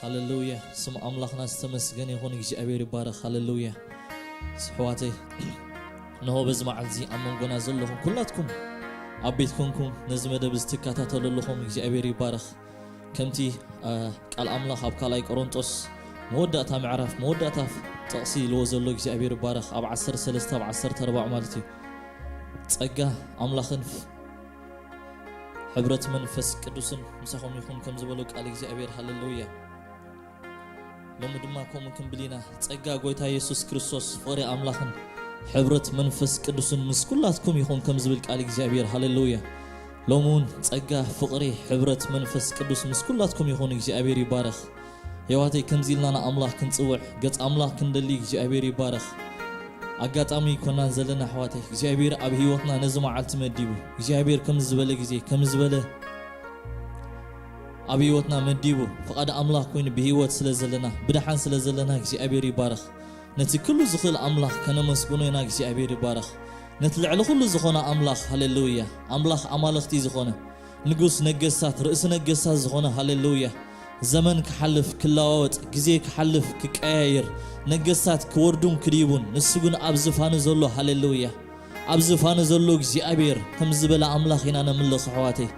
ሃሌሉያ። ስም ኣምላኽና ዝተመስገነ ይኹን። እግዚኣብሔር ይባረኽ። ሃሌሉያ። ኣሕዋተይ፣ እንሆ በዚ መዓልቲ ኣብ መንጎና ዘለኹም ኩላትኩም፣ ኣብ ቤት ኮንኩም ነዚ መደብ እዚ ትከታተሉ ኣለኹም፣ እግዚኣብሔር ይባረኽ። ከምቲ ቃል ኣምላኽ ኣብ ካልኣይ ቆሮንጦስ መወዳእታ ምዕራፍ መወዳእታ ጥቕሲ ኢልዎ ዘሎ እግዚኣብሔር ይባረኽ። ኣብ ዓሰርተ ሰለስተ ኣብ ዓሰርተ ኣርባዕተ ማለት እዩ። ጸጋ ኣምላኽን ሕብረት መንፈስ ቅዱስን ምሳኹም ይኹን ከም ዝበሎ ቃል እግዚኣብሔር። ሃሌሉያ። ሎሚ ድማ ከምኡ ክንብል ኢና። ጸጋ ጎይታ የሱስ ክርስቶስ፣ ፍቕሪ ኣምላኽን ሕብረት መንፈስ ቅዱስን ምስ ኩላትኩም ይኹን ከም ዝብል ቃል እግዚኣብሔር። ሃሌሉያ። ሎሚ እውን ጸጋ፣ ፍቕሪ፣ ሕብረት መንፈስ ቅዱስ ምስ ኩላትኩም ይኹን። እግዚኣብሔር ይባረኽ። የዋተይ ከምዚ ኢልና ንኣምላኽ ክንጽውዕ፣ ገጽ ኣምላኽ ክንደሊ እግዚኣብሔር ይባረኽ። ኣጋጣሚ ይኮናን ዘለና ኣሕዋተይ፣ እግዚኣብሔር ኣብ ህይወትና ነዚ መዓልቲ መዲቡ፣ እግዚኣብሔር ከም ዝበለ ግዜ ከም ዝበለ ኣብ ህይወትና መዲቡ፣ ፍቓድ ኣምላኽ ኮይኑ ብህይወት ስለ ዘለና፣ ብደሓን ስለ ዘለና እግዚኣብሔር ይባረኽ። ነቲ ኩሉ ዝኽእል ኣምላኽ ከነመስግኖ ኢና። እግዚኣብሔር ይባረኽ። ነቲ ልዕሊ ኩሉ ዝኾነ ኣምላኽ፣ ሃሌሉያ፣ ኣምላኽ ኣማልኽቲ ዝኾነ፣ ንጉስ ነገስታት፣ ርእሲ ነገስታት ዝኾነ፣ ሃሌሉያ። ዘመን ክሓልፍ ክለዋወጥ፣ ግዜ ክሓልፍ ክቀያየር፣ ነገስታት ክወርዱን ክድይቡን፣ ንሱ ግን ኣብ ዝፋኑ ዘሎ፣ ሃሌሉያ። ኣብ ዝፋኑ ዘሎ እግዚኣብሔር ከም ዝበለ ኣምላኽ ኢና ነምልኽ ኣሕዋተይ።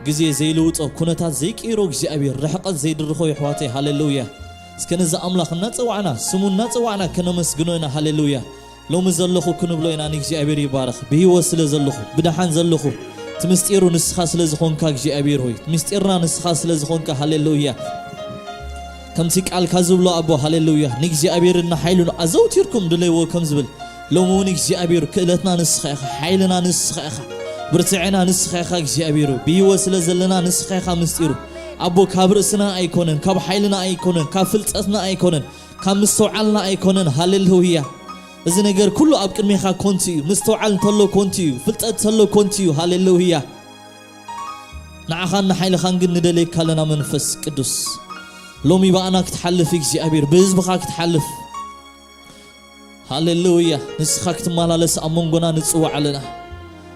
ግዜ ዘይልውጦ፣ ኩነታት ዘይቅይሮ እግዚኣብሔር፣ ርሕቀት ዘይድርኾ ኣሕዋተይ፣ ሃሌሉያ። እስከ ነዚ ኣምላኽ እናጸዋዕና፣ ስሙ እናጸዋዕና ከነመስግኖ ኢና፣ ሃሌሉያ። ሎሚ ዘለኹ ክንብሎ ኢና፣ ንእግዚኣብሔር ይባረኽ። ብህይወት ስለ ዘለኹ፣ ብደሓን ዘለኹ፣ እቲ ምስጢሩ ንስኻ ስለ ዝኾንካ እግዚኣብሔር ሆይ፣ እቲ ምስጢርና ንስኻ ስለ ዝኾንካ፣ ሃሌሉያ። ከምቲ ቃልካ ዝብሎ ኣቦ፣ ሃሌሉያ፣ ንእግዚኣብሔርን ንሓይሉን ኣዘውቲርኩም ድለይዎ ከም ዝብል፣ ሎሚ እውን እግዚኣብሔር ክእለትና ንስኻ ኢኻ፣ ሓይልና ንስኻ ኢኻ፣ ብርትዕና ንስኻ ኢኻ እግዚኣብሔር። ብህይወት ስለ ዘለና ንስኻ ኢኻ ምስጢሩ። ኣቦ፣ ካብ ርእስና ኣይኮነን፣ ካብ ሓይልና ኣይኮነን፣ ካብ ፍልጠትና ኣይኮነን፣ ካብ ምስተውዓልና ኣይኮነን። ሃሌሉያ። እዚ ነገር ኩሉ ኣብ ቅድሜኻ ኮንቲ እዩ። ምስተውዓል እንተሎ ኮንቲ እዩ፣ ፍልጠት እንተሎ ኮንቲ እዩ። ሃሌሉያ። ንዓኻን ንሓይልኻን ግን ንደልየካ ኣለና መንፈስ ቅዱስ። ሎሚ ብኣና ክትሓልፍ እግዚኣብሔር፣ ብህዝብኻ ክትሓልፍ። ሃሌሉያ። ንስኻ ክትመላለስ ኣብ መንጎና ንጽዋዕ ኣለና።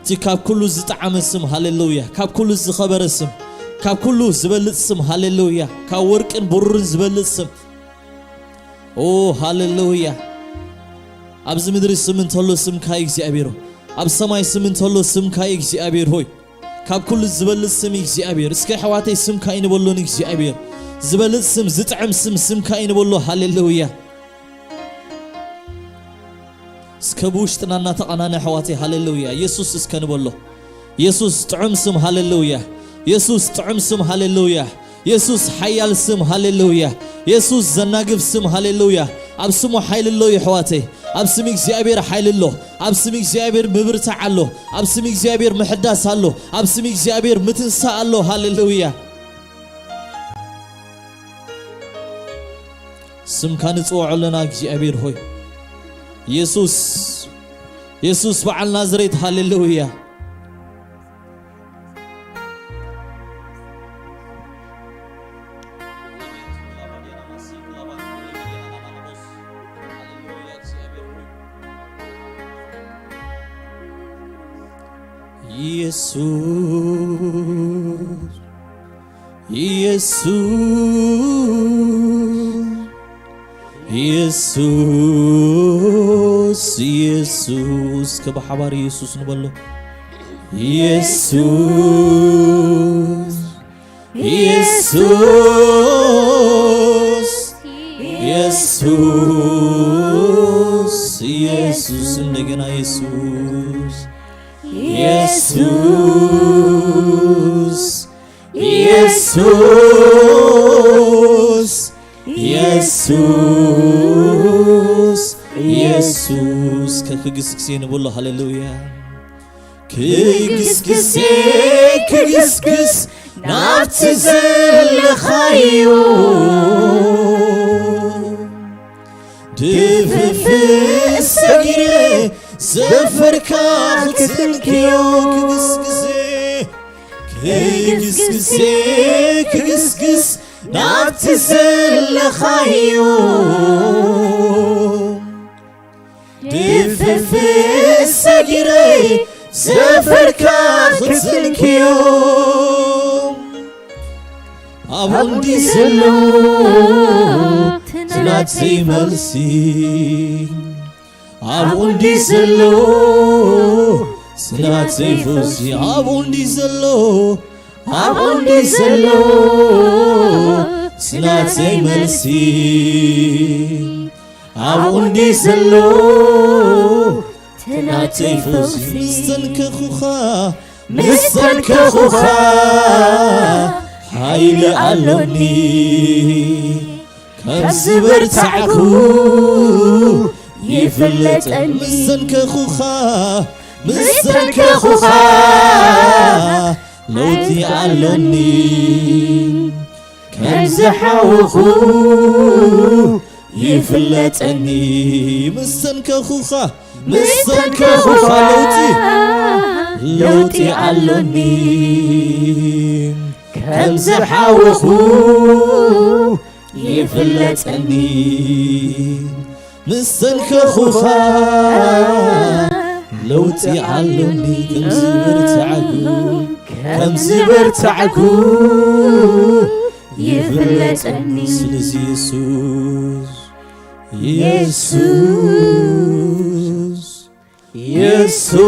እቲ ካብ ኩሉ ዝጠዓመ ስም፣ ሃሌሉያ፣ ካብ ኩሉ ዝኸበረ ስም፣ ካብ ኩሉ ዝበልጽ ስም፣ ሃሌሉያ፣ ካብ ወርቅን ብሩርን ዝበልጽ ስም። ኦ ሃሌሉያ። ኣብዚ ምድሪ ስም እንተሎ ስምካ እዩ እግዚኣብሔር ሆይ። ኣብ ሰማይ ስም እንተሎ ስምካ እዩ እግዚኣብሔር ሆይ። ካብ ኩሉ ዝበልጽ ስም እዩ እግዚኣብሔር። እስከ ኣሕዋተይ ስምካ እዩ ንበሎ ንእግዚኣብሔር። ዝበልጽ ስም፣ ዝጥዕም ስም ስምካ እዩ ንበሎ። ሃሌሉያ። እስከ ብውሽጥና እናተቐናነ ኣሕዋተይ፣ ሃሌሉያ። የሱስ እስከ ንበሎ። የሱስ ጥዑም ስም፣ ሃሌሉያ። የሱስ ጥዑም ስም፣ ሃሌሉያ። የሱስ ሓያል ስም፣ ሃሌሉያ። የሱስ ዘናግፍ ስም፣ ሃሌሉያ። ኣብ ስሙ ሓይሊ ኣሎ ኣሕዋተይ። ኣብ ስም እግዚኣብሔር ሓይሊ ኣሎ። ኣብ ስም እግዚኣብሔር ምብርታዕ ኣሎ። ኣብ ስም እግዚኣብሔር ምሕዳስ ኣሎ። ኣብ ስም እግዚኣብሔር ምትንሳእ ኣሎ። ሃሌሉያ። ስምካ ንጽውዖ ኣለና እግዚኣብሔር ሆይ። የሱስ፣ የሱስ በዓል ናዝሬት፣ ሃሌሉያ። ኢየሱስ፣ ኢየሱስ፣ ኢየሱስ፣ ኢየሱስ። ከብሓባር ኢየሱስ ንበሎ። ኢየሱስ፣ ኢየሱስ፣ ኢየሱስ፣ ኢየሱስ፣ እንደገና ኢየሱስ፣ ኢየሱስ፣ ኢየሱስ፣ ኢየሱስ፣ ኢየሱስ። ከክግስግሴ ንብሎ። ሃሌሉያ። ክግስግሴ ክግስግስ ናብቲ ዘለኻዮ ድፍፍእ ሰጊረ ዘፈርካ ክትንክዮ ክግስግሴ ክግስግሴ ክግስግስ ናብቲ ዘለኻዮ ድፍፍእ ሰጊረ ዘፈርካ ክትንክዮ ኣብኡ እንዲ ዘሎ ትናተይ መልሲ፣ ኣብኡ እንዲ ዘሎ ትናተይ ፈውሲ፣ ኣብኡ እንዲ ዘሎ፣ ኣብኡ እንዲ ዘሎ ትናተይ መልሲ፣ ኣብኡ እንዲ ዘሎ ትናተይ ፈውሲ። ምስ ተንከኹኻ፣ ምስ ተንከኹኻ ሓይሊ ኣሎኒ። ከም ዝበርታዕኩ ይፍለጠኒ። ምስ ተንከኹኻ፣ ምስ ተንከኹኻ ለውጢ ኣሎኒ። ከም ዝሓወኹ ይፍለጠኒ። ምስ ተንከኹኻ፣ ምስ ተንከኹኻ ለውጢ፣ ለውጢ ኣሎኒ። ከም ዝሓወኹ ይፍለጠኒ። ምስ ተንከኹኻ ለውጢ ኣሎኒ። ከም ዝበርታዕኩ፣ ከም ዝበርታዕኩ ይፍለጠኒ። ስለዚ የሱስ፣ የሱስ፣ የሱስ፣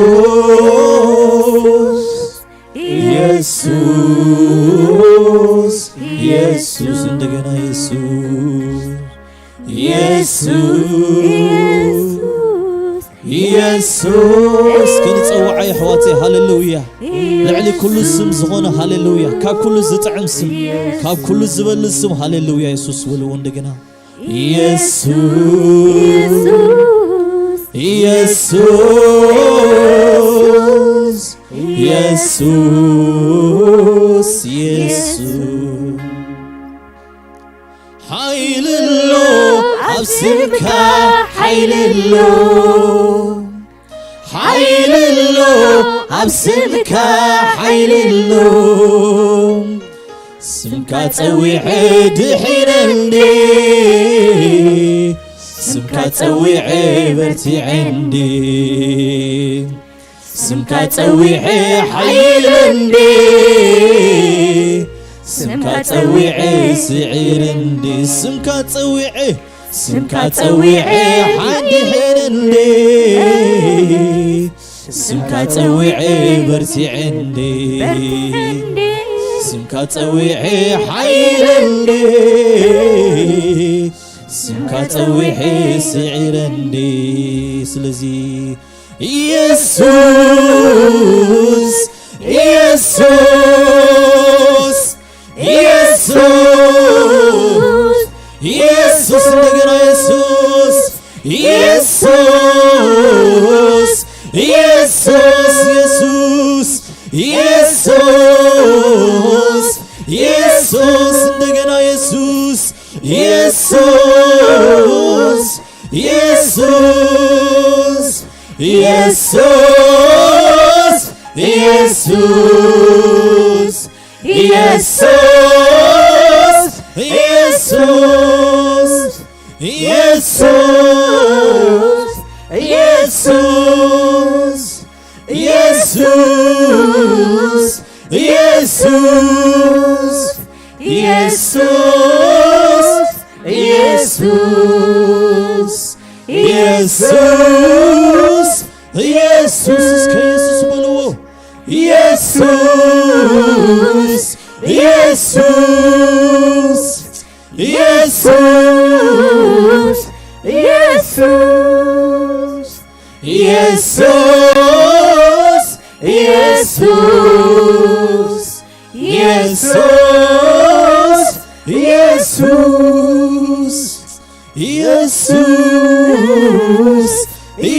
የሱስ፣ የሱስ፣ እንደገና የሱስ፣ የሱስ፣ የሱስ። እስኪ ንጸውዓ የሕዋተይ፣ ሃሌሉያ። ልዕሊ ኩሉ ስም ዝኾነ ሃሌሉያ። ካብ ኩሉ ዝጥዕም ስም፣ ካብ ኩሉ ዝበልጽ ስም ሃሌሉያ የሱስ በልዎ እንደገና። የሱስ፣ የሱስ፣ የሱስ፣ የሱስ። ሓይሊ ኣሎ ኣብ ስምካ፣ ሓይሊ ኣሎ፣ ሓይሊ ኣሎ ኣብ ስምካ፣ ሓይሊ ኣሎ። ስምካ ጸዊዐ ድሒነ እንዴ፣ ስምካ ጸዊዐ በርቲዐ እንዴ፣ ስምካ ጸዊዐ ሓይለ እንዴ፣ ስምካ ጸዊዐ ስዒረ እንዴ፣ ስምካ ጸዊዐ፣ ስምካ ጸዊዐ ሓዲሐ እንዴ፣ ስምካ ጸዊዐ በርቲዐ እንዴ፣ ስምካ ጸዊዐ ሓይለ እንዴ፣ ስምካ ጸዊዐ ስዒረ እንዴ። ስለዚ የሱስ፣ የሱስ፣ የሱስ፣ የሱስ፣ እንደገና የሱስ፣ የሱስ፣ የሱስ፣ የሱስ፣ የሱስ፣ የሱስ፣ እንደገና የሱስ፣ የሱስ፣ የሱስ፣ የሱስ፣ የሱስ፣ የሱስ፣ የሱስ፣ የሱስ፣ የሱስ፣ የሱስ፣ የሱስ፣ የሱስ፣ የሱስ፣ የሱስ፣ የሱስ፣ እስከ የሱስ በልዎ። የሱስ፣ የሱስ፣ የሱስ፣ የሱስ፣ የሱስ፣ የሱስ፣ የሱስ፣ የሱስ፣ የሱስ፣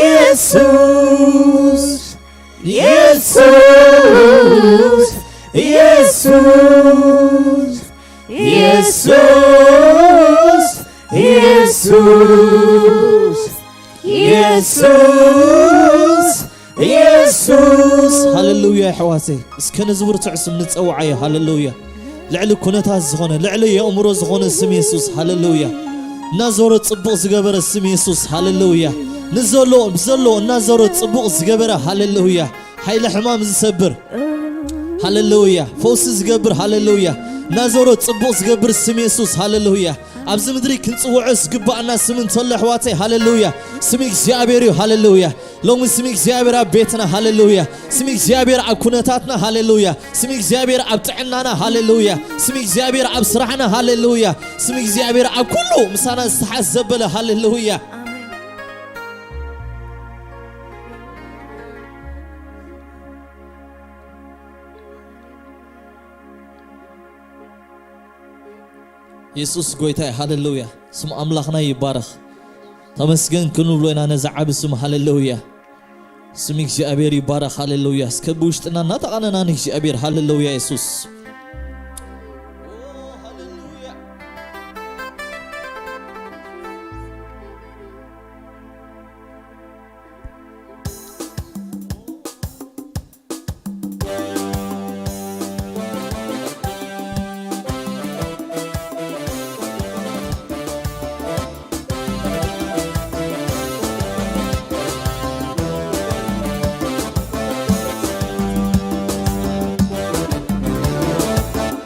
የሱስ፣ የሱስ፣ የሱስ፣ የሱስ፣ የሱስ፣ የሱስ። ሃሌሉያ የሕዋተይ፣ እስከ ነዚ ብርቱዕ ስም ንጸውዓዮ። ሃሌሉያ። ልዕሊ ኩነታት ዝኾነ፣ ልዕሊ የእምሮ ዝኾነ ስም የሱስ። ሃሌሉያ። እናዞረ ጽቡቕ ዝገበረ ስም የሱስ። ሃሌሉያ። ንዘሎ ብዘሎ እናዞረ ጽቡቕ ዝገበረ። ሃሌሉያ። ሓይለ ሕማም ዝሰብር። ሃሌሉያ። ፈውሲ ዝገብር። ሃሌሉያ። ናዞሮ ጽቡቕ ዝገብር ስም የሱስ። ሃሌሉያ። ኣብዚ ምድሪ ክንጽውዖ ዝግባኣና ስም እንተሎ፣ ኣሕዋተይ፣ ሃሌሉያ፣ ስም እግዚኣብሔር እዩ። ሃሌሉያ። ሎሚ ስም እግዚኣብሔር ኣብ ቤትና፣ ሃሌሉያ፣ ስም እግዚኣብሔር ኣብ ኩነታትና፣ ሃሌሉያ፣ ስም እግዚኣብሔር ኣብ ጥዕናና፣ ሃሌሉያ፣ ስም እግዚኣብሔር ኣብ ስራሕና፣ ሃሌሉያ፣ ስም እግዚኣብሔር ኣብ ኩሉ ምሳና ዝተሓዝ ዘበለ፣ ሃሌሉያ። የሱስ ጎይታ እዩ። ሃሌሉያ። ስም ኣምላኽና ይባረኽ። ተመስገን ክንብሎ ኢና ነዚ ዓቢ ስም። ሃሌሉያ። ስም እግዚኣብሔር ይባረኽ። ሃሌሉያ። እስከ ብውሽጥና እናተቓነና ንእግዚኣብሔር። ሃሌሉያ የሱስ።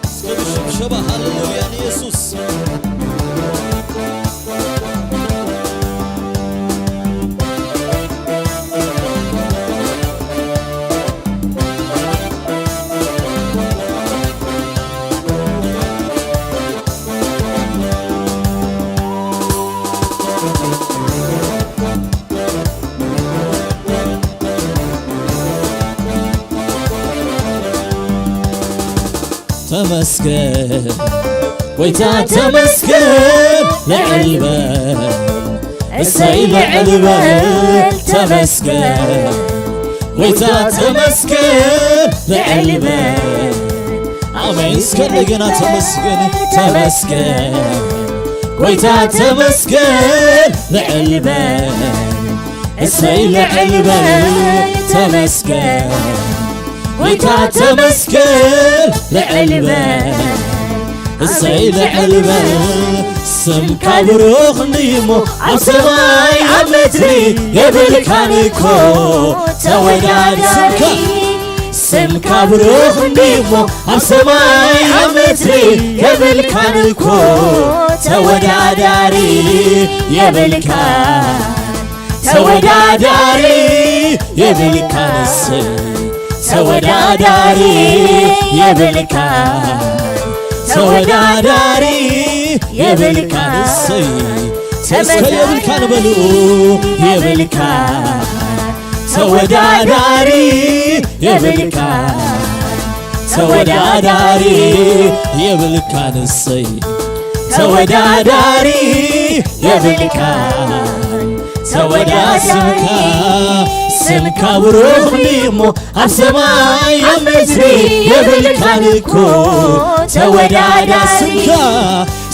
እስከ ብሽብሸባ ሃሌሉያ ንየሱስ። ተመስገን ጎይታ ተመስገን፣ ልዕል በል እሰይ፣ ልዕል በል ተመስገን ጎይታ ተመስገን፣ ልዕል በል። ኣሜን። እስከ እንደገና ተመስገን፣ ተመስገን ጎይታ ተመስገን፣ ልዕል በል እሰይ፣ ልዕል በል ተመስገን ጎይታ ተመስገን፣ ልዕል በል እሰይ፣ ልዕል በል። ስምካ ብሩኽ እንድዩ እሞ ኣብ ሰማይ ኣብ ምድሪ የብልካን እኮ ተወዳዳሪ። ስምካ ብሩኽ እንድዩ እሞ ኣብ ሰማይ ኣብ ምድሪ የብልካን እኮ ተወዳዳሪ፣ የብልካን ተወዳዳሪ፣ የብልካን እሰይ፣ ተወዳዳሪ የብልካን፣ ተወዳዳሪ የብልካን እሰይ። እስከ የብልካን በሉ። የብልካን ተወዳዳሪ የብልካን፣ ተወዳዳሪ የብልካን እሰይ፣ ተወዳዳሪ የብልካን። ተወዳ ስምካ፣ ስምካ ብሩኽ እንድዩ እሞ ኣብ ሰማይ ኣብ ምድሪ የብልካን እኮ ተወዳዳሪ። ስምካ፣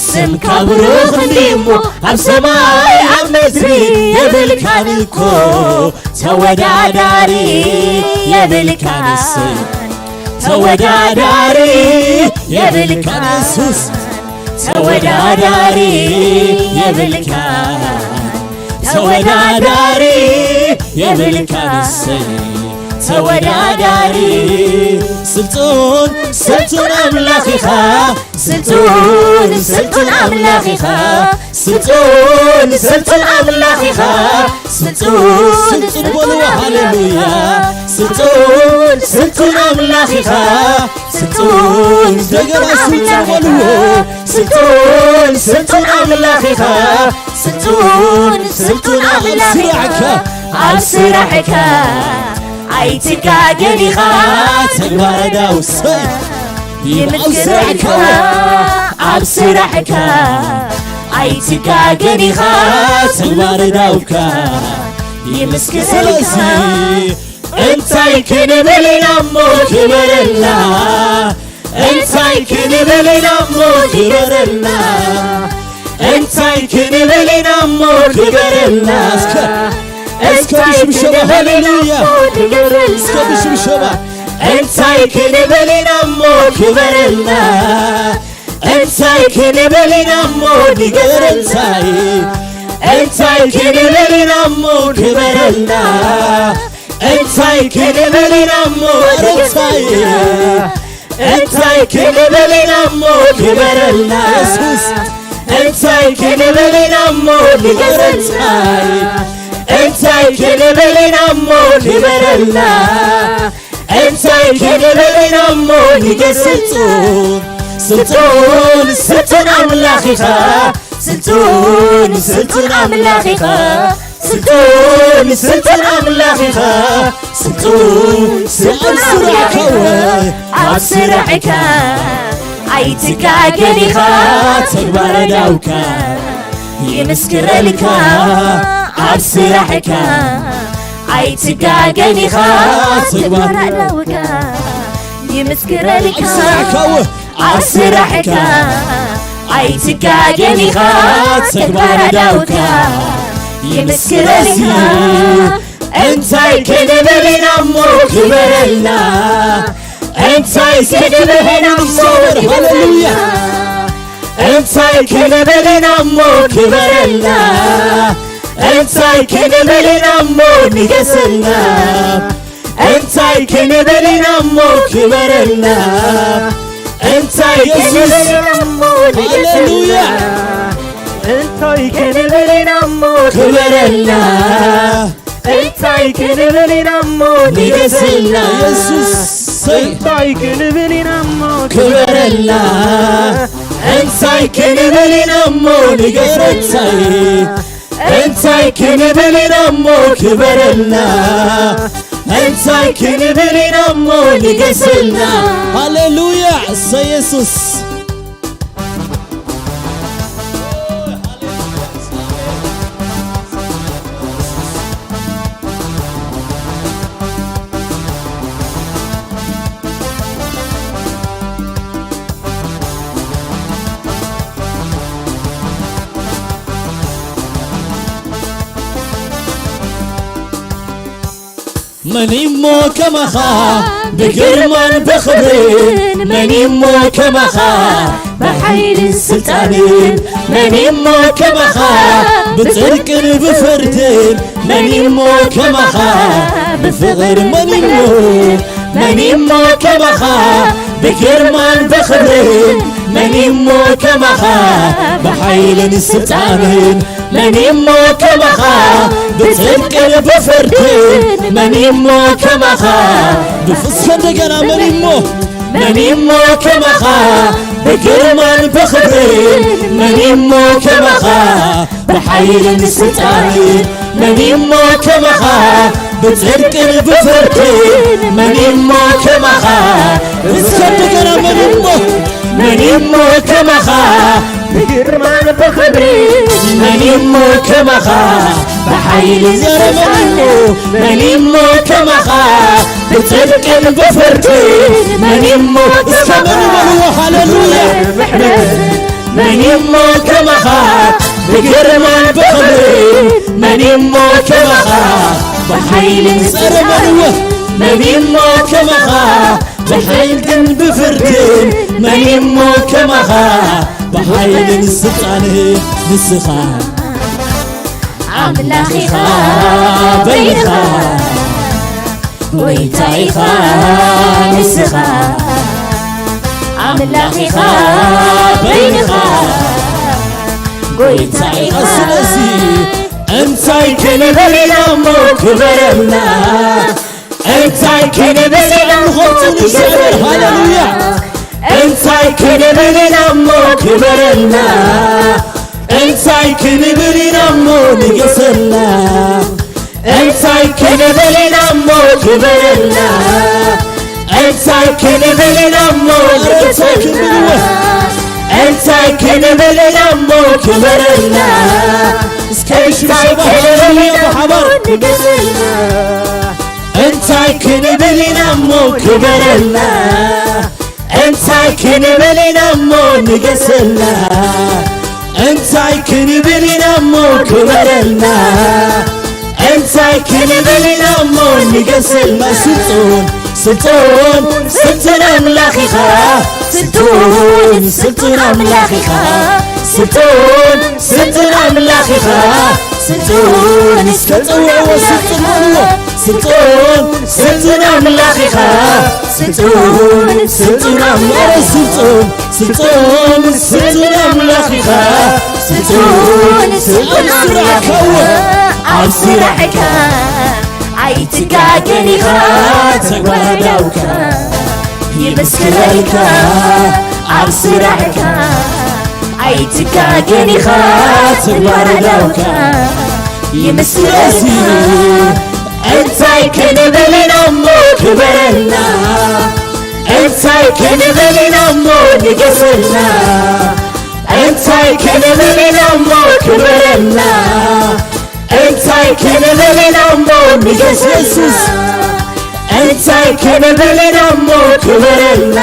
ስምካ ብሩኽ እንድዩ እሞ ኣብ ሰማይ ኣብ ምድሪ የብልካን እኮ ተወዳዳሪ የብልካን እሰይ፣ ተወዳዳሪ የብልካን የሱስ፣ ተወዳዳሪ የብልካን፣ ተወዳዳሪ የብልካን እሰይ፣ ተወዳዳሪ። ስልጡን፣ ስልጡን ኣምላኽ ኢኻ፣ ስልጡን፣ ስልጡን ኣምላኽ ኢኻ፣ ስልጡን፣ ስልጡን ኣምላኽ ኢኻ፣ ስልጡን፣ ስልጡን በልዎ፣ ሃሌሉያ። ስልጡን፣ ስልጡን ኣምላኽ ኢኻ፣ ስልጡን፣ እንደገና ስልጡን በልዎ። ስልጡን፣ ስልጡን ኣምላኽ ኢኻ፣ ስልጡን፣ ስልጡን ኣምላኽ ኢኻ። ስራሕካ፣ ኣብ ስራሕካ ኣይትጋገን ኢኻ፣ ተግባረ ዳዊት። ይምስክር ኢኻ፣ ኣብ ስራሕካ ኣይትጋገን ኢኻ፣ ተግባረ ዳዊትካ ይምስክር ኢኻ። ስለዚ እንታይ ክንብል ኢና እሞ ክበረልና፣ እንታይ ክንብል ኢና እሞ ክበረልና፣ እንታይ ክንብል ኢና እሞ ክበረልና። እስከ፣ እስከ እንታይ ብሽብሸባ ክንብል ኢና ሃሌሉያ። እሞ ክበረልና። እስከ ብሽብሸባ። እንታይ ክንብል ኢና እሞ ክበረልና፣ እንታይ ክንብል ኢና እሞ ንገረንታይ፣ እንታይ ክንብል ኢና እሞ ክበረልና፣ እንታይ ክንብል ኢና እሞ ንገረንታይ። እንታይ ክንብል ኢና እሞ ክበረልና? የሱስ። እንታይ ክንብል ኢና እሞ ንገሰልና? እንታይ ክንብል ኢና እሞ ክበረልና? እንታይ ክንብል ኢና እሞ ንገስጹ? ስልጡን፣ ስልጡን ኣምላኽ ኢኻ። ስልጡን፣ ስልጡን ኣምላኽ ኢኻ። ስልጡን፣ ስልጡን ኣምላኽ ኢኻ። ስልጡን፣ ስልጡን ኣምላኽ ኢኻ። ኣብ ስራሕካ ኣይትጋገን ኢኻ። ተግባረ ዳውካ ይምስክረልካ። ኣብ ስራሕካ ኣይትጋገን ኢኻ። ተግባረ ዳውካ ይምስክረልካ። ኣብ ስራሕካ ኣብ ስራሕካ ኣይትጋገን ኢኻ። ተግባረ ዳውካ ይምስክረልካ። እንታይ ክንብል ኢና እሞ ክበረልና? እንታይ ክንብል ኢና እሞ ክበረልና? ሃሌሉያ። እንታይ ክንብል ኢና እሞ ክበረልና? እንታይ ክንብል ኢና እሞ ንገሰልና? እንታይ ክንብል ኢና እሞ ክበረልና? እንታይ ክንብል ኢና እሞ ንገሰልና? ሃሌሉያ። እንታይ ክንብል ኢና እሞ ክበረልና? እንታይ ክንብል ኢና እሞ ንገሰልና? ንገሰልና የሱስ። እንታይ ክንብል ኢና እሞ ክበረልና? እንታይ ክንብል ኢና እሞ ንገሰልና? እንታይ ክንብል ኢና እሞ ክበረልና? እንታይ ክንብል ኢና እሞ ንገሰልና? ሃሌሉያ። እሰይ የሱስ። መን እሞ ከማኻ ብግርማን ብኽብርን፣ መን እሞ ከማኻ ብሓይልን ስልጣንን፣ መን እሞ ከማኻ ብጽድቅን ብፍርድን፣ መን እሞ ከማኻ ብፍቕር፣ መን እሞ፣ መን እሞ ከማኻ ብግርማን ብኽብርን፣ መን እሞ ከማኻ ብሓይልን ስልጣንን፣ መን እሞ ከማኻ ብጽድቅን ብፍርድን፣ መን እሞ ከማኻ ብፍ-፣ እስከ እንደገና፣ መን እሞ፣ መን እሞ ከማኻ ብግርማን ብኽብርን፣ መን እሞ ከማኻ ብሓይልን ስልጣንን፣ መን እሞ ከማኻ ብጽድቅን ብፍርድን፣ መን እሞ ከማኻ፣ እስከ እንደገና፣ መን እሞ፣ መን እሞ ከማኻ ብግርማን ብኽብርን፣ መን እሞ ከማኻ ብሓይልን ስልጣንን፣ መን እሞ ከማኻ ብጽድቅን ብፍርድን፣ መን እሞ፣ እስከ መን እሞ፣ ሃሌሉያ። መን እሞ ከማኻ ብግርማን ብኽብርን፣ መን እሞ ከማኻ ብሓይልን ስልጣንን፣ መን እሞ ከማኻ ብሓይልን ብፍርድን፣ መን እሞ ከማኻ ብሓይልን ስልጣንን፣ ንስኻ ኣምላኽ ኢኻ በይንኻ። ጎይታ ኢኻ ንስኻ፣ ኣምላኽ ኢኻ በይንኻ፣ ጎይታ ኢኻ። ስለዚ እንታይ ክንብል ኢና እሞ ክበረልና? እንታይ ክንብል ኢና እሞ ንጎስና? ሃሌሉያ። እንታይ ክንብል ኢና እሞ ክበረልና? እንታይ ክንብል ኢና እሞ ንገሰልና? እንታይ ክንብል ኢና እሞ ክበረልና? እንታይ ክንብል ኢና እሞ ንገሰልና? እንታይ ክንብል ኢና እሞ ክበረልና? እስከ እንታይ ክንብል ኢና እሞ ንገሰልና? እንታይ ክንብል ኢና እሞ ክበረልና? እንታይ ክንብል ኢና እሞ ንገሰልና? እንታይ ክንብል ኢና እሞ ክበረልና? እንታይ ክንብል ኢና እሞ ንገሰልና? ስልጡን፣ ስልጡን፣ ስልጡን ኣምላኽ ኢኻ። ስልጡን፣ ስልጡን ኣምላኽ ኢኻ። ስልጡን፣ ስልጡን ኣምላኽ ኢኻ። ስልጡን ስልጡን ስልጡን ስልጡን ኣምላኽ ኢኻ። ስልጡን ስልጡን ኣምላኽ ስልጡን ስልጡን ስልጡን ኣምላኽ ኢኻ። ስልጡን ስልጡን ኣምላኽ ኢኻ። ኣብ ስራሕካ ኣይትጋገን ኢኻ። ተጓዳውካ ይመስክረልካ ኣብ ስራሕካ ኣይትጋገን ኢኻ። ተጓዳውካ ይመስክረልካ። እንታይ ክንብል ኢና እሞ ክበረልና? እንታይ ክንብል ኢና እሞ ንገሰልና? እንታይ ክንብል ኢና እሞ ክበረልና? እንታይ ክንብል ኢና እሞ ንገሰልና? እንታይ ክንብል ኢና እሞ ክበረልና?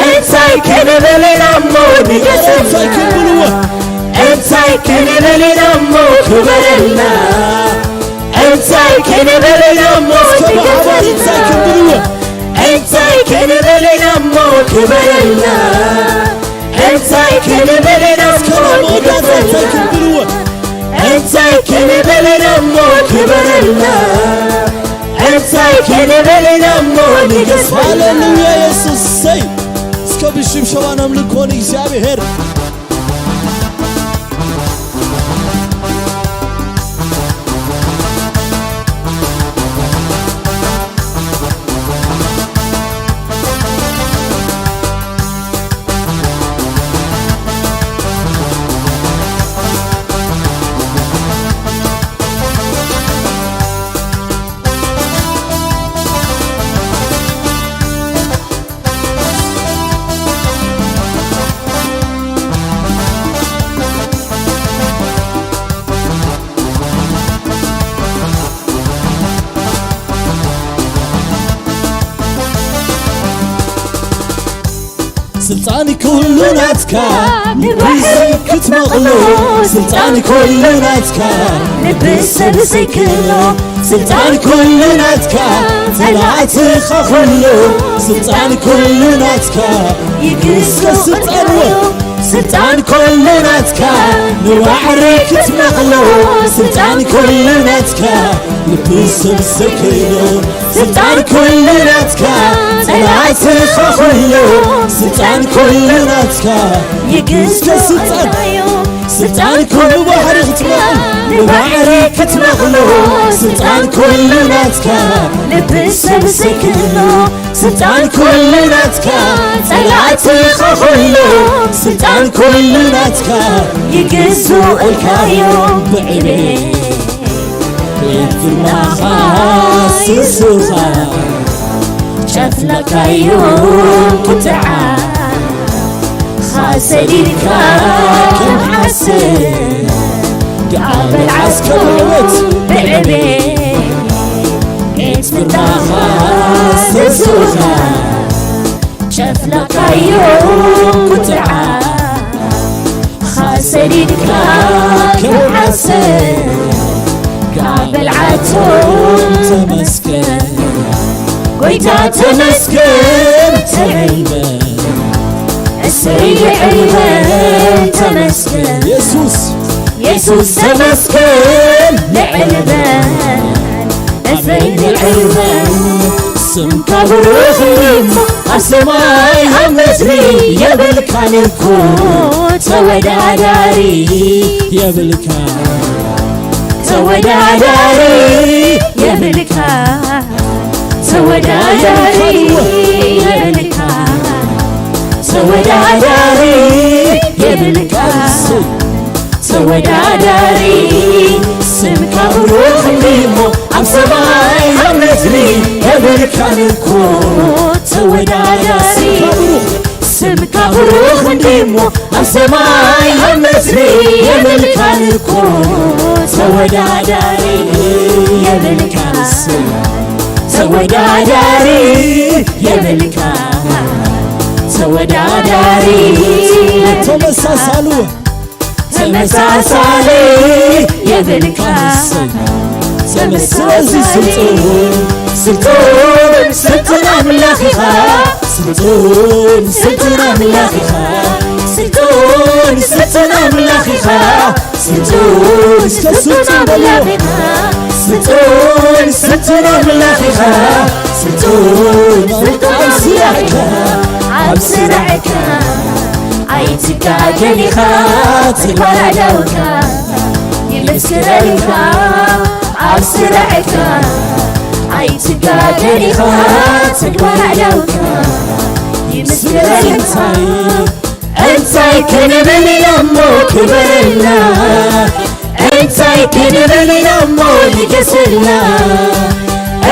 እንታይ ክንብል ኢና እሞ ንገሰልና? እንታይ ክንብል ኢና እሞ ክበረልና? እንታይ ክንብል ኢና እሞ ንገሰልና? እንታይ ክንብል ኢና እሞ ክበረልና? እንታይ ክንብል ኢና እሞ ንገሰልና? እንታይ ክንብል ኢና እሞ ክበረልና? እንታይ ክንብል ኢና እሞ ንገሰልና? ሃሌሉያ የሱሰይ። እስከ ብሽብሸባ ነምልኮ ንእግዚኣብሔር። ስልጣን ኩሉ ናትካ ንባሕሪ ክትመቕሎ። ስልጣን ኩሉ ናትካ ንብሰብ ዘይክእሎ። ስልጣን ኩሉ ናትካ ጸላእትኻ ኩሉ። ስልጣን ኩሉ ናትካ ይግዝኡ ስልጣን ወ- ስልጣን ኩሉ ናትካ ንባሕሪ ክትመቕሎ። ስልጣን ኩሉ ናትካ ንብሰብ ዘይክእሎ። ስልጣን ኩሉ ናትካ ጸላእትኻ ኩሉ። ስልጣን ኩሉ ናትካ ይግዝኡ ስልጣን ስልጣን ኩሉ ባሕሪ ክትመቕል ንባሕሪ ክትመቕሎ። ስልጣን ኩሉ ናትካ ልቢ ሰብ ዘይክእሎ። ስልጣን ኩሉ ናትካ ጸላእትኻ ኩሉ። ስልጣን ኩሉ ናትካ ይግዝኡልካ እዮም ብዕቤት። ግርማኻ ስሱኻ ጨፍለቕካዮ ቁጥዓ ኻሰዲድካ ከም ዓሰብ ጋበል ዓስከሮት ብዕቤት ፍታኻ ስሱኻ ጨፍለቕካዮ ቁጥዓ ኻሰዲድካ ከም ዓሰብ ጋበል ዓቶም ተመስገን። ጎይታ ተመስገን ተዕልበ እሰይ ልዕልበ ተመስገን። የሱስ የሱስ ተመስገን ልዕልበ እሰይ ልዕልበ ስምካ ብሩኽ እሞ ኣብ ሰማይ ኣብ ምድሪ የብልካን እኮ ተወዳዳሪ የብልካ ተወዳዳሪ የብልካ ተወዳዳሪ የብልካ ተወዳዳሪ የብልካ ተወዳዳሪ ስምካ ብሩኽ እንዲሞ ኣብ ሰማይ ኣብ ምድሪ የብልካን እኮ ተወዳዳሪ ስምካ ብሩኽ እንዲሞ ኣብ ሰማይ ኣብ ምድሪ የብልካን እኮ ተወዳዳሪ የብልካ ተወዳዳሪ የብልካ ተወዳዳሪ ተመሳሳሉ ተመሳሳሊ የብልካ ስለዚ ስልጡን ስልጡን ስልጡን ኣምላኽ ኢኻ ስልጡን ስልጡን ኣምላኽ ኢኻ ስልጡን ስልጡን ኣምላኽ ኢኻ ስልጡን ስልጡን ኣምላኽ ኢኻ፣ ስልጡን ስልጡን ኣምላኽ ኢኻ፣ ስልጡን ስልጡን ኣብ ስራሕካ፣ ኣብ ስራሕካ ኣይትጋገን ኢኻ፣ ተግባር ኣእዳውካ ይምስክረልካ፣ ኣብ ስራሕካ ኣይትጋገን ኢኻ፣ ተግባር ኣእዳውካ ይምስክረልካ። እንታይ ክንብል ኢና እሞ ክበረልና፣ እንታይ ክንብል ኢና እሞ ንገሰልና፣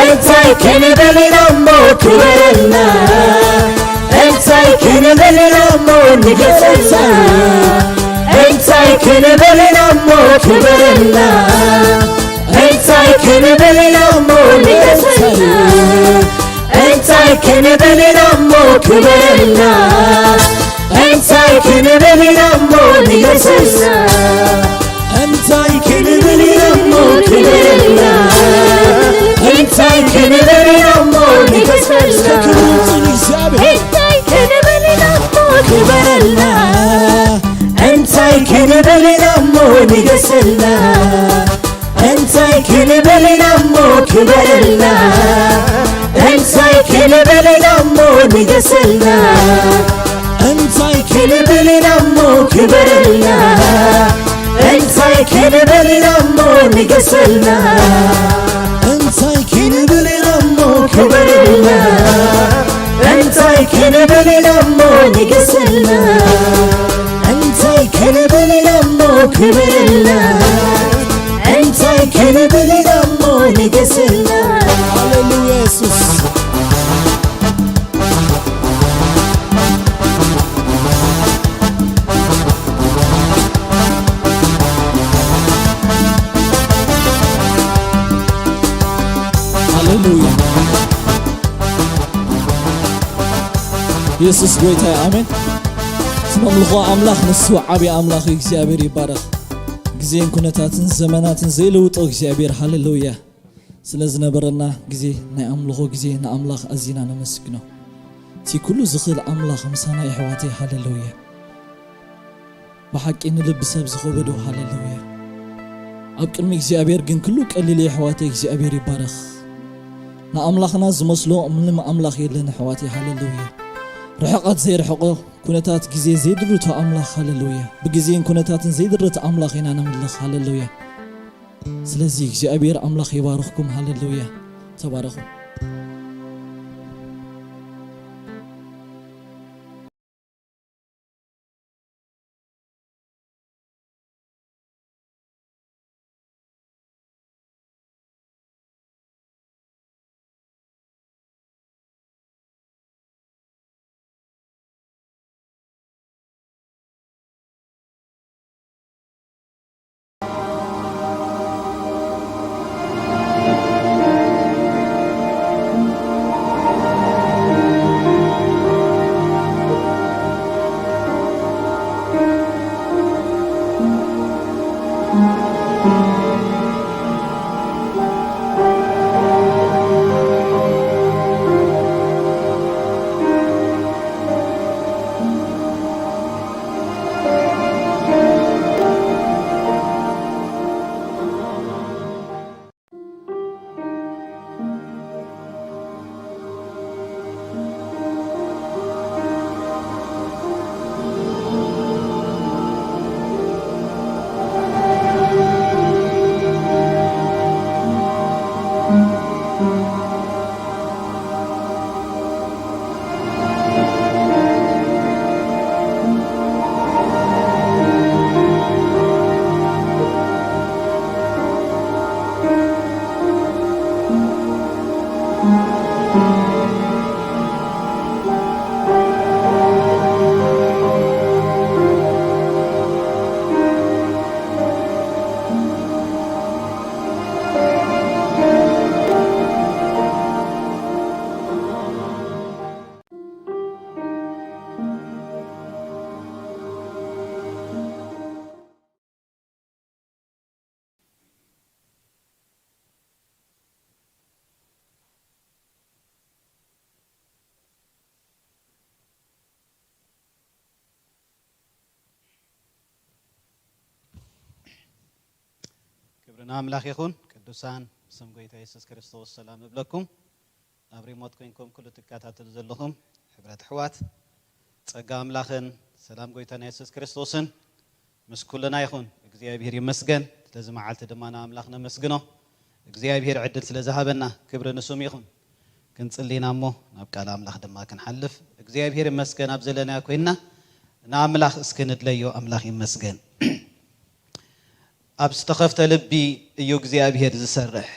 እንታይ ክንብል ኢና እሞ ክበረልና፣ እንታይ ክንብል ኢና እሞ ንገሰልና፣ እንታይ ክንብል ኢና እሞ ክበረልና፣ እንታይ ክንብል ኢና እሞ ንገሰልና፣ እንታይ ክንብል ኢና እሞ ክበረልና፣ እንታይ ክንብል ኢና እሞ ንገሰልና፣ እንታይ ክንብል ኢና እሞ ክበረልና፣ እንታይ ክንብል ኢና እሞ ንገሰልና፣ እንታይ ክንብል ኢና እሞ ክበረልና፣ እንታይ ክንብል ኢና እሞ ንገሰልና፣ እንታይ ክንብል ኢና እሞ ክበረልና፣ እንታይ ክንብል ኢና እሞ ንገሰልና፣ እንታይ ክንብል ኢና እሞ ክበረልና፣ እንታይ ክንብል ኢና እሞ ንገሰልና፣ እንታይ ክንብል ኢና እሞ ክበረልና፣ እንታይ ክንብል ኢና እሞ ንገሰልና፣ እንታይ ክንብል ኢና እሞ ክበረልና፣ እንታይ ክንብል ኢና እሞ ንገሰልና። ሃሌሉያ የሱስ። ሃሌሉያ። የሱስ ጎይታ እዩ። ኣሜን። እቲ ነምልኾ ኣምላኽ ንሱ ዓብዪ ኣምላኽ እዩ። እግዚኣብሔር ይባረኽ። ግዜን ኩነታትን ዘመናትን ዘይልውጦ እግዚኣብሔር። ሃሌሉያ። ስለ ዝነበረና ግዜ፣ ናይ ኣምልኾ ግዜ ንኣምላኽ ኣዚና ነመስግኖ። እቲ ኩሉ ዝኽእል ኣምላኽ ምሳና የሕዋተይ። ሃሌሉያ። ብሓቂ ንልቢ ሰብ ዝኸበዶ። ሃሌሉያ። ኣብ ቅድሚ እግዚኣብሔር ግን ኩሉ ቀሊል እዩ። ኣሕዋተይ እግዚኣብሔር ይባረኽ። ንኣምላኽና ዝመስሎ ምንም ኣምላኽ የለን ኣሕዋተይ። ሃሌሉያ። ርሕቐት ዘይርሕቆ፣ ኩነታት ግዜ ዘይድርቶ ኣምላኽ። ሃሌሉያ። ብግዜን ኩነታትን ዘይድርት ኣምላኽ ኢና ነምልኽ። ሃሌሉያ። ስለዚ እግዚኣብሔር ኣምላኽ ይባርኽኩም። ሃሌሉያ። ተባረኹ። ንኣምላኽ ይኹን። ቅዱሳን፣ ብስም ጎይታ የሱስ ክርስቶስ ሰላም እብለኩም። ኣብ ሪሞት ኮይንኩም ኩሉ ትከታተሉ ዘለኹም ሕብረት ኣሕዋት፣ ጸጋ ኣምላኽን ሰላም ጎይታና የሱስ ክርስቶስን ምስ ኩልና ይኹን። እግዚኣብሔር ይመስገን። ስለዚ መዓልቲ ድማ ንኣምላኽ ነመስግኖ። እግዚኣብሔር ዕድል ስለ ዝሃበና ክብሪ ንስሙ ይኹን። ክንጽሊ ኢና እሞ ናብ ቃል ኣምላኽ ድማ ክንሓልፍ። እግዚኣብሔር ይመስገን ኣብ ዘለናዮ ኮይንና ንኣምላኽ እስኪ ንድለዮ። ኣምላኽ ይመስገን። ኣብ ዝተኸፍተ ልቢ እዩ እግዚኣብሔር ዝሰርሕ።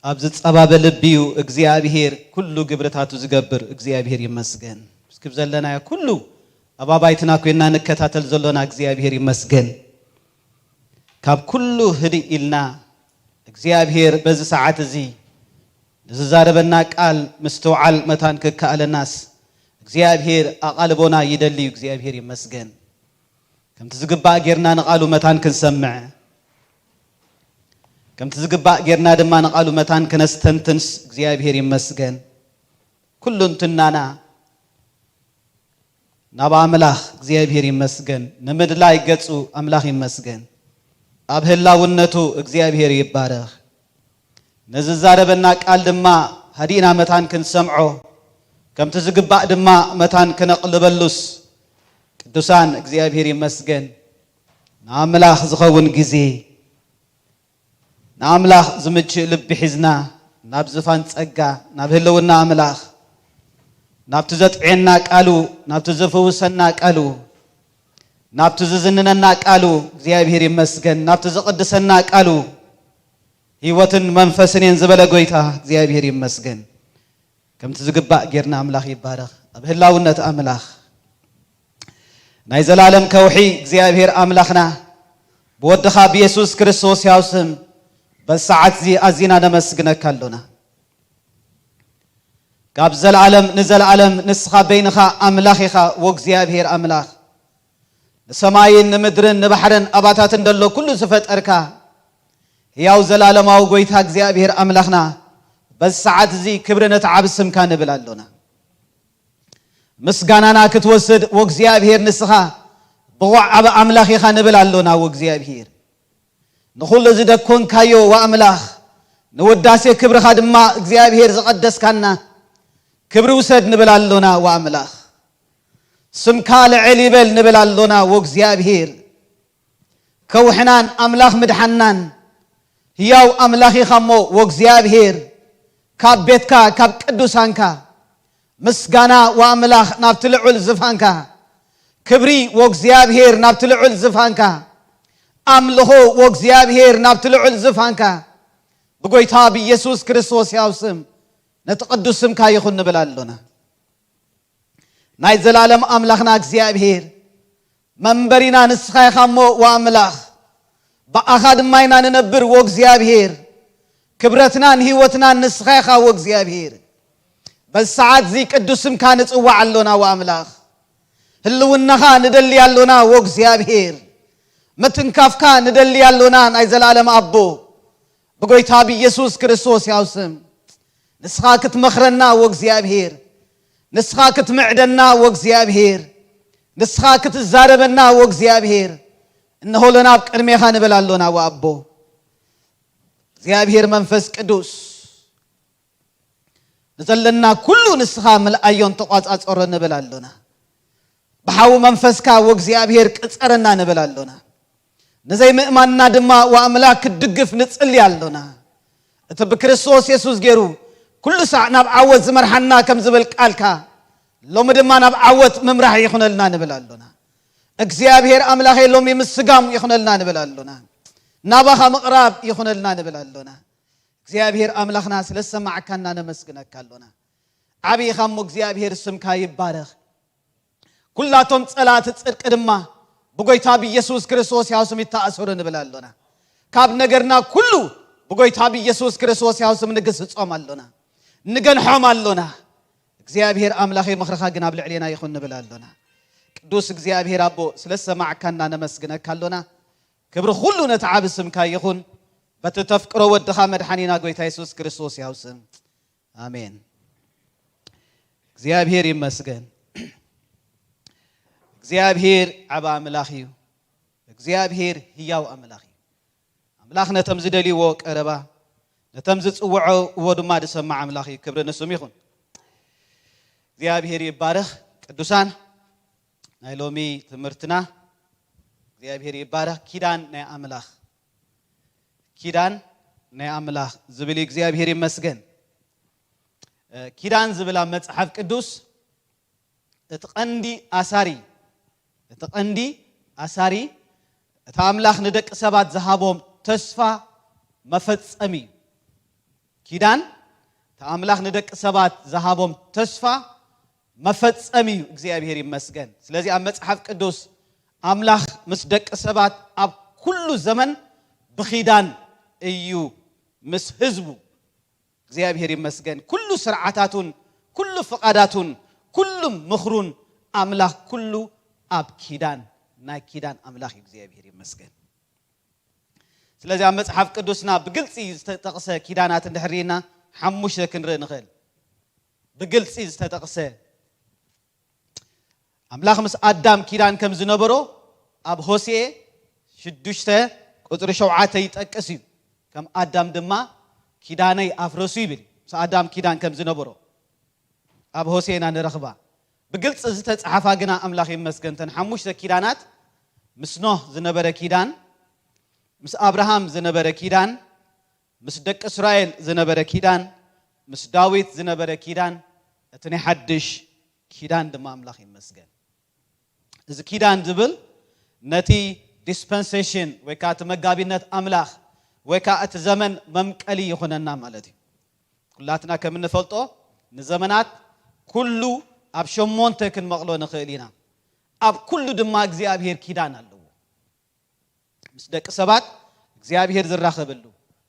ኣብ ዝጸባበ ልቢ እዩ እግዚኣብሔር ኩሉ ግብርታቱ ዝገብር። እግዚኣብሔር ይመስገን። እስኪ ዘለናዮ ኩሉ ኣብ ኣባይትና ኮይንና ንከታተል ዘሎና እግዚኣብሔር ይመስገን። ካብ ኩሉ ህድእ ኢልና እግዚኣብሔር በዚ ሰዓት እዚ ንዝዛረበና ቃል ምስትውዓል መታን ክከኣለናስ እግዚኣብሔር ኣቓልቦና ይደሊ እዩ። እግዚኣብሔር ይመስገን። ከምቲ ዝግባእ ጌርና ንቓሉ መታን ክንሰምዕ፣ ከምቲ ዝግባእ ጌርና ድማ ንቓሉ መታን ክነስተንትንስ እግዚኣብሔር ይመስገን። ኩሉ እንትናና ናብ ኣምላኽ እግዚኣብሔር ይመስገን። ንምድላይ ገጹ ኣምላኽ ይመስገን። ኣብ ህላውነቱ እግዚኣብሔር ይባረኽ። ንዝዛረበና ቃል ድማ ሃዲእና መታን ክንሰምዖ፣ ከምቲ ዝግባእ ድማ መታን ክነቕልበሉስ፣ ቅዱሳን እግዚኣብሔር ይመስገን። ንኣምላኽ ዝኸውን ግዜ፣ ንኣምላኽ ዝምችእ ልቢ ሒዝና ናብ ዝፋን ጸጋ፣ ናብ ህልውና ኣምላኽ፣ ናብቲ ዘጥዕየና ቃሉ፣ ናብቲ ዝፍውሰና ቃሉ፣ ናብቲ ዝዝንነና ቃሉ እግዚኣብሔር ይመስገን፣ ናብቲ ዝቕድሰና ቃሉ፣ ህይወትን መንፈስን እየን ዝበለ ጎይታ እግዚኣብሔር ይመስገን። ከምቲ ዝግባእ ጌርና ኣምላኽ ይባረኽ። ኣብ ህላውነት ኣምላኽ ናይ ዘላለም ከውሒ እግዚኣብሔር ኣምላኽና ብወድኻ ብየሱስ ክርስቶስ ያው ስም በዚ ሰዓት እዚ ኣዚና ነመስግነካ ኣሎና። ካብ ዘላለም ንዘላለም ንስኻ በይንኻ ኣምላኽ ኢኻ፣ ወእግዚኣብሔር ኣምላኽ። ንሰማይን ንምድርን ንባሕርን ኣባታትን ደሎ ኩሉ ዝፈጠርካ፣ ሕያው ዘላለማዊ ጎይታ እግዚኣብሔር ኣምላኽና፣ በዚ ሰዓት እዚ ክብሪ ነቲ ዓቢ ስምካ ንብል ኣሎና። ምስጋናና ክትወስድ ወእግዚኣብሔር ንስኻ ብቑዕ ዓቢ ኣምላኽ ኢኻ ንብል ኣሎና። ወእግዚኣብሔር ንኹሉ ዝደኮንካዮ ወኣምላኽ፣ ንውዳሴ ክብርኻ ድማ እግዚኣብሔር ዝቐደስካና፣ ክብሪ ውሰድ ንብል ኣሎና። ወኣምላኽ ስምካ ልዕል ይበል ንብል ኣሎና። ወእግዚኣብሔር ከውሕናን ኣምላኽ ምድሓናን ህያው ኣምላኽ ኢኻ እሞ፣ ወእግዚኣብሔር ካብ ቤትካ ካብ ቅዱሳንካ ምስጋና ወኣምላኽ ናብቲ ልዑል ዝፋንካ፣ ክብሪ ወእግዚኣብሔር ናብቲ ልዑል ዝፋንካ፣ ኣምልኾ ወእግዚኣብሔር ናብቲ ልዑል ዝፋንካ ብጎይታ ብኢየሱስ ክርስቶስ ያው ስም ነቲ ቅዱስ ስምካ ይኹን ንብል ኣሎና። ናይ ዘላለም ኣምላኽና እግዚኣብሔር መንበሪና ንስኻ ኢኻ እሞ ወኣምላኽ፣ ብኣኻ ድማ ኢና ንነብር ወእግዚኣብሔር። ክብረትናን ህይወትናን ንስኻ ኢኻ ወእግዚኣብሔር። በዚ ሰዓት እዚ ቅዱስ ስምካ ንጽዋዕ ኣሎና ወኣምላኽ። ህልውናኻ ንደሊ ኣሎና ወእግዚኣብሔር። ምትንካፍካ ንደሊ ኣሎና ናይ ዘላለም ኣቦ። ብጎይታ ብኢየሱስ ክርስቶስ ያው ስም ንስኻ ክትመኽረና ወእግዚኣብሔር። ንስኻ ክትምዕደና ወእግዚኣብሔር። ንስኻ ክትዛረበና ወእግዚኣብሔር። እንሆ ሎና ኣብ ቅድሜኻ ንብል ኣሎና ወኣቦ። እግዚኣብሔር መንፈስ ቅዱስ ንዘለና ኩሉ ንስኻ ምልኣዮን ተቋጻጸሮ ንብል ኣሎና። ብሓዊ መንፈስካ ወእግዚኣብሔር ቅጸረና ንብል ኣሎና። ንዘይምእማንና ድማ ወኣምላኽ ክትድግፍ ንጽሊ ኣሎና። እቲ ብክርስቶስ የሱስ ገይሩ ኩሉ ሳዕ ናብ ዓወት ዝመርሓና ከም ዝብል ቃልካ፣ ሎሚ ድማ ናብ ዓወት ምምራሕ ይኹነልና ንብል ኣሎና። እግዚኣብሔር ኣምላኸይ ሎሚ ምስጋም ይኹነልና ንብል ኣሎና። ናባኻ ምቕራብ ይኹነልና ንብል ኣሎና። እግዚኣብሔር ኣምላኽና ስለ ዝሰማዕካና ነመስግነካ ኣሎና። ዓብዪ ኢኻ እሞ እግዚኣብሔር ስምካ ይባረኽ። ኩላቶም ጸላእቲ ጽድቂ ድማ ብጎይታ ብኢየሱስ ክርስቶስ ያው ስም ይተኣሰሩ ንብል ኣሎና። ካብ ነገርና ኩሉ ብጎይታ ብኢየሱስ ክርስቶስ ያው ስም ንግስጾም ኣሎና፣ ንገንሖም ኣሎና። እግዚኣብሔር ኣምላኸይ ምኽርኻ ግን ኣብ ልዕሌና ይኹን ንብል ኣሎና። ቅዱስ እግዚኣብሔር ኣቦ ስለ ዝሰማዕካና ነመስግነካ ኣሎና። ክብሪ ኩሉ ነቲ ዓቢ ስምካ ይኹን። በቲ ተፍቅሮ ወድኻ መድሓኒና ጎይታ የሱስ ክርስቶስ ያው ስም ኣሜን። እግዚኣብሔር ይመስገን። እግዚኣብሔር ዓቢ ኣምላኽ እዩ። እግዚኣብሔር ህያው ኣምላኽ እዩ። ኣምላኽ ነቶም ዝደልይዎ ቀረባ፣ ነቶም ዝጽውዕዎ ድማ ዝሰምዕ ኣምላኽ እዩ። ክብሪ ንስሙ ይኹን። እግዚኣብሔር ይባረኽ። ቅዱሳን፣ ናይ ሎሚ ትምህርትና እግዚኣብሔር ይባረኽ። ኪዳን ናይ ኣምላኽ፣ ኪዳን ናይ ኣምላኽ ዝብል እዩ። እግዚኣብሔር ይመስገን። እ፣ ኪዳን ዝብል ኣብ መጽሓፍ ቅዱስ እቲ ቀንዲ ኣሳሪ፣ እቲ ቀንዲ ኣሳሪ፣ እቲ ኣምላኽ ንደቂ ሰባት ዝሃቦም ተስፋ መፈጸሚ እዩ። ኪዳን እቲ ኣምላኽ ንደቂ ሰባት ዝሃቦም ተስፋ መፈጸሚ እዩ። እግዚኣብሔር ይመስገን። ስለዚ ኣብ መጽሓፍ ቅዱስ ኣምላኽ ምስ ደቂ ሰባት ኣብ ኩሉ ዘመን ብኺዳን እዩ ምስ ህዝቡ። እግዚኣብሔር ይመስገን። ኩሉ ስርዓታቱን ኩሉ ፍቓዳቱን ኩሉ ምኽሩን ኣምላኽ ኩሉ ኣብ ኪዳን፣ ናይ ኪዳን ኣምላኽ እዩ። እግዚኣብሔር ይመስገን። ስለዚ ኣብ መጽሓፍ ቅዱስና ብግልጺ ዝተጠቕሰ ኪዳናት እንድሕር ርኢና ሓሙሽተ ክንርኢ ንኽእል። ብግልጺ ዝተጠቕሰ ኣምላኽ ምስ ኣዳም ኪዳን ከም ዝነበሮ ኣብ ሆሴዕ ሽዱሽተ ቁጽሪ ሸውዓተ ይጠቅስ እዩ። ከም ኣዳም ድማ ኪዳነይ ኣፍረሱ ይብል። ምስ ኣዳም ኪዳን ከም ዝነበሮ ኣብ ሆሴዕና ንረኽባ። ብግልጺ ዝተጻሓፋ ግና ኣምላኽ ይመስገን፣ እተን ሓሙሽተ ኪዳናት ምስ ኖህ ዝነበረ ኪዳን፣ ምስ ኣብርሃም ዝነበረ ኪዳን፣ ምስ ደቂ እስራኤል ዝነበረ ኪዳን፣ ምስ ዳዊት ዝነበረ ኪዳን፣ እቲ ናይ ሓድሽ ኪዳን ድማ ኣምላኽ ይመስገን። እዚ ኪዳን ዝብል ነቲ ዲስፐንሴሽን ወይ ከዓ እቲ መጋቢነት ኣምላኽ ወይ ከዓ እቲ ዘመን መምቀሊ ይኹነና ማለት እዩ። ኩላትና ከም እንፈልጦ ንዘመናት ኩሉ ኣብ ሸሞንተ ክንመቕሎ ንኽእል ኢና። ኣብ ኩሉ ድማ እግዚኣብሔር ኪዳን ኣለዎ። ምስ ደቂ ሰባት እግዚኣብሔር ዝራኸበሉ፣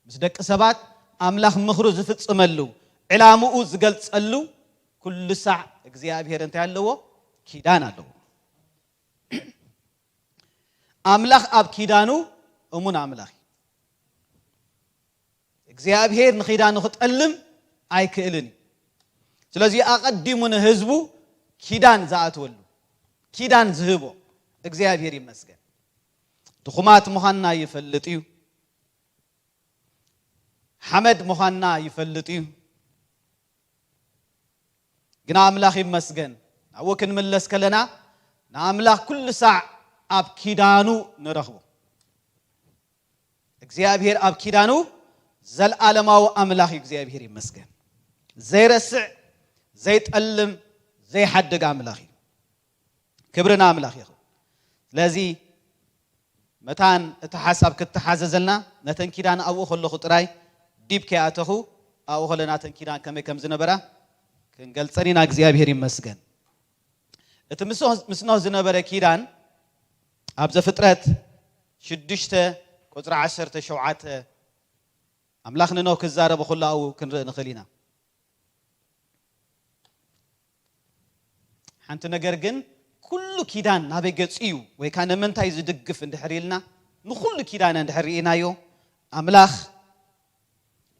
ምስ ደቂ ሰባት ኣምላኽ ምኽሩ ዝፍጽመሉ፣ ዕላምኡ ዝገልጸሉ ኩሉ ሳዕ እግዚኣብሔር እንታይ ኣለዎ? ኪዳን ኣለዎ። ኣምላኽ ኣብ ኪዳኑ እሙን ኣምላኽ እዩ። እግዚኣብሔር ንኺዳኑ ክጠልም ኣይክእልን እዩ። ስለዚ ኣቐዲሙ ንህዝቡ ኪዳን ዝኣትወሉ፣ ኪዳን ዝህቦ እግዚኣብሔር ይመስገን። ድኹማት ምዃንና ይፈልጥ እዩ። ሓመድ ምዃንና ይፈልጥ እዩ። ግና ኣምላኽ ይመስገን፣ ናብኡ ክንምለስ ከለና ንኣምላኽ ኩሉ ሳዕ ኣብ ኪዳኑ ንረኽቦ። እግዚኣብሔር ኣብ ኪዳኑ ዘልኣለማዊ ኣምላኽ እዩ። እግዚኣብሔር ይመስገን። ዘይረስዕ፣ ዘይጠልም፣ ዘይሓድግ ኣምላኽ እዩ። ክብሪ ንኣምላኽ ይኹን። ስለዚ መታን እቲ ሓሳብ ክተሓዘዘልና ነተን ኪዳን ኣብኡ ከለኹ ጥራይ ዲብ ከይኣተኹ ኣብኡ ከለና እተን ኪዳን ከመይ ከም ዝነበራ ክንገልጸን ኢና። እግዚኣብሔር ይመስገን። እቲ ምስ ኖህ፣ ምስ ኖህ ዝነበረ ኪዳን ኣብ ዘፍጥረት ሽዱሽተ ቁጽሪ ዓሰርተ ሸውዓተ ኣምላኽ ንኖህ ክዛረቦ ከሎ ኣብኡ ክንርኢ ንኽእል ኢና። ሓንቲ ነገር ግን ኩሉ ኪዳን ናበይ ገጹ እዩ ወይ ከዓ ንምንታይ ዝድግፍ እንድሕር ኢልና ንኹሉ ኪዳን እንድሕር ርኢናዮ ኣምላኽ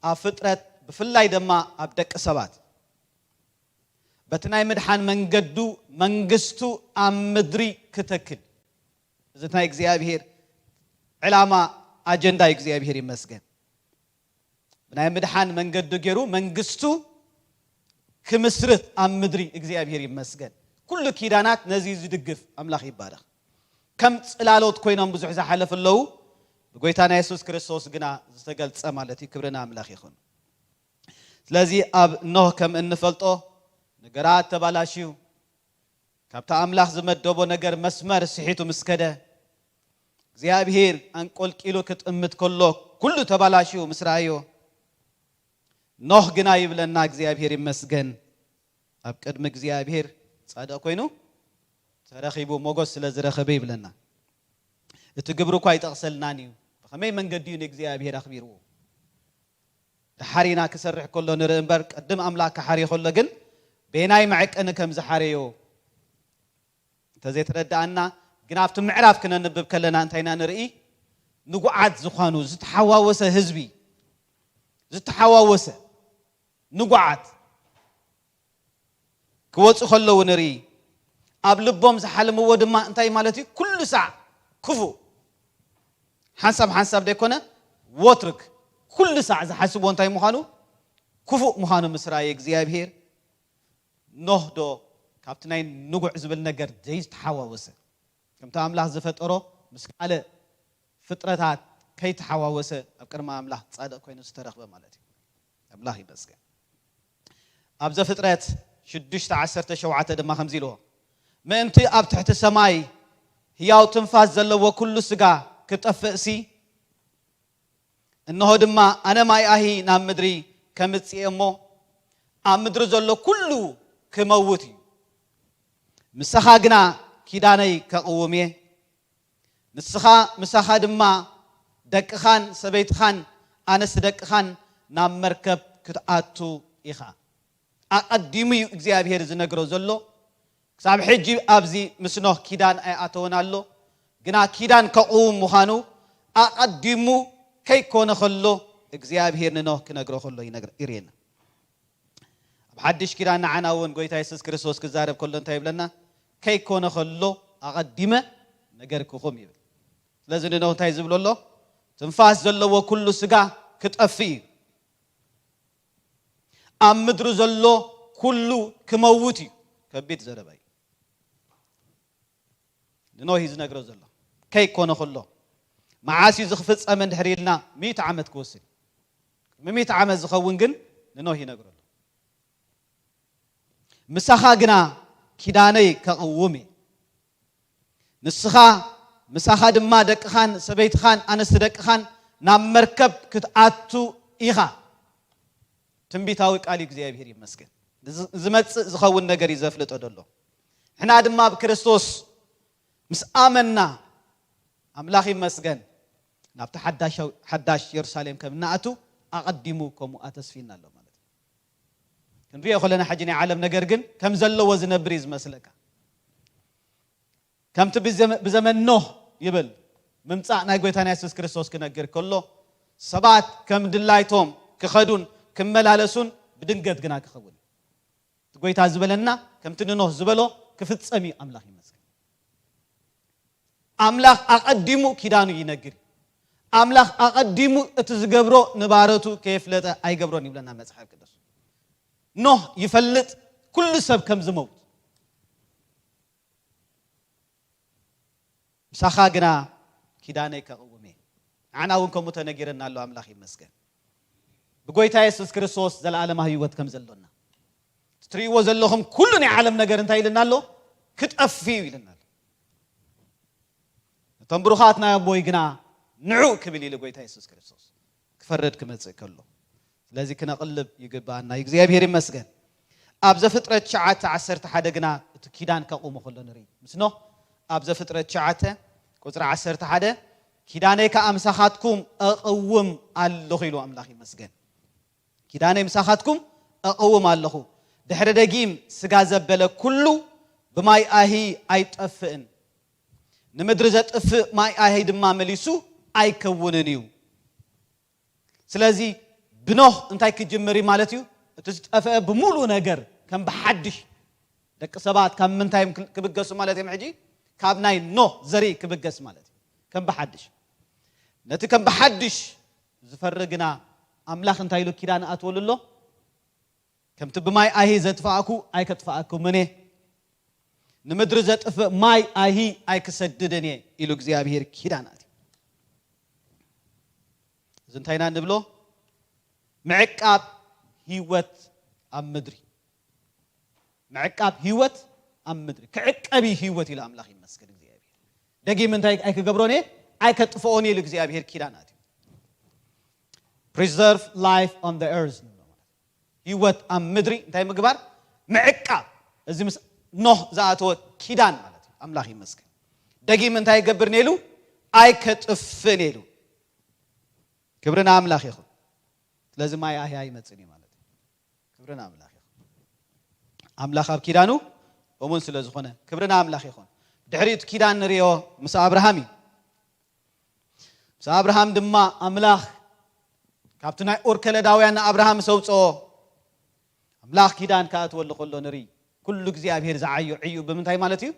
ኣብ ፍጥረት ብፍላይ ድማ ኣብ ደቂ ሰባት በቲ ናይ ምድሓን መንገዱ መንግስቱ ኣብ ምድሪ ክተክል እዚ ናይ እግዚኣብሔር ዕላማ ኣጀንዳ እዩ። እግዚኣብሔር ይመስገን። ብናይ ምድሓን መንገዱ ገይሩ መንግስቱ ክምስርት ኣብ ምድሪ እግዚኣብሔር ይመስገን። ኩሉ ኪዳናት ነዚ ዝድግፍ ኣምላኽ ይባረኽ። ከም ጽላሎት ኮይኖም ብዙሕ ዝሓለፉ ኣለዉ። ብጎይታና የሱስ ክርስቶስ ግና ዝተገልጸ ማለት እዩ። ክብሪ ንኣምላኽ ይኹን። ስለዚ ኣብ ኖህ ከም እንፈልጦ ነገራት ተባላሽዩ፣ ካብቲ ኣምላኽ ዝመደቦ ነገር መስመር ስሒቱ ምስ ከደ እግዚኣብሔር ኣንቆልቂሉ ክጥምት ከሎ ኩሉ ተባላሽዩ ምስ ረኣዮ ኖህ ግና ይብለና እግዚኣብሔር ይመስገን ኣብ ቅድሚ እግዚኣብሔር ጻድቕ ኮይኑ ተረኺቡ ሞጎስ ስለ ዝረኸበ ይብለና። እቲ ግብሪ እኳ ኣይጠቕሰልናን እዩ። ብኸመይ መንገዲ እዩ ንእግዚኣብሔር ኣኽቢርዎ? ድሓር ኢና ክሰርሕ ከሎ ንርኢ እምበር ቅድም ኣምላኽ ክሓርዮ ከሎ ግን በየናይ መዐቀኒ ከም ዝሓረዮ እንተዘይተረዳኣና ግን ኣብቲ ምዕራፍ ክነንብብ ከለና እንታይ ኢና ንርኢ? ንጉዓት ዝኾኑ ዝተሓዋወሰ ህዝቢ ዝተሓዋወሰ ንጉዓት ክወፁ ከለዉ ንርኢ። ኣብ ልቦም ዝሓለምዎ ድማ እንታይ ማለት እዩ? ኩሉ ሳዕ ክፉእ ሓንሳብ ሓንሳብ ዘይኮነ፣ ወትርክ ኩሉ ሳዕ ዝሓስቦ እንታይ ምዃኑ፣ ክፉእ ምዃኑ ምስ ረኣየ እግዚኣብሄር፣ ኖህ ዶ ካብቲ ናይ ንጉዕ ዝብል ነገር ዘይተሓዋወሰ፣ ከምቲ ኣምላኽ ዝፈጠሮ ምስ ካልእ ፍጥረታት ከይተሓዋወሰ ኣብ ቅድሚ ኣምላኽ ጻድቕ ኮይኑ ዝተረኽበ ማለት እዩ። ኣምላኽ ይመስገን። ኣብ ዘፍጥረት ሽዱሽተ ዓሰርተ ሸውዓተ ድማ ከምዚ ኢልዎ፣ ምእንቲ ኣብ ትሕቲ ሰማይ ህያው ትንፋስ ዘለዎ ኩሉ ስጋ ክጠፍእሲ፣ እንሆ ድማ ኣነ ማይ ኣሂ ናብ ምድሪ ከምጽእ እሞ ኣብ ምድሪ ዘሎ ኩሉ ክመውት እዩ። ምሳኻ ግና ኪዳነይ ከቕውም እየ። ንስኻ ምሳኻ ድማ ደቅኻን ሰበይትኻን ኣነስቲ ደቅኻን ናብ መርከብ ክትኣቱ ኢኻ። ኣቐዲሙ እዩ እግዚኣብሄር ዝነግሮ ዘሎ። ክሳብ ሕጂ ኣብዚ ምስ ኖህ ኪዳን ኣይኣተወን ኣሎ። ግና ኪዳን ከቕውም ምዃኑ ኣቐዲሙ ከይኮነ ከሎ እግዚኣብሄር ንኖህ ክነግሮ ከሎ ይነግር-፣ ይርእየና። ኣብ ሓድሽ ኪዳን ንዓና እውን ጎይታ የሱስ ክርስቶስ ክዛረብ ከሎ እንታይ ይብለና? ከይኮነ ከሎ ኣቐዲመ ነገርክኹም ይብል። ስለዚ ንኖህ እንታይ ዝብሎ ኣሎ? ትንፋስ ዘለዎ ኩሉ ስጋ ክጠፍእ እዩ። ኣብ ምድሪ ዘሎ ኩሉ ክመውት እዩ። ከቢድ ዘረባ እዩ። ንኖህ እዩ ዝነግሮ ዘሎ። ከይኮነ ከሎ መዓስ እዩ ዝኽፍጸም እንድሕር ኢልና ሚእቲ ዓመት ክወስድ እዩ። ቅድሚ ሚእቲ ዓመት ዝኸውን ግን ንኖህ ይነግሮ ኣሎ። ምሳኻ ግና ኪዳነይ ከቕውም እየ። ንስኻ ምሳኻ ድማ ደቅኻን ሰበይትኻን ኣነስቲ ደቅኻን ናብ መርከብ ክትኣቱ ኢኻ። ትንቢታዊ ቃል እዩ። እግዚኣብሄር ይመስገን። ንዝ-፣ ዝመጽእ ዝኸውን ነገር እዩ ዘፍልጦ ዘሎ። ንሕና ድማ ኣብ ክርስቶስ ምስ ኣመንና ኣምላኽ ይመስገን ናብቲ ሓዳሽ፣ ሓዳሽ የሩሳሌም ከም እንኣቱ ኣቐዲሙ ከምኡ ኣተስፊና ኣሎ ማለት እዩ። ክንሪኦ ከለና ሕጂ ናይ ዓለም ነገር ግን ከም ዘለዎ ዝነብር እዩ ዝመስለካ። ከምቲ ብዘመ-፣ ብዘመን ኖህ ይብል ምምጻእ ናይ ጎይታና የሱስ ክርስቶስ ክነግር ከሎ ሰባት ከም ድላይቶም ክኸዱን ክመላለሱን ብድንገት ግና ክኸውን እዩ። እቲ ጎይታ ዝበለና ከምቲ ንኖህ ዝበሎ ክፍጸም እዩ። ኣምላኽ ይመስገን። ኣምላኽ ኣቐዲሙ ኪዳኑ ይነግር እዩ። ኣምላኽ ኣቐዲሙ እቲ ዝገብሮ ንባረቱ ከየፍለጠ ኣይገብሮን ይብለና መጽሓፍ ቅዱስ። ኖህ ይፈልጥ ኩሉ ሰብ ከም ዝመውት። ምሳኻ ግና ኪዳነይ ከቕውም እየ። ንዓና እውን ከምኡ ተነጊረና ኣሎ። ኣምላኽ ይመስገን። ብጎይታ የሱስ ክርስቶስ ዘለኣለማዊ ህይወት ከም ዘሎና። እቲ ትርእይዎ ዘለኹም ኩሉ ናይ ዓለም ነገር እንታይ ኢልና ኣሎ? ክጠፍእ እዩ ኢልና ኣሎ። እቶም ብሩኻት ናይ ኣቦይ ግና ንዑ ክብል ኢሉ ጎይታ የሱስ ክርስቶስ ክፈርድ ክመጽእ ከሎ። ስለዚ ክነቕልብ ይግባኣና እዩ። እግዚኣብሔር ይመስገን። ኣብ ዘፍጥረት ትሽዓተ ዓሰርተ ሓደ ግና እቲ ኪዳን ከቑሞ ከሎ ንርኢ። ምስ ኖህ ኣብ ዘፍጥረት ትሽዓተ ቁጽሪ ዓሰርተ ሓደ፣ "ኪዳነይ ከኣ ምሳኻትኩም እቕውም ኣለኹ" ኢሉ ኣምላኽ ይመስገን። "ኪዳነይ ምሳኻትኩም እቕውም ኣለኹ። ድሕሪ ደጊም ስጋ ዘበለ ኩሉ ብማይ ኣሂ ኣይጠፍእን። ንምድሪ ዘጥፍእ ማይ ኣሂ ድማ መሊሱ ኣይከውንን እዩ።" ስለዚ ብኖህ እንታይ ክጅምር እዩ ማለት እዩ? እቲ ዝጠፍአ ብምሉእ ነገር ከም ብሓድሽ፣ ደቂ ሰባት ካብ ምንታይ እዮም ክብገሱ ማለት እዮም? ሕጂ ካብ ናይ ኖህ ዘርኢ ክብገስ ማለት እዩ። ከም ብሓድሽ። ነቲ ከም ብሓድሽ ዝፈሪ ግና ኣምላኽ እንታይ ኢሉ ኪዳን ኣትወሉ ኣሎ? "ከምቲ ብማይ ኣሂ ዘጥፍኣኩ ኣይከጥፍኣኩምን እየ፣ ንምድሪ ዘጥፍእ ማይ ኣሂ ኣይክሰድድን እየ" ኢሉ እግዚኣብሔር ኪዳን ኣትዩ። እዚ እንታይ ኢና እንብሎ? ምዕቃብ ህይወት ኣብ ምድሪ። ምዕቃብ ህይወት ኣብ ምድሪ። ክዕቀብ እዩ ህይወት ኢሉ ኣምላኽ ይመስገን እግዚኣብሔር። ደጊም እንታይ ኣይክገብሮን እየ? ኣይከጥፍኦን እየ ኢሉ እግዚኣብሔር ኪዳን ኣትዩ። Preserve life on the earth ንብሎ ማለት እዩ። ህይወት ኣብ ምድሪ እንታይ ምግባር? ምዕቃብ። እዚ ምስ ኖህ ዝኣተወ ኪዳን ማለት እዩ። ኣምላኽ ይመስገን። ደጊም እንታይ ይገብር ነይሉ? ኣይከጥፍን ኢሉ። ክብሪ ንኣምላኽ ይኹን። ስለዚ ማይ ኣህያ ይመጽእ እዩ ማለት እዩ። ክብሪ ንኣምላኽ ይኹን። ኣምላኽ ኣብ ኪዳኑ እሙን ስለ ዝኾነ ክብሪ ንኣምላኽ ይኹን። ድሕሪኡ እቲ ኪዳን ንርእዮ ምስ ኣብርሃም እዩ። ምስ ኣብርሃም ድማ ኣምላኽ ካብቲ ናይ ኡር ከለዳውያን ንኣብርሃም ምስ ኣውጽኦ፣ ኣምላኽ ኪዳን ክኣትወሉ ከሎ ንርኢ። ኩሉ እግዚኣብሔር ዝዓዮ ዕዩ ብምንታይ ማለት እዩ?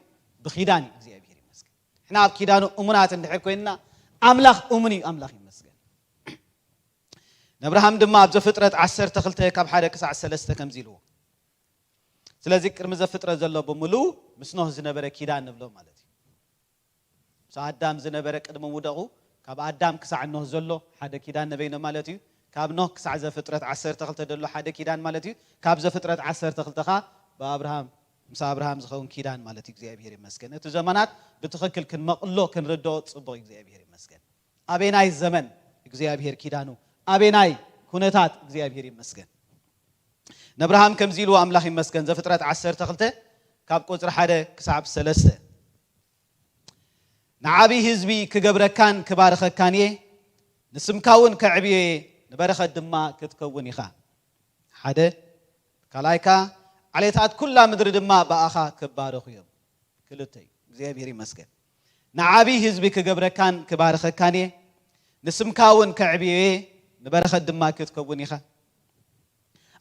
ብኪዳን እዩ። እግዚኣብሔር ይመስገን። ንሕና ኣብ ኪዳኑ እሙናት እንድሕር ኮይንና፣ ኣምላኽ እሙን እዩ። ኣምላኽ ይመስገን። ነብርሃም ድማ ኣብ ዘፍጥረት ዓሰርተ ክልተ ካብ ሓደ ክሳዕ ሰለስተ ከምዚ ኢልዎ። ስለዚ ቅድሚ ዘፍጥረት ዘሎ ብምሉኡ ምስ ኖህ ዝነበረ ኪዳን ንብሎ ማለት እዩ። ምስ ኣዳም ዝነበረ ቅድሚ ምውደቑ ካብ ኣዳም ክሳዕ ኖህ ዘሎ ሓደ ኪዳን ነበይኖ ማለት እዩ። ካብ ኖህ ክሳዕ ዘፍጥረት ዓሰርተ ክልተ ዘሎ ሓደ ኪዳን ማለት እዩ። ካብ ዘፍጥረት ዓሰርተ ክልተ ኸዓ ብኣብርሃም ምስ ኣብርሃም ዝኸውን ኪዳን ማለት እዩ። እግዚኣብሔር ይመስገን። እቲ ዘመናት ብትኽክል ክንመቕሎ ክንርድኦ ጽቡቕ እዩ። እግዚኣብሔር ይመስገን። ኣበናይ ዘመን እግዚኣብሔር ኪዳኑ፣ ኣበናይ ኩነታት እግዚኣብሔር ይመስገን። ነብርሃም ከምዚ ኢልዎ ኣምላኽ ይመስገን። ዘፍጥረት ዓሰርተ ክልተ ካብ ቁጽሪ ሓደ ክሳብ ሰለስተ። ንዓቢ ህዝቢ ክገብረካን ክባርኸካን እየ፣ ንስምካ እውን ከዕብዮ እየ፣ ንበረኸት ድማ ክትከውን ኢኻ። ሓደ። ካልኣይካ፣ ዓሌታት ኩላ ምድሪ ድማ ብኣኻ ክባረኹ እዮም። ክልተ እዩ። እግዚኣብሔር ይመስገን። ንዓቢ ህዝቢ ክገብረካን ክባርኸካን እየ፣ ንስምካ እውን ከዕብዮ እየ፣ ንበረኸት ድማ ክትከውን ኢኻ።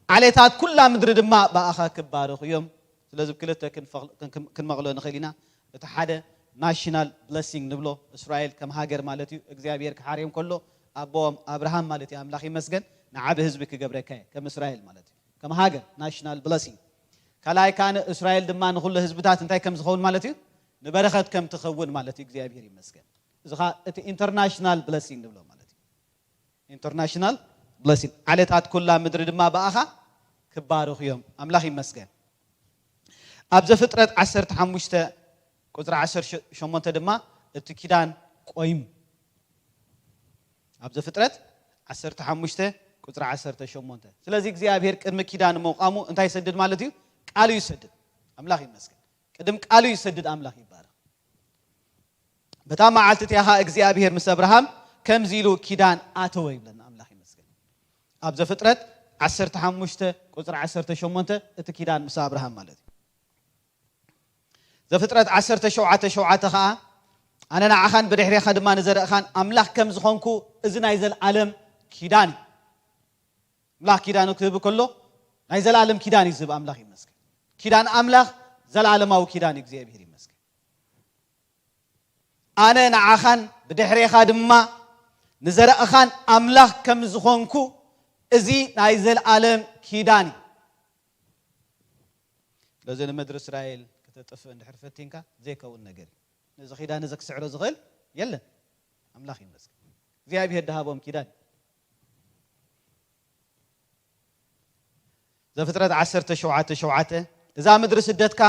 ዓሌታት ኩላ ምድሪ ድማ ብኣኻ ክባረኹ እዮም። ስለዚ ክልተ ክንፈኽ-፣ ክን-፣ ክን-፣ ክንመቕሎ ንኽእል ኢና። እቲ ሓደ ናሽናል ብለሲንግ ንብሎ፣ እስራኤል ከም ሃገር ማለት እዩ። እግዚኣብሔር ክሓርዮም ከሎ ኣቦኦም ኣብርሃም ማለት እዩ፣ ኣምላኽ ይመስገን፣ ንዓቢ ህዝቢ ክገብረካ እየ፣ ከም እስራኤል ማለት እዩ። ከም ሃገር ናሽናል ብለሲንግ። ካልኣይ ከኣ እስራኤል ድማ ንኹሉ ህዝብታት እንታይ ከም ዝኸውን ማለት እዩ? ንበረኸት ከም ትኸውን ማለት እዩ። እግዚኣብሔር ይመስገን። እዚ ኸኣ እቲ ኢንተርናሽናል ብለሲንግ ንብሎ ማለት እዩ። ኢንተርናሽናል ብለሲንግ። ዓሌታት ኩላ ምድሪ ድማ ብኣኻ ክባረኹ እዮም። ኣምላኽ ይመስገን። ኣብ ዘፍጥረት ዓሰርተ ሓሙሽተ ቁጽሪ ዓሰርተ ሸሞንተ ድማ እቲ ኪዳን ቆይሙ። ኣብ ዘፍጥረት ዓሰርተ ሓሙሽተ ቁጽሪ ዓሰርተ ሸሞንተ። ስለዚ እግዚኣብሔር ቅድሚ ኪዳን ምቋሙ እንታይ ይሰድድ ማለት እዩ? ቃሉ ይሰድድ። ኣምላኽ ይመስገን። ቅድም ቃሉ ይሰድድ። ኣምላኽ ይባረኽ። በታ መዓልቲ እቲኣ ኸኣ እግዚኣብሔር ምስ ኣብርሃም ከምዚ ኢሉ ኪዳን ኣተወ ይብለና። ኣምላኽ ይመስገን። ኣብ ዘፍጥረት ዓሰርተ ሓሙሽተ ቁጽሪ ዓሰርተ ሸሞንተ እቲ ኪዳን ምስ ኣብርሃም ማለት እዩ። ዘፍጥረት ዓሰርተ ሸውዓተ ሸውዓተ ኸኣ ኣነ ንዓኻን ብድሕሬኻ ድማ ንዘርእኻን ኣምላኽ ከም ዝኾንኩ እዚ ናይ ዘልኣለም ኪዳን እዩ። ኣምላኽ ኪዳኑ ክህብ ከሎ ናይ ዘልኣለም ኪዳን እዩ ዝህብ። ኣምላኽ ይመስገን። ኪዳን ኣምላኽ ዘልኣለማዊ ኪዳን እዩ። እግዚኣብሔር ይመስገን። ኣነ ንዓኻን ብድሕሬኻ ድማ ንዘርእኻን ኣምላኽ ከም ዝኾንኩ እዚ ናይ ዘልኣለም ኪዳን እዩ። ስለዚ ንምድሪ እስራኤል ከተጥፍእ እንድሕር ፈቲንካ ዘይከውን ነገር እዩ። ነዚ ኪዳን እዚ ክስዕሮ ዝኽእል የለን። ኣምላኽ ይመስገን። እግዚኣብሔር ድሃቦም ኪዳን እዩ። ዘፍጥረት ዓሰርተ ሸውዓተ ሸውዓተ፣ እዛ ምድሪ ስደትካ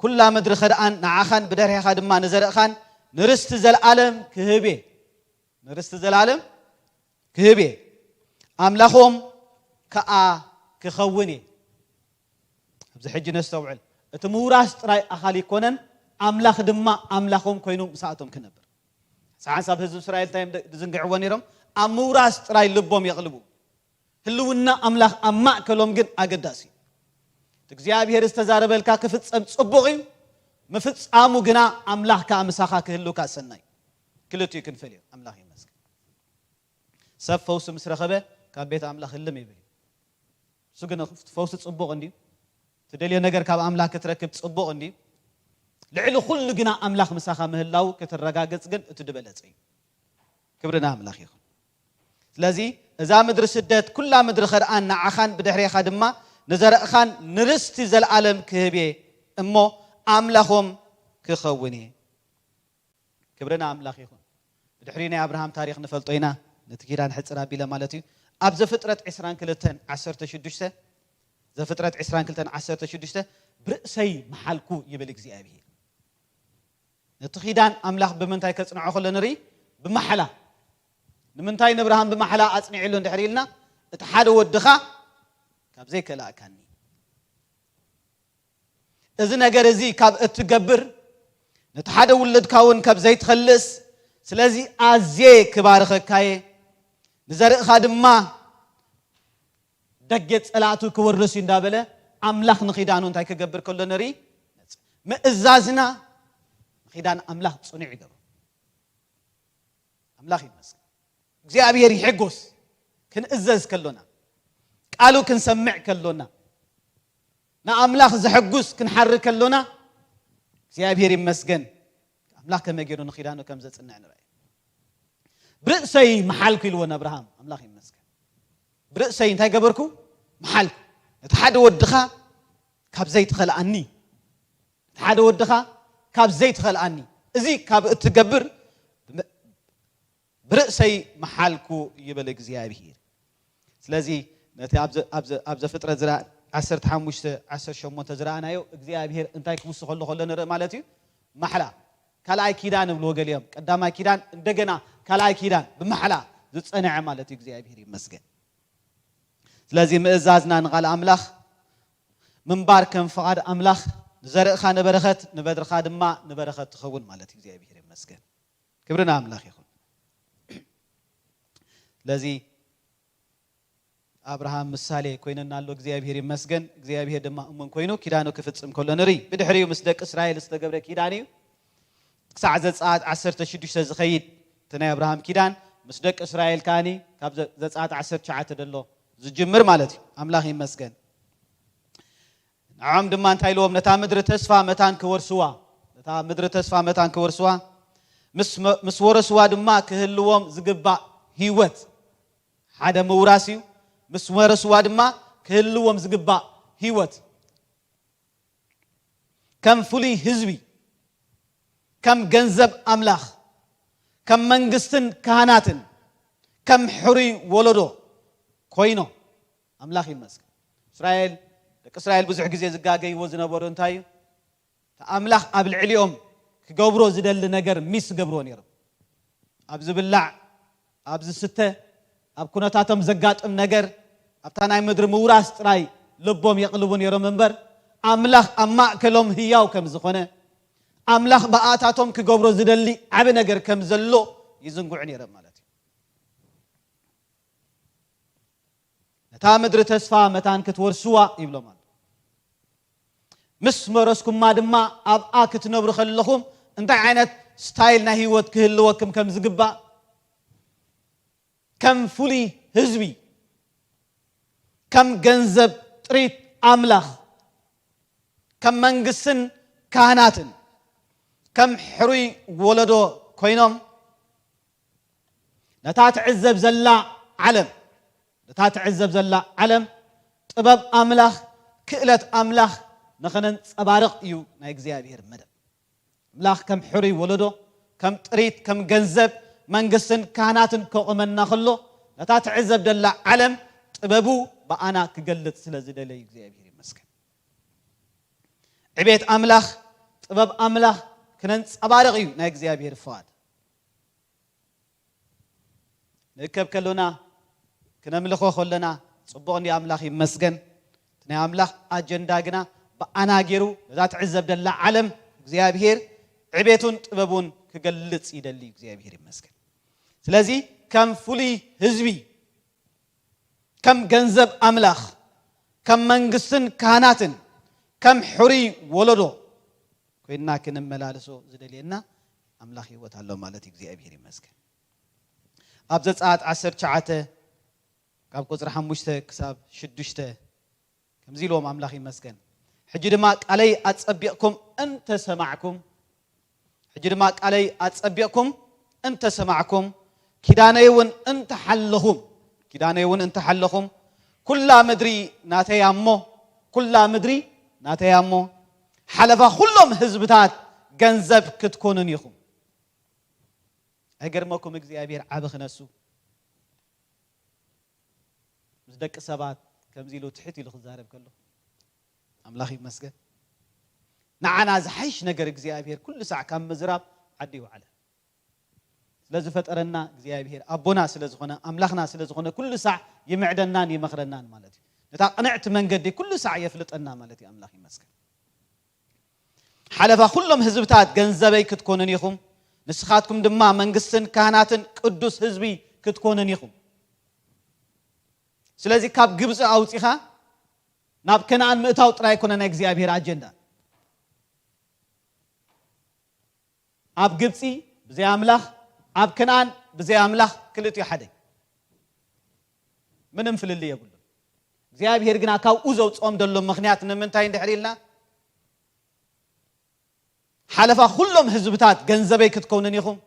ኩላ ምድሪ ኸድኣን ንዓኻን ብደርሄኻ ድማ ንዘርእኻን ንርስቲ ዘልኣለም ክህብ እየ። ንርስቲ ዘልኣለም ክህብ እየ። ኣምላኾም ከኣ ክኸውን እየ። ኣብዚ ሕጂ ነስተውዕል። እቲ ምውራስ ጥራይ ኣኻል ይኮነን፣ ኣምላኽ ድማ ኣምላኾም ኮይኑ ምሳኣቶም ክነብር። ሓንሳብ ህዝቢ እስራኤል እንታይ እዮም ዝዝንግዕዎ ነይሮም? ኣብ ምውራስ ጥራይ ልቦም የቕልቡ። ህልውና ኣምላኽ ኣብ ማእከሎም ግን ኣገዳሲ እዩ። እቲ እግዚኣብሔር ዝተዛረበልካ ክፍጸም ጽቡቕ እዩ፣ ምፍጻሙ ግና ኣምላኽ ከኣ ምሳኻ ክህልውካ ሰናይ። ክልቲኡ ክንፈልዮ። ኣምላኽ ይመስገን። ሰብ ፈውሲ ምስ ረኸበ ካብ ቤት ኣምላኽ ህልም ይብል እዩ። እሱ ግን እቲ ፈውሲ ጽቡቕ እንድዩ። ትደልዮ ነገር ካብ ኣምላኽ ክትረክብ ጽቡቕ እንድዩ። ልዕሊ ኩሉ ግና ኣምላኽ ምሳኻ ምህላው ክትረጋገጽ ግን እቲ ዝበለጸ እዩ። ክብሪ ንኣምላኽ ይኹን። ስለዚ እዛ ምድሪ ስደት ኩላ ምድሪ ኸድኣን ንዓኻን ብድሕሬኻ ድማ ንዘርእኻን ንርስቲ ዘለኣለም ክህብ እየ እሞ ኣምላኾም ክኸውን እየ። ክብሪ ንኣምላኽ ይኹን። ብድሕሪ ናይ ኣብርሃም ታሪኽ ንፈልጦ ኢና። ነቲ ኪዳን ሕጽር ኣቢለ ማለት እዩ። ኣብ ዘፍጥረት ዕስራን ክልተን ዓሰርተ ሽዱሽተ፣ ዘፍጥረት ዕስራን ክልተን ዓሰርተ ሽዱሽተ፣ ብርእሰይ መሓልኩ ይብል እግዚኣብሔር። ነቲ ኪዳን ኣምላኽ ብምንታይ ከጽንዖ ከሎ ንርኢ? ብማሕላ። ንምንታይ ንኣብርሃም ብማሕላ ኣጽኒዕሉ እንድሕር ኢልና፣ እቲ ሓደ ወድኻ ካብ ዘይከላእካኒ፣ እዚ ነገር እዚ ካብ እትገብር፣ ነቲ ሓደ ውልድካ እውን ካብ ዘይትኸልስ፣ ስለዚ ኣዝየ ክባርኸካ እየ፣ ንዘርእኻ ድማ ደገ ጸላእቱ ክወርስ እዩ እንዳበለ፣ ኣምላኽ ንኺዳኑ እንታይ ክገብር ከሎ ንርኢ? ምእዛዝና ንኺዳን ኣምላኽ ጽኑዕ ይገብሮ። ኣምላኽ ይመስገን። እግዚኣብሔር ይሕጎስ ክንእዘዝ ከሎና፣ ቃሉ ክንሰምዕ ከሎና፣ ንኣምላኽ ዘሐጉስ ክንሓሪ ከሎና፣ እግዚኣብሔር ይመስገን። ኣምላኽ ከመይ ገይሩ ንኺዳኑ ከም ዘጽንዕ ንርኣይ። ብርእሰይ መሓልኩ ኢልዎ ንኣብርሃም። ኣምላኽ ይመስገን። ብርእሰይ እንታይ ገበርኩ? መሓልኩ። ነቲ ሓደ ወድኻ ካብ ዘይትኸልኣኒ፣ ነቲ ሓደ ወድኻ ካብ ዘይትኸልኣኒ፣ እዚ ካብ እትገብር ብርእሰይ መሓልኩ ይብል እግዚኣብሔር። ስለዚ ነቲ ኣብ ዘፍጥረት ዓሰርተ ሓሙሽተ ዓሰርተ ሸሞንተ ዝረኣናዮ እግዚኣብሔር እንታይ ክውስኸሉ ከሎ ንርኢ ማለት እዩ። ማሕላ ካልኣይ ኪዳን እብልዎ ገሊኦም፣ ቀዳማይ ኪዳን እንደገና ካልኣይ ኪዳን ብማሕላ ዝጸንዐ ማለት እዩ። እግዚኣብሔር ይመስገን። ስለዚ ምእዛዝና ንቓል ኣምላኽ ምንባር ከም ፍቓድ ኣምላኽ፣ ንዘርእኻ ንበረኸት፣ ንበድርኻ ድማ ንበረኸት ትኸውን ማለት እዩ። እግዚኣብሔር ይመስገን። ክብሪ ንኣምላኽ ይኹን። ስለዚ ኣብርሃም ምሳሌ ኮይነና ኣሎ። እግዚኣብሔር ይመስገን። እግዚኣብሔር ድማ እሙን ኮይኑ ኪዳኑ ክፍጽም ከሎ ንርኢ። ብድሕሪኡ ምስ ደቂ እስራኤል ዝተገብረ ኪዳን እዩ። ክሳዕ ዘጸኣት ዓሰርተ ሽዱሽተ ዝኸይድ እቲ ናይ ኣብርሃም ኪዳን ምስ ደቂ እስራኤል ከኣኒ ካብ ዘ-፣ ዘጸኣት ዓሰርተ ትሽዓተ ደሎ ዝጅምር ማለት እዩ። ኣምላኽ ይመስገን። ንዖም ድማ እንታይ ኢልዎም? ነታ ምድሪ ተስፋ መታን ክወርስዋ፣ ነታ ምድሪ ተስፋ መታን ክወርስዋ፣ ምስ መ-፣ ምስ ወረስዋ ድማ ክህልዎም ዝግባእ ህይወት፣ ሓደ ምውራስ እዩ። ምስ ወረስዋ ድማ ክህልዎም ዝግባእ ህይወት፣ ከም ፍሉይ ህዝቢ፣ ከም ገንዘብ ኣምላኽ፣ ከም መንግስትን ካህናትን፣ ከም ሕሩይ ወለዶ ኮይኖም። ኣምላኽ ይመስገን። እስራኤል፣ ደቂ እስራኤል ብዙሕ ግዜ ዝጋገይዎ ዝነበሩ እንታይ እዩ? እቲ ኣምላኽ ኣብ ልዕሊኦም ክገብሮ ዝደሊ ነገር ሚስ ዝገብርዎ ነይሮም። ኣብ ዝብላዕ፣ ኣብ ዝስተ፣ ኣብ ኩነታቶም ዘጋጥም ነገር፣ ኣብታ ናይ ምድሪ ምውራስ ጥራይ ልቦም የቕልቡ ነይሮም እምበር፣ ኣምላኽ ኣብ ማእከሎም ህያው ከም ዝኾነ፣ ኣምላኽ ብኣታቶም ክገብሮ ዝደሊ ዓቢ ነገር ከም ዘሎ ይዝንግዑ ነይሮም ማለት እዩ። ነታ ምድሪ ተስፋ መታን ክትወርስዋ ይብሎም ኣሎ። ምስ መረስኩማ ድማ ኣብኣ ክትነብሩ ከለኹም እንታይ ዓይነት ስታይል ናይ ህይወት ክህልወኩም ከም ዝግባእ፣ ከም ፍሉይ ህዝቢ፣ ከም ገንዘብ ጥሪት ኣምላኽ፣ ከም መንግስትን ካህናትን፣ ከም ሕሩይ ወለዶ ኮይኖም ነታ ትዕዘብ ዘላ ዓለም፣ ነታ ትዕዘብ ዘላ ዓለም ጥበብ ኣምላኽ፣ ክእለት ኣምላኽ ንኸነንጸባርቕ እዩ ናይ እግዚኣብሔር መደብ። ኣምላኽ ከም ሕሩይ ወለዶ፣ ከም ጥሪት፣ ከም ገንዘብ፣ መንግስትን ካህናትን ከቑመና ከሎ፣ ነታ ትዕዘብ ዘላ ዓለም ጥበቡ ብኣና ክገልጽ ስለ ዝደለዩ እግዚኣብሔር ይመስገን። ዕቤት ኣምላኽ፣ ጥበብ ኣምላኽ ክነንጸባርቕ እዩ ናይ እግዚኣብሔር ፍቓድ። ንእከብ ከሎና፣ ክነምልኾ ከሎና ጽቡቕ እንዲ ኣምላኽ ይመስገን። እቲ ናይ ኣምላኽ ኣጀንዳ ግና ብኣና ገይሩ ነዛ ትዕዘብ ደላ ዓለም እግዚኣብሔር ዕቤቱን ጥበቡን ክገልጽ ይደሊ። እግዚኣብሔር ይመስገን። ስለዚ ከም ፍሉይ ህዝቢ፣ ከም ገንዘብ ኣምላኽ፣ ከም መንግስትን ካህናትን፣ ከም ሕሩይ ወለዶ ኮይንና ክንመላለሶ ዝደልየና ኣምላኽ ህይወት ኣሎ ማለት እዩ። እግዚኣብሔር ይመስገን። ኣብ ዘጸኣት ዓሰርተ ትሽዓተ ካብ ቁጽሪ ሓሙሽተ ክሳብ ሽዱሽተ ከምዚ ኢልዎም ኣምላኽ ይመስገን። ሕጂ ድማ ቃለይ ኣጸቢቕኩም እንተ ሰማዕኩም፣ ሕጂ ድማ ቃለይ ኣጸቢቕኩም እንተ ሰማዕኩም፣ ኪዳነይ እውን እንተ ሓለኹም፣ ኪዳነይ እውን እንተ ሓለኹም፣ ኩላ ምድሪ ናተይ እያ እሞ፣ ኩላ ምድሪ ናተይ እያ እሞ፣ ሓለፋ ኩሎም ህዝብታት ገንዘብ ክትኮኑን ኢኹም። ኣይገርመኩም እግዚኣብሔር ዓቢ ክነሱ ምስ ደቂ ሰባት ከምዚ ኢሉ ትሕት ኢሉ ክዛረብ ከሎ ኣምላኽ ይመስገን። ንዓና ዝሓይሽ ነገር እግዚኣብሔር ኩሉ ሳዕ ካብ ምዝራብ ዓዲ ይውዓለ። ስለ ዝፈጠረና እግዚኣብሔር ኣቦና ስለ ዝኾነ ኣምላኽና ስለ ዝኾነ ኩሉ ሳዕ ይምዕደናን ይመኽረናን ማለት እዩ። ነታ ቅንዕቲ መንገዲ ኩሉ ሳዕ የፍልጠና ማለት እዩ። ኣምላኽ ይመስገን። ሓለፋ ኩሎም ህዝብታት ገንዘበይ ክትኮኑን ኢኹም፣ ንስኻትኩም ድማ መንግስትን ካህናትን ቅዱስ ህዝቢ ክትኮኑን ኢኹም። ስለዚ ካብ ግብፂ ኣውፂኻ ናብ ከነኣን ምእታው ጥራይ ኣይኮነ ናይ እግዚኣብሔር ኣጀንዳ። ኣብ ግብፂ ብዘይ ኣምላኽ፣ ኣብ ከነኣን ብዘይ ኣምላኽ ክልቲኡ ሓደ። ምንም ፍልልይ የብሉን። እግዚኣብሔር ግና ካብኡ ዘውፅኦም ዘሎ ምኽንያት ንምንታይ እንድሕር ኢልና፣ ሓለፋ ኩሎም ህዝብታት ገንዘበይ ክትከውንን ኢኹም፣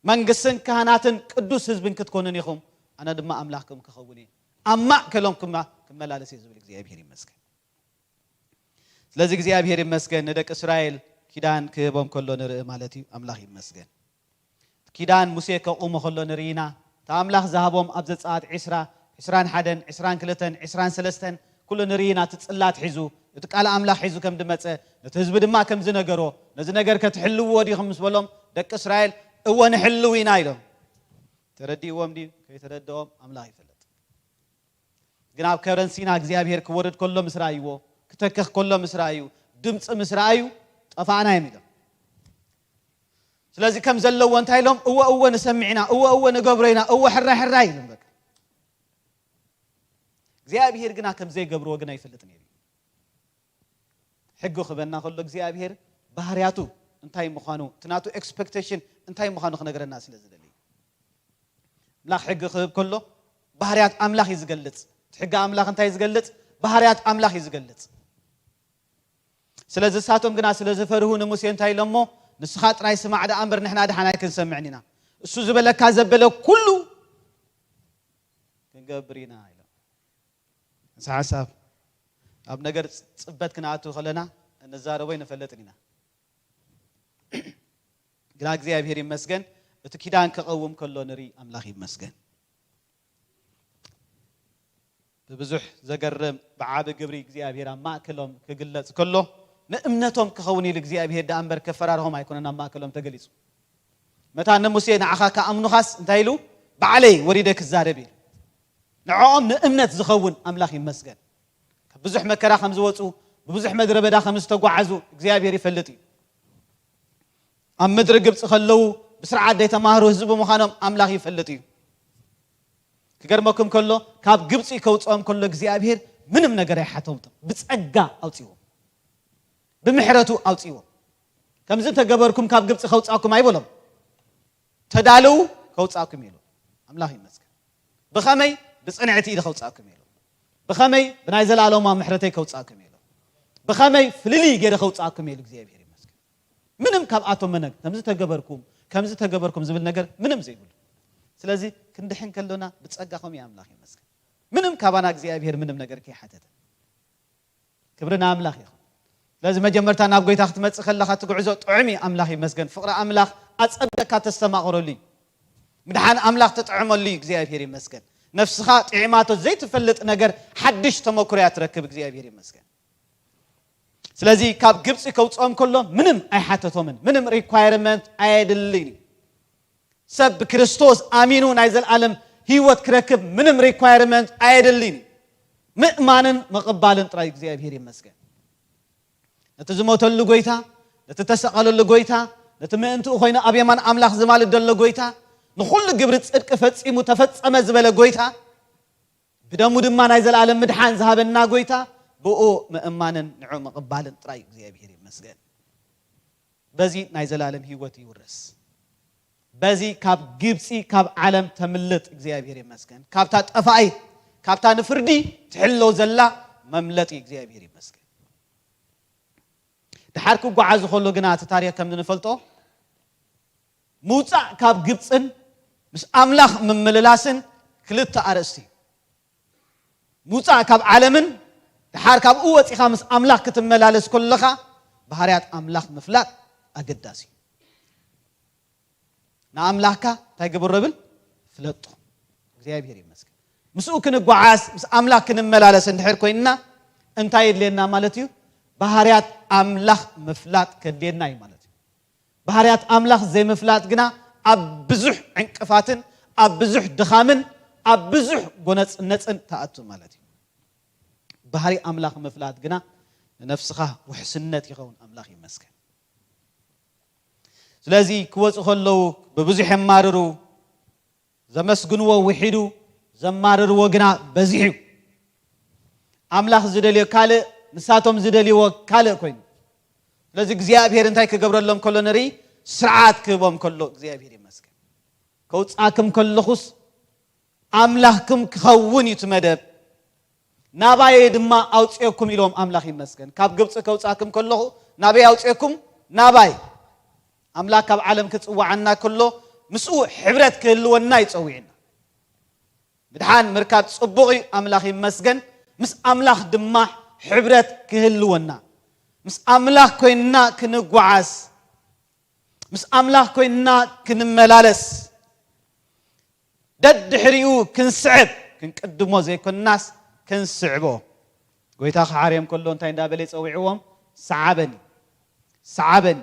መንግስትን ካህናትን ቅዱስ ህዝብን ክትኮኑን ኢኹም፣ ኣነ ድማ ኣምላኽኩም ክኸውን እየ፣ ኣብ ማእከሎም ክመ- ክመላለስ እየ ዝብል እግዚኣብሔር ይመስገን። ስለዚ እግዚኣብሔር ይመስገን ንደቂ እስራኤል ኪዳን ክህቦም ከሎ ንርኢ ማለት እዩ። ኣምላኽ ይመስገን። ኪዳን ሙሴ ከቑሞ ከሎ ንርኢ ኢና። እቲ ኣምላኽ ዝሃቦም ኣብ ዘጸኣት ዒስራ፣ ዒስራን ሓደን፣ ዒስራን ክልተን፣ ዒስራን ሰለስተን ኩሉ ንርኢ ኢና። እቲ ጽላት ሒዙ፣ እቲ ቃል ኣምላኽ ሒዙ ከም ዝመጸ፣ ነቲ ህዝቢ ድማ ከም ዝነገሮ፣ ነዚ ነገር ከትሕልውዎ ዲኹም ምስ በሎም፣ ደቂ እስራኤል እወ ንሕልው ኢና ኢሎም። ተረዲእዎም ድዩ? ከይተረድኦም ኣምላኽ ይፈልጥ። ግን ኣብ ከረን ሲና እግዚኣብሔር ክወርድ ከሎ ምስ ረኣይዎ፣ ክተክኽ ከሎ ምስ ረኣዩ፣ ድምፂ ምስ ረኣዩ፣ ጠፋእና እዮም ኢሎም። ስለዚ ከም ዘለዎ እንታይ ኢሎም? እወ እወ ንሰምዕ ኢና፣ እወ እወ ንገብሮ ኢና፣ እወ ሕራይ ሕራይ ኢሎም። በቃ እግዚኣብሔር ግና ከም ዘይገብርዎ ግን ኣይፈልጥን እዩ። ሕጊ ክበና ከሎ እግዚኣብሔር ባህርያቱ እንታይ ምዃኑ፣ እቲ ናቱ ኤክስፔክቴሽን እንታይ ምዃኑ ክነግረና ስለ ዝደሊ፣ ኣምላኽ ሕጊ ክህብ ከሎ ባህርያት ኣምላኽ እዩ ዝገልጽ። እቲ ሕጊ ኣምላኽ እንታይ እዩ ዝገልጽ? ባህርያት ኣምላኽ እዩ ዝገልጽ። ስለዚ እሳቶም ግና ስለ ዝፈርሁ ንሙሴ እንታይ ኢሎሞ? ንስኻ ጥራይ ስማዕ ደኣ እምበር ንሕና ደሓን ኣይክንሰምዕን ኢና። እሱ ዝበለካ ዘበለ ኩሉ ክንገብር ኢና ኢሎም። ንሳ ሓሳብ ኣብ ነገር ጽበት ክንኣቱ ከለና እንዛረቦ ኣይንፈልጥን ኢና። ግና እግዚኣብሔር ይመስገን እቲ ኪዳን ክቐውም ከሎ ንርኢ። ኣምላኽ ይመስገን። ብብዙሕ ዘገርም ብዓቢ ግብሪ እግዚኣብሔር ኣብ ማእከሎም ክግለጽ ከሎ ንእምነቶም ክኸውን ኢሉ እግዚኣብሔር ደኣ እምበር ከፈራርሆም ኣይኮነን ኣብ ማእከሎም ተገሊጹ። መታን ንሙሴ ንዓኻ ክኣምኑኻስ እንታይ ኢሉ? ባዕለይ ወሪደ ክዛረብ ኢሉ። ንዕኦም ንእምነት ዝኸውን ኣምላኽ ይመስገን። ካብ ብዙሕ መከራ ከም ዝወፁ፣ ብብዙሕ ምድረ በዳ ከም ዝተጓዓዙ እግዚኣብሔር ይፈልጥ እዩ። ኣብ ምድሪ ግብፂ ከለዉ ብስርዓት ዘይተማህሩ ህዝቢ ምዃኖም ኣምላኽ ይፈልጥ እዩ። ክገርመኩም ከሎ ካብ ግብፂ ከውፅኦም ከሎ እግዚኣብሔር ምንም ነገር ኣይሓተቶም፣ ብፀጋ ኣውፅዎም፣ ብምሕረቱ ኣውፅዎም። ከምዚ ተገበርኩም ካብ ግብፂ ከውፃኩም ኣይበሎም። ተዳልው ከውፃኩም ኢሉ ኣምላኽ ይመስገን። ብኸመይ? ብፅንዕቲ ኢሉ ከውፃኩም ኢሉ። ብኸመይ? ብናይ ዘለኣለማ ምሕረተይ ከውፃኩም ኢሉ። ብኸመይ? ፍልልይ ገይረ ከውፃኩም ኢሉ እግዚኣብሔር ይመስገን። ምንም ካብኣቶም መነግ ከምዚ ተገበርኩም ከምዚ ተገበርኩም ዝብል ነገር ምንም ዘይብሉ። ስለዚ ክንድሕን ከሎና ብፀጋ ከምኡ ኣምላኽ ይመስገን። ምንም ካባና እግዚኣብሔር ምንም ነገር ከይሓተተ ክብሪ ንኣምላኽ ይኹን። ስለዚ መጀመርታ ናብ ጎይታ ክትመጽእ ከለኻ እቲ ጉዕዞ ጥዑም እዩ። ኣምላኽ ይመስገን። ፍቕሪ ኣምላኽ ኣጸቢቕካ ተስተማቕረሉ እዩ። ምድሓን ኣምላኽ ተጥዕመሉ እዩ። እግዚኣብሔር ይመስገን። ነፍስኻ ጥዒማቶ ዘይትፈልጥ ነገር ሓድሽ ተመክሮ እያ ትረክብ። እግዚኣብሔር ይመስገን። ስለዚ ካብ ግብፂ ከውፅኦም ከሎ ምንም ኣይሓተቶምን፣ ምንም ሪኳየርመንት ኣየድልን እዩ። ሰብ ብክርስቶስ ኣሚኑ ናይ ዘለኣለም ህይወት ክረክብ ምንም ሪኳየርመንት ኣየድልን። ምእማንን ምቕባልን ጥራይ እግዚኣብሔር ይመስገን። ነቲ ዝሞተሉ ጎይታ፣ ነቲ ተሰቐለሉ ጎይታ፣ ነቲ ምእንትኡ ኮይኑ ኣብ የማን ኣምላኽ ዝማልድ ዘሎ ጎይታ፣ ንኹሉ ግብሪ ጽድቂ ፈጺሙ ተፈጸመ ዝበለ ጎይታ፣ ብደሙ ድማ ናይ ዘለኣለም ምድሓን ዝሃበና ጎይታ፣ ብኡ ምእማንን ንዑ ምቕባልን ጥራይ እግዚኣብሔር ይመስገን። በዚ ናይ ዘላለም ህይወት ይውረስ። በዚ ካብ ግብፂ ካብ ዓለም ተምልጥ እግዚኣብሔር ይመስገን። ካብታ ጠፋይ ካብታ ንፍርዲ ትሕሎ ዘላ መምለጢ እግዚኣብሔር ይመስገን። ድሓር ክጓዓዙ ከሎ ግና እቲ ታሪክ ከም ንፈልጦ ምውፃእ ካብ ግብፅን ምስ ኣምላኽ ምምልላስን ክልተ ኣርእስቲ እዩ። ምውፃእ ካብ ዓለምን ድሓር ካብኡ ወፂኻ ምስ ኣምላኽ ክትመላለስ ከለኻ ባህርያት ኣምላኽ ምፍላጥ ኣገዳሲ እዩ። ንኣምላኽካ እንታይ ግብሮ ብል ፍለጦ። እግዚኣብሔር ይመስገን። ምስኡ ክንጓዓዝ ምስ ኣምላኽ ክንመላለስ እንድሕር ኮይንና እንታይ የድልየና ማለት እዩ? ባህርያት ኣምላኽ ምፍላጥ ከድልየና እዩ ማለት እዩ። ባህርያት ኣምላኽ ዘይምፍላጥ ግና ኣብ ብዙሕ ዕንቅፋትን ኣብ ብዙሕ ድኻምን ኣብ ብዙሕ ጎነፅነፅን ትኣቱ ማለት እዩ። ባህሪ ኣምላኽ ምፍላጥ ግና ንነፍስኻ ውሕስነት ይኸውን። ኣምላኽ ይመስገን። ስለዚ ክወፁ ከለዉ ብብዙሕ የማርሩ፣ ዘመስግንዎ ውሒዱ፣ ዘማርርዎ ግና በዚሑ እዩ። ኣምላኽ ዝደልዮ ካልእ፣ ንሳቶም ዝደልይዎ ካልእ ኮይኑ፣ ስለዚ እግዚኣብሔር እንታይ ክገብረሎም ከሎ ንርኢ? ስርዓት ክህቦም ከሎ እግዚኣብሔር ይመስገን። ከውፃእኩም ከለኹስ ኣምላኽኩም ክኸውን እዩ እቲ መደብ፣ ናባየ ድማ ኣውፅኤኩም ኢሎም። ኣምላኽ ይመስገን። ካብ ግብፂ ከውፃእኩም ከለኹ ናበይ ኣውፅኤኩም? ናባይ። ኣምላኽ ካብ ዓለም ክፅዋዓና ከሎ ምስኡ ሕብረት ክህልወና ይጸውዕና። ምድሓን ምርካብ ጽቡቕ እዩ፣ ኣምላኽ ይመስገን። ምስ ኣምላኽ ድማ ሕብረት ክህልወና፣ ምስ ኣምላኽ ኮይንና ክንጓዓዝ፣ ምስ ኣምላኽ ኮይንና ክንመላለስ፣ ደድሕሪኡ ክንስዕብ፣ ክንቅድሞ ዘይኮንናስ ክንስዕቦ። ጎይታ ክሓርዮም ከሎ እንታይ እንዳበለ ይጸውዕዎም? ሰዓበኒ፣ ሰዓበኒ፣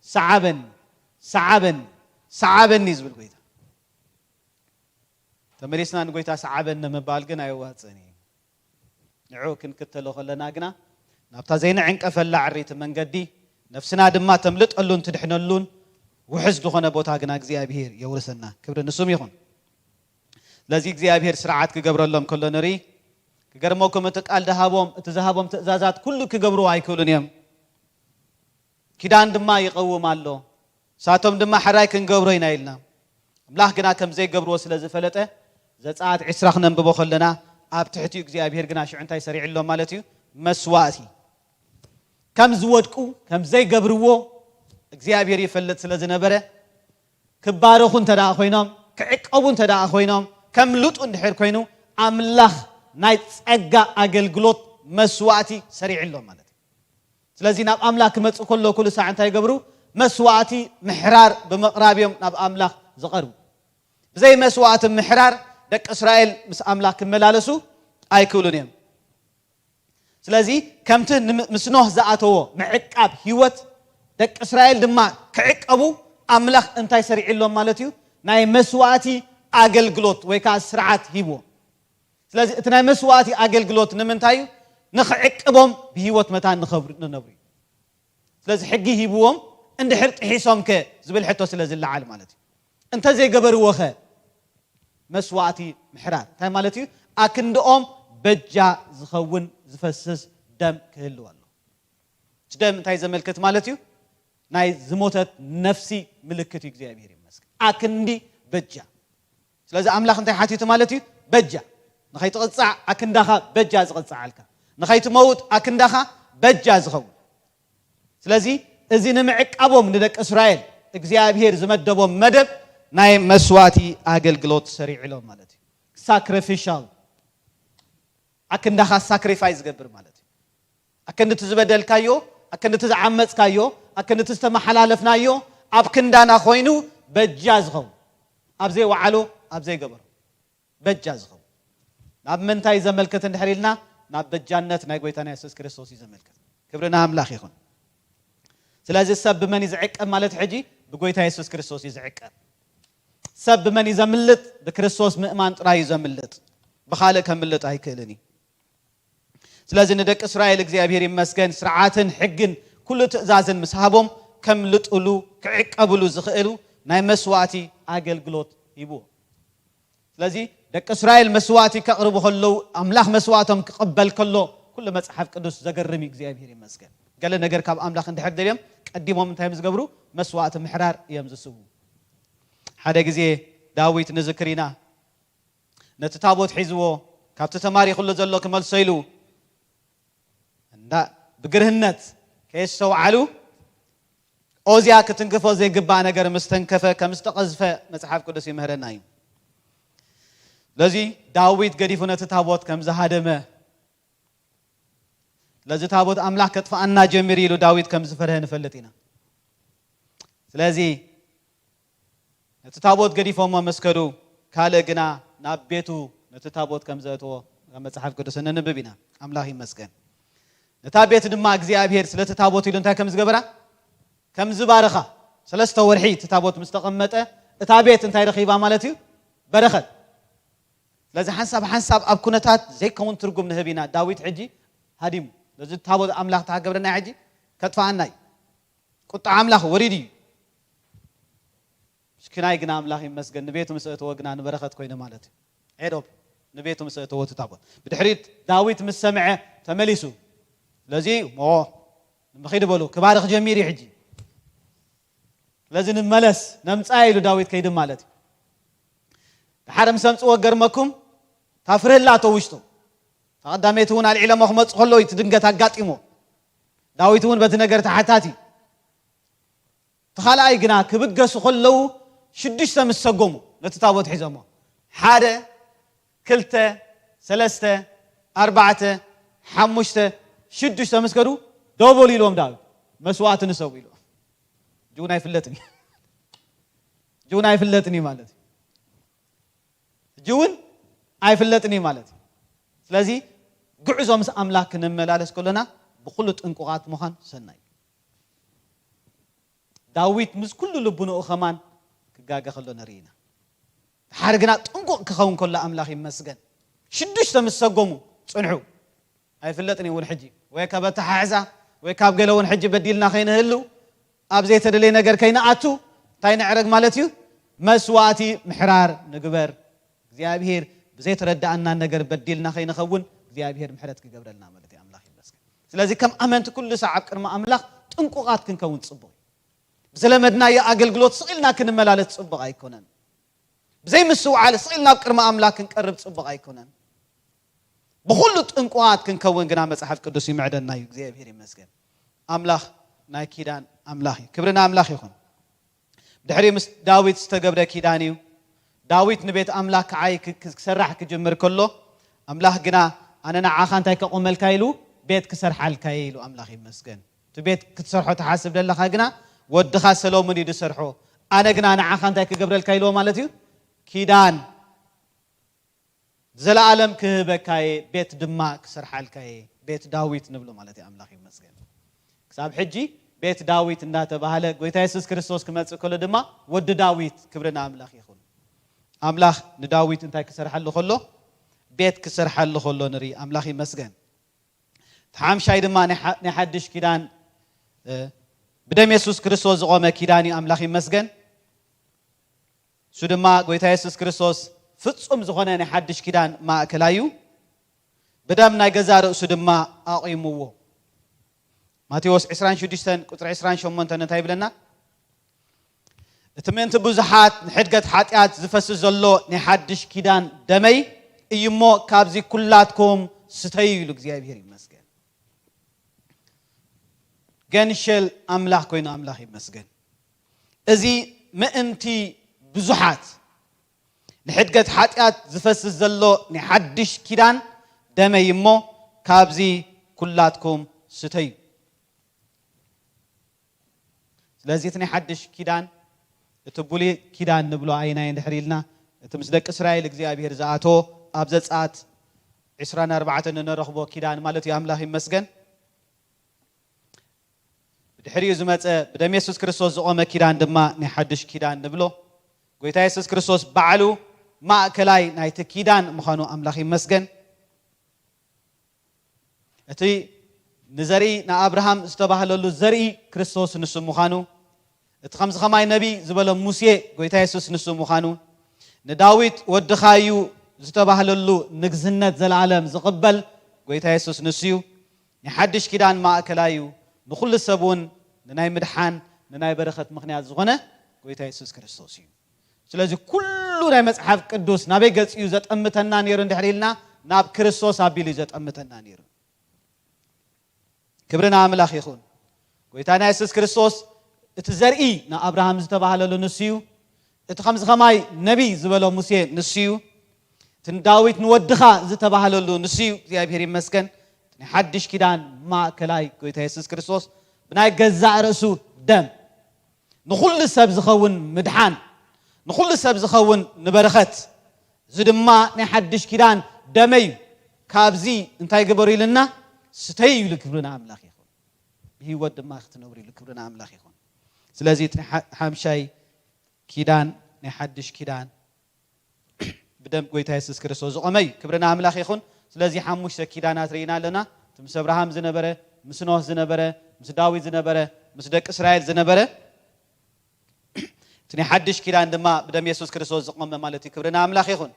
ሰዓበኒ፣ ሰዓበኒ፣ ሰዓበኒ ዝብል ጎይታ። ተመሊስና ንጎይታ ሰዓበኒ ምባል ግን ኣየዋጽእን እዩ። ንዑ ክንክተሎ ከለና ግና ናብታ ዘይንዕንቀፈላ ዕሪቲ መንገዲ፣ ነፍስና ድማ ተምልጠሉን ትድሕነሉን ውሕስ ዝኾነ ቦታ ግና እግዚኣብሔር የውርሰና። ክብሪ ንሱም ይኹን። ስለዚ እግዚኣብሔር ስርዓት ክገብረሎም ከሎ ንርኢ። ክገርመኩም፣ እቲ ቃል ድሃቦም፣ እቲ ዝሃቦም ትእዛዛት ኩሉ ክገብርዎ ኣይክእሉን እዮም። ኪዳን ድማ ይቐውም ኣሎ። ሳቶም ድማ ሕራይ ክንገብሮ ኢና ኢልና። ኣምላኽ ግና ከም ዘይገብርዎ ስለ ዝፈለጠ፣ ዘጸኣት ዕስራ ክነንብቦ ከለና፣ ኣብ ትሕቲኡ እግዚኣብሔር ግና ሽዑ እንታይ ሰሪዕሎም ማለት እዩ? መስዋእቲ። ከም ዝወድቁ፣ ከም ዘይገብርዎ እግዚኣብሔር ይፈልጥ ስለ ዝነበረ፣ ክባረኹ እንተ ደኣ ኮይኖም፣ ክዕቀቡ እንተ ደኣ ኮይኖም፣ ከምልጡ እንድሕር ኮይኑ፣ ኣምላኽ ናይ ጸጋ ኣገልግሎት መስዋእቲ ሰሪዕሎም ማለት እዩ። ስለዚ ናብ ኣምላኽ ክመጽእ ከሎ ኩሉ ሳዕ እንታይ ይገብሩ? መስዋእቲ ምሕራር ብምቕራብ እዮም ናብ ኣምላኽ ዝቐርቡ። ብዘይ መስዋእቲ ምሕራር ደቂ እስራኤል ምስ ኣምላኽ ክመላለሱ ኣይክእሉን እዮም። ስለዚ ከምቲ ንም-፣ ምስ ኖህ ዝኣተዎ ምዕቃብ ህይወት ደቂ እስራኤል ድማ ክዕቀቡ ኣምላኽ እንታይ ሰሪዕሎም ማለት እዩ? ናይ መስዋእቲ ኣገልግሎት ወይ ከዓ ስርዓት ሂብዎም። ስለዚ እቲ ናይ መስዋእቲ ኣገልግሎት ንምንታይ እዩ? ንኽዕቅቦም ብህይወት መታን ንኸብሩ-፣ ንነብሩ እዩ። ስለዚ ሕጊ ሂብዎም እንድሕር ጥሒሶም ከ ዝብል ሕቶ ስለ ዝለዓል ማለት እዩ። እንተ ዘይገበርዎ ኸ? መስዋእቲ ምሕራር እንታይ ማለት እዩ? ኣክንድኦም በጃ ዝኸውን ዝፈስስ ደም ክህልው ኣሎ። እቲ ደም እንታይ ዘመልክት ማለት እዩ? ናይ ዝሞተት ነፍሲ ምልክት እዩ። እግዚኣብሔር ይመስገን። ኣክንዲ በጃ። ስለዚ ኣምላኽ እንታይ ሓቲቱ ማለት እዩ? በጃ። ንኸይትቕጻዕ ኣክንዳኻ በጃ ዝቕጻዓልካ። ንኸይትመውት ኣክንዳኻ በጃ ዝኸውን። ስለዚ እዚ ንምዕቃቦም ንደቂ እስራኤል እግዚኣብሔር ዝመደቦም መደብ ናይ መስዋእቲ ኣገልግሎት ሰሪዕሎም ማለት እዩ። ሳክሪፊሻል፣ ኣክንዳኻ ሳክሪፋይ ዝገብር ማለት እዩ። ኣክንዲ እቲ ዝበደልካዮ፣ ኣክንዲ እቲ ዝዓመጽካዮ፣ ኣክንዲ እቲ ዝተመሓላለፍናዮ ኣብ ክንዳና ኮይኑ በጃ ዝኸውን፣ ኣብ ዘይወዓሎ፣ ኣብ ዘይገበሮ በጃ ዝኸውን። ናብ ምንታይ ዘመልክት እንድሕር ኢልና፣ ናብ በጃነት ናይ ጎይታና የሱስ ክርስቶስ እዩ ዘመልክት። ክብሪ ንኣምላኽ ይኹን። ስለዚ ሰብ ብመን እዩ ዝዕቀብ ማለት ሕጂ? ብጎይታ የሱስ ክርስቶስ እዩ ዝዕቀብ። ሰብ ብመን እዩ ዘምልጥ? ብክርስቶስ ምእማን ጥራይ እዩ ዘምልጥ። ብኻልእ ከምልጥ ኣይክእልን እዩ። ስለዚ ንደቂ እስራኤል እግዚኣብሔር ይመስገን ስርዓትን ሕግን ኩሉ ትእዛዝን ምስ ሃቦም ከምልጥሉ ክዕቀብሉ ዝኽእሉ ናይ መስዋእቲ ኣገልግሎት ሂብዎ። ስለዚ ደቂ እስራኤል መስዋእቲ ከቕርቡ ከለዉ ኣምላኽ መስዋእቶም ክቕበል ከሎ ኩሉ መጽሓፍ ቅዱስ ዘገርም እዩ። እግዚኣብሔር ይመስገን። ገለ ነገር ካብ ኣምላኽ እንድሕር ደልዮም ቀዲሞም እንታይ እዮም ዝገብሩ? መስዋእቲ ምሕራር እዮም ዝስዉ። ሓደ ግዜ ዳዊት ንዝክር ኢና ነቲ ታቦት ሒዝዎ ካብቲ ተማሪኹሉ ዘሎ ክመልሶ ኢሉ እንዳ ብግርህነት ከየስተውዓሉ ኦዝያ ክትንክፎ ዘይግባእ ነገር ምስ ተንከፈ ከም ዝተቐዝፈ መጽሓፍ ቅዱስ ይምህረና እዩ። ስለዚ ዳዊት ገዲፉ ነቲ ታቦት ከም ዝሃደመ ስለዚ ታቦት ኣምላኽ ከጥፍኣና ጀሚሩ ኢሉ ዳዊት ከም ዝፈርሀ ንፈልጥ ኢና። ስለዚ ነቲ ታቦት ገዲፎሞ ምስ ከዱ ካልእ ግና ናብ ቤቱ ነቲ ታቦት ከም ዘእትዎ ካብ መጽሓፍ ቅዱስ እንንብብ ኢና። ኣምላኽ ይመስገን። ነታ ቤት ድማ እግዚኣብሔር ስለቲ ታቦት ኢሉ እንታይ ከም ዝገበራ ከም ዝባረኻ ሰለስተ ወርሒ እቲ ታቦት ምስ ተቐመጠ እታ ቤት እንታይ ረኺባ ማለት እዩ? በረኸት። ስለዚ ሓንሳብ ሓንሳብ ኣብ ኩነታት ዘይከውን ትርጉም ንህብ ኢና። ዳዊት ሕጂ ሃዲሙ ነዚ ታቦት ኣምላኽ ተሃገብረና ሕጂ ከጥፍኣና እዩ። ቁጣ ኣምላኽ ወሪዱ እዩ። ምስኪናይ ግና ኣምላኽ ይመስገን ንቤቱ ምስ እተወ ግና ንበረኸት ኮይኑ ማለት እዩ። ሄዶም ንቤቱ ምስ እተወ እቲ ታቦት ብድሕሪት ዳዊት ምስ ሰምዐ ተመሊሱ። ስለዚ ሞ ንምኺድ በሉ ክባርኽ ጀሚሩ እዩ ሕጂ። ስለዚ ንመለስ ነምፃ ኢሉ ዳዊት ከይዱ ማለት እዩ። ድሓር ምስ ኣምፅዎ ገርመኩም ታፍርህ ኣላቶ ውሽጡ ተቐዳመይቲ እውን ኣልዒሎሞ ክመፁ ከለዉ እቲ ድንገት ኣጋጢሞ ዳዊት እውን በቲ ነገር ተሓታቲ እቲ ካልኣይ ግና ክብገሱ ከለዉ ሽዱሽተ ምስ ሰጎሙ ነቲ ታቦት ሒዞሞ፣ ሓደ፣ ክልተ፣ ሰለስተ፣ ኣርባዕተ፣ ሓሙሽተ፣ ሽዱሽተ ምስ ከዱ፣ ደቦል ኢልዎም ዳዊት፣ መስዋእቲ ንሰው ኢልዎም። ሕጂ እውን ኣይፍለጥን እዩ። ሕጂ እውን ኣይፍለጥን እዩ ማለት እዩ። ሕጂ እውን ኣይፍለጥን እዩ ማለት እዩ። ስለዚ ጉዕዞ ምስ ኣምላኽ ክንመላለስ ከሎና ብኹሉ ጥንቁቓት ምዃን ሰናይ እዩ። ዳዊት ምስ ኩሉ ልብንኡ ኸማን ክጋገ ከሎ ንርኢ ኢና። ድሓር ግና ጥንቁቕ ክኸውን ከሎ ኣምላኽ ይመስገን። ሽዱሽተ ምስ ሰጎሙ ጽንሑ። ኣይፍለጥን እዩ እውን ሕጂ ወይ ካብ ኣተሓሕዛ ወይ ካብ ገለ እውን ሕጂ በዲልና ከይንህሉ ኣብ ዘይተደለየ ነገር ከይንኣቱ እንታይ ንዕረግ ማለት እዩ? መስዋእቲ ምሕራር ንግበር። እግዚኣብሔር ብዘይተረዳኣና ነገር በዲልና ከይንኸውን እግዚኣብሔር ምሕረት ክገብረልና ማለት እዩ። ኣምላኽ ይመስገን። ስለዚ ከም ኣመንቲ ኩሉ ሳዕ ኣብ ቅድሚ ኣምላኽ ጥንቁቓት ክንከውን ጽቡቕ እዩ። ብዝለመድናዮ ኣገልግሎት ስቕ ኢልና ክንመላለስ ጽቡቕ ኣይኮነን። ብዘይ ምስውዓል ስቕ ኢልና ኣብ ቅድሚ ኣምላኽ ክንቀርብ ጽቡቕ ኣይኮነን። ብኹሉ ጥንቁቓት ክንከውን ግና መጽሓፍ ቅዱስ ይምዕደና እዩ። እግዚኣብሔር ይመስገን። ኣምላኽ ናይ ኪዳን ኣምላኽ እዩ። ክብሪ ንኣምላኽ ይኹን። ድሕሪ ምስ ዳዊት ዝተገብረ ኪዳን እዩ። ዳዊት ንቤት ኣምላኽ ክዓይ ክ- ክ- ክሰራሕ ክጅምር ከሎ ኣምላኽ ግና ኣነ ንዓኻ እንታይ ከቆመልካ ኢሉ ቤት ክሰርሓልካ እየ ኢሉ ኣምላኽ ይመስገን። እቲ ቤት ክትሰርሖ ትሓስብ ዘለኻ ግና ወድኻ ሰሎሞን እዩ ዝሰርሖ። ኣነ ግና ንዓኻ እንታይ ክገብረልካ ኢልዎ ማለት እዩ? ኪዳን ዘለኣለም ክህበካ እየ፣ ቤት ድማ ክሰርሓልካ እየ፣ ቤት ዳዊት ንብሎ ማለት እዩ። ኣምላኽ ይመስገን። ክሳብ ሕጂ ቤት ዳዊት እንዳተባህለ ጎይታ የሱስ ክርስቶስ ክመጽእ ከሎ ድማ ወዲ ዳዊት፣ ክብሪ ንኣምላኽ ይኹን። ኣምላኽ ንዳዊት እንታይ ክሰርሓሉ ከሎ? ቤት ክሰርሓሉ ከሎ ንርኢ። ኣምላኽ ይመስገን። እቲ ሓምሻይ ድማ ናይ ሓ- ናይ ሓድሽ ኪዳን እ፣ ብደም የሱስ ክርስቶስ ዝቖመ ኪዳን እዩ። ኣምላኽ ይመስገን። እሱ ድማ ጎይታ የሱስ ክርስቶስ ፍጹም ዝኾነ ናይ ሓድሽ ኪዳን ማእከላይ እዩ። ብደም ናይ ገዛ ርእሱ ድማ ኣቑምዎ። ማቴዎስ ዕስራን ሽዱሽተን ቁጽሪ ዕስራን ሸሞንተን እንታይ ይብለና? እቲ ምእንቲ ብዙሓት ንሕድገት ሓጢኣት ዝፈስስ ዘሎ ናይ ሓድሽ ኪዳን ደመይ እዩ እሞ ካብዚ ኩላትኩም ስተዩ ኢሉ እግዚኣብሔር ይመስገን። ገንሸል ኣምላኽ ኮይኑ ኣምላኽ ይመስገን። እዚ ምእንቲ ብዙሓት ንሕድገት ሓጢኣት ዝፈስስ ዘሎ ናይ ሓድሽ ኪዳን ደመይ እሞ ካብዚ ኩላትኩም ስተዩ። ስለዚ እቲ ናይ ሓድሽ ኪዳን እቲ ብሉይ ኪዳን ንብሎ ኣይናይ እንድሕር ኢልና እቲ ምስ ደቂ እስራኤል እግዚኣብሔር ዝኣተዎ ኣብ ዘጸኣት ዕስራን ኣርባዕተን እንረኽቦ ኪዳን ማለት እዩ። ኣምላኽ ይመስገን። ብድሕሪኡ ዝመጸ ብደም የሱስ ክርስቶስ ዝቖመ ኪዳን ድማ ናይ ሓድሽ ኪዳን ንብሎ። ጎይታ የሱስ ክርስቶስ ባዕሉ ማእከላይ ናይቲ ኪዳን ምዃኑ ኣምላኽ ይመስገን። እቲ ንዘርኢ ንኣብርሃም ዝተባህለሉ ዘርኢ ክርስቶስ ንሱ ምዃኑ፣ እቲ ከምዚ ኸማይ ነቢ ዝበሎ ሙሴ ጎይታ የሱስ ንሱ ምዃኑ፣ ንዳዊት ወድኻ እዩ ዝተባህለሉ ንግስነት ዘለኣለም ዝቕበል ጎይታ የሱስ ንሱ እዩ። ናይ ሓድሽ ኪዳን ማእከላይ እዩ። ንኹሉ ሰብ እውን ንናይ ምድሓን ንናይ በረኸት ምኽንያት ዝኾነ ጎይታ የሱስ ክርስቶስ እዩ። ስለዚ ኩሉ ናይ መጽሓፍ ቅዱስ ናበይ ገጽ እዩ ዘጠምተና ነይሩ እንድሕር ኢልና ናብ ክርስቶስ ኣቢሉ እዩ ዘጠምተና ነይሩ። ክብሪ ንኣምላኽ ይኹን። ጎይታና የሱስ ክርስቶስ እቲ ዘርኢ ንኣብርሃም ዝተባህለሉ ንሱ እዩ። እቲ ከምዚ ኸማይ ነቢ ዝበሎ ሙሴ ንሱ እዩ። እቲ ንዳዊት ንወድኻ ዝተባህለሉ ንሱ እዩ። እግዚኣብሔር ይመስገን። ናይ ሓድሽ ኪዳን ማእከላይ ጎይታ የሱስ ክርስቶስ ብናይ ገዛእ ርእሱ ደም ንኹሉ ሰብ ዝኸውን ምድሓን፣ ንኹሉ ሰብ ዝኸውን ንበረኸት፣ እዚ ድማ ናይ ሓድሽ ኪዳን ደመይ እዩ። ካብዚ እንታይ ግበሩ ኢልና? ስተዩ ኢሉ ክብሪ ንኣምላኽ ይኹን። ብህይወት ድማ ክትነብሩ ኢሉ ክብሪ ንኣምላኽ ይኹን። ስለዚ እቲ ሓ- ሓምሻይ ኪዳን ናይ ሓድሽ ኪዳን ብደም ጎይታ የሱስ ክርስቶስ ዝቖመ እዩ። ክብሪ ንኣምላኽ ይኹን። ስለዚ ሓሙሽተ ኪዳናት ርኢና ኣለና። እቲ ምስ ኣብርሃም ዝነበረ፣ ምስ ኖህ ዝነበረ፣ ምስ ዳዊት ዝነበረ፣ ምስ ደቂ እስራኤል ዝነበረ፣ እቲ ናይ ሓድሽ ኪዳን ድማ ብደም የሱስ ክርስቶስ ዝቖመ ማለት እዩ። ክብሪ ንኣምላኽ ይኹን።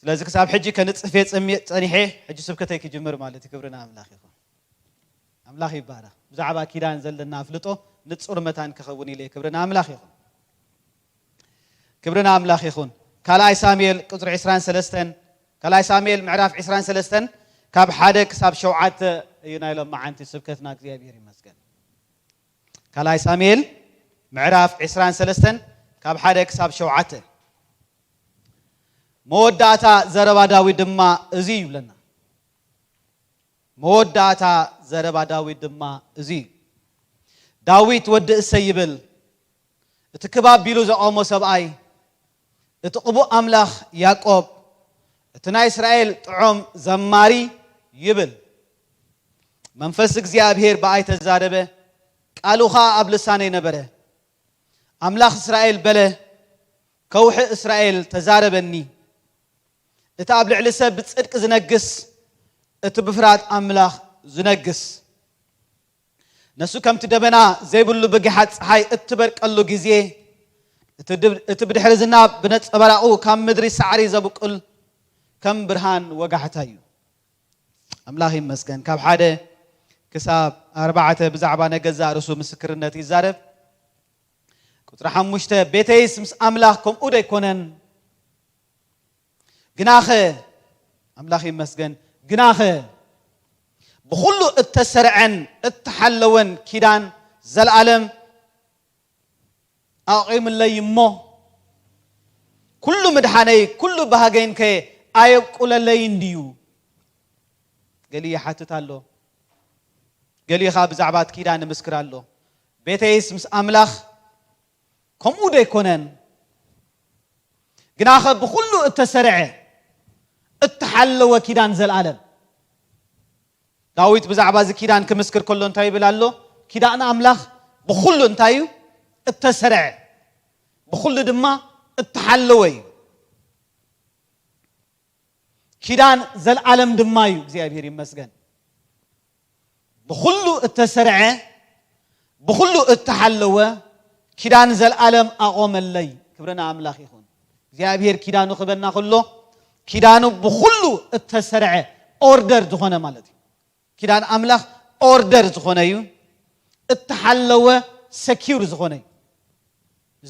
ስለዚ ክሳብ ሕጂ ከንጽፍ እየ ጸሚ- ጸኒሐ፣ ሕጂ ስብከተይ ክጅምር ማለት እዩ። ክብሪ ንኣምላኽ ይኹን። ኣምላኽ ይባረኽ። ብዛዕባ ኪዳን ዘለና ኣፍልጦ ንጹር መታን ክኸውን ኢለ ክብሪ ንኣምላኽ ይኹን። ክብሪ ንኣምላኽ ይኹን። ካልኣይ ሳሙኤል ቁጽሪ ዕስራን ሰለስተን፣ ካልኣይ ሳሙኤል ምዕራፍ ዕስራን ሰለስተን ካብ ሓደ ክሳብ ሸውዓተ እዩ ናይ ሎማዓንቲ ስብከትና። እግዚኣብሔር ይመስገን። ካልኣይ ሳሙኤል ምዕራፍ ዕስራን ሰለስተን ካብ ሓደ ክሳብ ሸውዓተ። መወዳእታ ዘረባ ዳዊት ድማ እዚ ይብለና። መወዳእታ ዘረባ ዳዊት ድማ እዚ እዩ። ዳዊት ወዲ እሰይ ይብል፣ እቲ ክብ ኣቢሉ ዘቖሞ ሰብኣይ፣ እቲ ቅቡእ ኣምላኽ ያዕቆብ፣ እቲ ናይ እስራኤል ጥዑም ዘማሪ ይብል። መንፈስ እግዚኣብሔር ብኣይ ተዛረበ፣ ቃሉ ኸኣ ኣብ ልሳነይ ነበረ። ኣምላኽ እስራኤል በለ፣ ከውሒ እስራኤል ተዛረበኒ። እቲ ኣብ ልዕሊ ሰብ ብጽድቂ ዝነግስ፣ እቲ ብፍርሃት ኣምላኽ ዝነግስ። ነሱ ከምቲ ደበና ዘይብሉ ብጊሓት ጸሓይ እትበርቀሉ ግዜ፣ እቲ ድብ-፣ እቲ ብድሕሪ ዝናብ ብነጸበራቑ ካብ ምድሪ ሳዕሪ ዘብቁል ከም ብርሃን ወጋሕታ እዩ። ኣምላኽ ይመስገን። ካብ ሓደ ክሳብ ኣርባዕተ ብዛዕባ ናይ ገዛእ ርእሱ ምስክርነት ይዛረብ። ቁጽሪ ሓሙሽተ፣ ቤተይስ ምስ ኣምላኽ ከምኡ ዶ ኣይኮነን? ግናኸ፣ ኣምላኽ ይመስገን፣ ግናኸ ብኹሉ እተሰርዐን እተሓለወን ኪዳን ዘለኣለም ኣቑምለይ እሞ፣ ኩሉ ምድሓነይ፣ ኩሉ ባህገይንከ ኣየብቁለለይን ድዩ? ገሊኡ ይሓትት ኣሎ። ገሊኡ ኸኣ ብዛዕባ እቲ ኪዳን ይምስክር ኣሎ። ቤተይስ ምስ ኣምላኽ ከምኡ ዶ ኣይኮነን? ግናኸ ብኹሉ እተሰርዐ፣ እተሓለወ ኪዳን ዘለኣለም። ዳዊት ብዛዕባ እዚ ኪዳን ክምስክር ከሎ እንታይ ይብል ኣሎ? ኪዳን ኣምላኽ ብኹሉ እንታይ እዩ? እተሰርዐ፣ ብኹሉ ድማ እተሓለወ እዩ። ኪዳን ዘለኣለም ድማ እዩ። እግዚኣብሔር ይመስገን። ብኹሉ እተሰርዐ፣ ብኹሉ እተሓለወ ኪዳን ዘለኣለም ኣቖመለይ። ክብሪ ንኣምላኽ ይኹን። እግዚኣብሔር ኪዳኑ ክበና ከሎ፣ ኪዳኑ ብኹሉ እተሰርዐ፣ ኦርደር ዝኾነ ማለት እዩ። ኪዳን ኣምላኽ ኦርደር ዝኾነ እዩ። እተሓለወ፣ ሰኪውር ዝኾነ እዩ።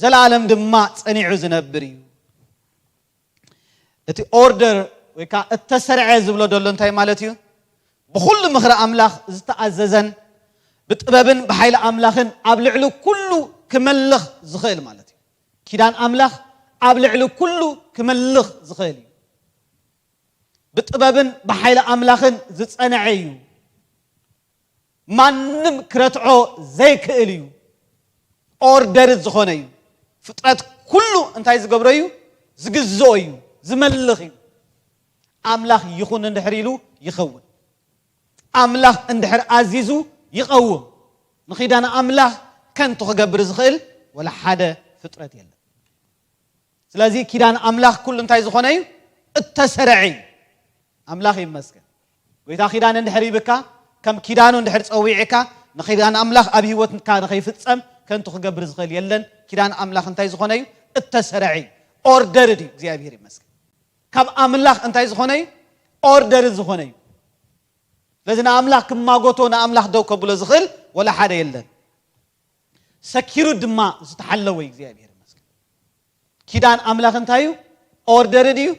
ዘለኣለም ድማ ጸኒዑ ዝነብር እዩ። እቲ ኦርደር ወይ ከዓ እተሰርዐ ዝብሎ ዘሎ እንታይ ማለት እዩ? ብኹሉ ምኽሪ ኣምላኽ ዝተኣዘዘን ብጥበብን ብሓይሊ ኣምላኽን ኣብ ልዕሊ ኩሉ ክመልኽ ዝኽእል ማለት እዩ። ኪዳን ኣምላኽ ኣብ ልዕሊ ኩሉ ክመልኽ ዝኽእል እዩ። ብጥበብን ብሓይሊ ኣምላኽን ዝጸንዐ እዩ። ማንም ክረትዖ ዘይክእል እዩ። ኦርደር ዝኾነ እዩ። ፍጥረት ኩሉ እንታይ ዝገብሮ እዩ? ዝግዝኦ እዩ፣ ዝመልኽ እዩ። ኣምላኽ ይኹን እንድሕር ኢሉ ይኸውን። ኣምላኽ እንድሕር ኣዚዙ ይቐውም። ንኺዳን ኣምላኽ ከንቱ ክገብር ዝኽእል ወላ ሓደ ፍጥረት የለን። ስለዚ ኪዳን ኣምላኽ ኩሉ እንታይ ዝኾነ እዩ? እተሰርዐ እዩ። ኣምላኽ ይመስገን። ጎይታ ኪዳን እንድሕር ይብካ፣ ከም ኪዳኑ እንድሕር ጸዊዕካ፣ ንኪዳን ኣምላኽ ኣብ ህይወትካ ንኸይፍጸም ከንቱ ክገብር ዝኽእል የለን። ኪዳን ኣምላኽ እንታይ ዝኾነ እዩ? እተሰርዐ እዩ። ኦርደርድ እዩ። እግዚኣብሔር ይመስገን። ካብ ኣምላኽ እንታይ ዝኾነ እዩ? ኦርደርድ ዝኾነ እዩ። ስለዚ ንኣምላኽ ክማጎቶ፣ ንኣምላኽ ደው ከብሎ ዝኽእል ወላ ሓደ የለን። ሰኪሩ ድማ ዝተሓለወ እዩ። እግዚኣብሔር ይመስገን። ኪዳን ኣምላኽ እንታይ እዩ? ኦርደርድ እዩ፣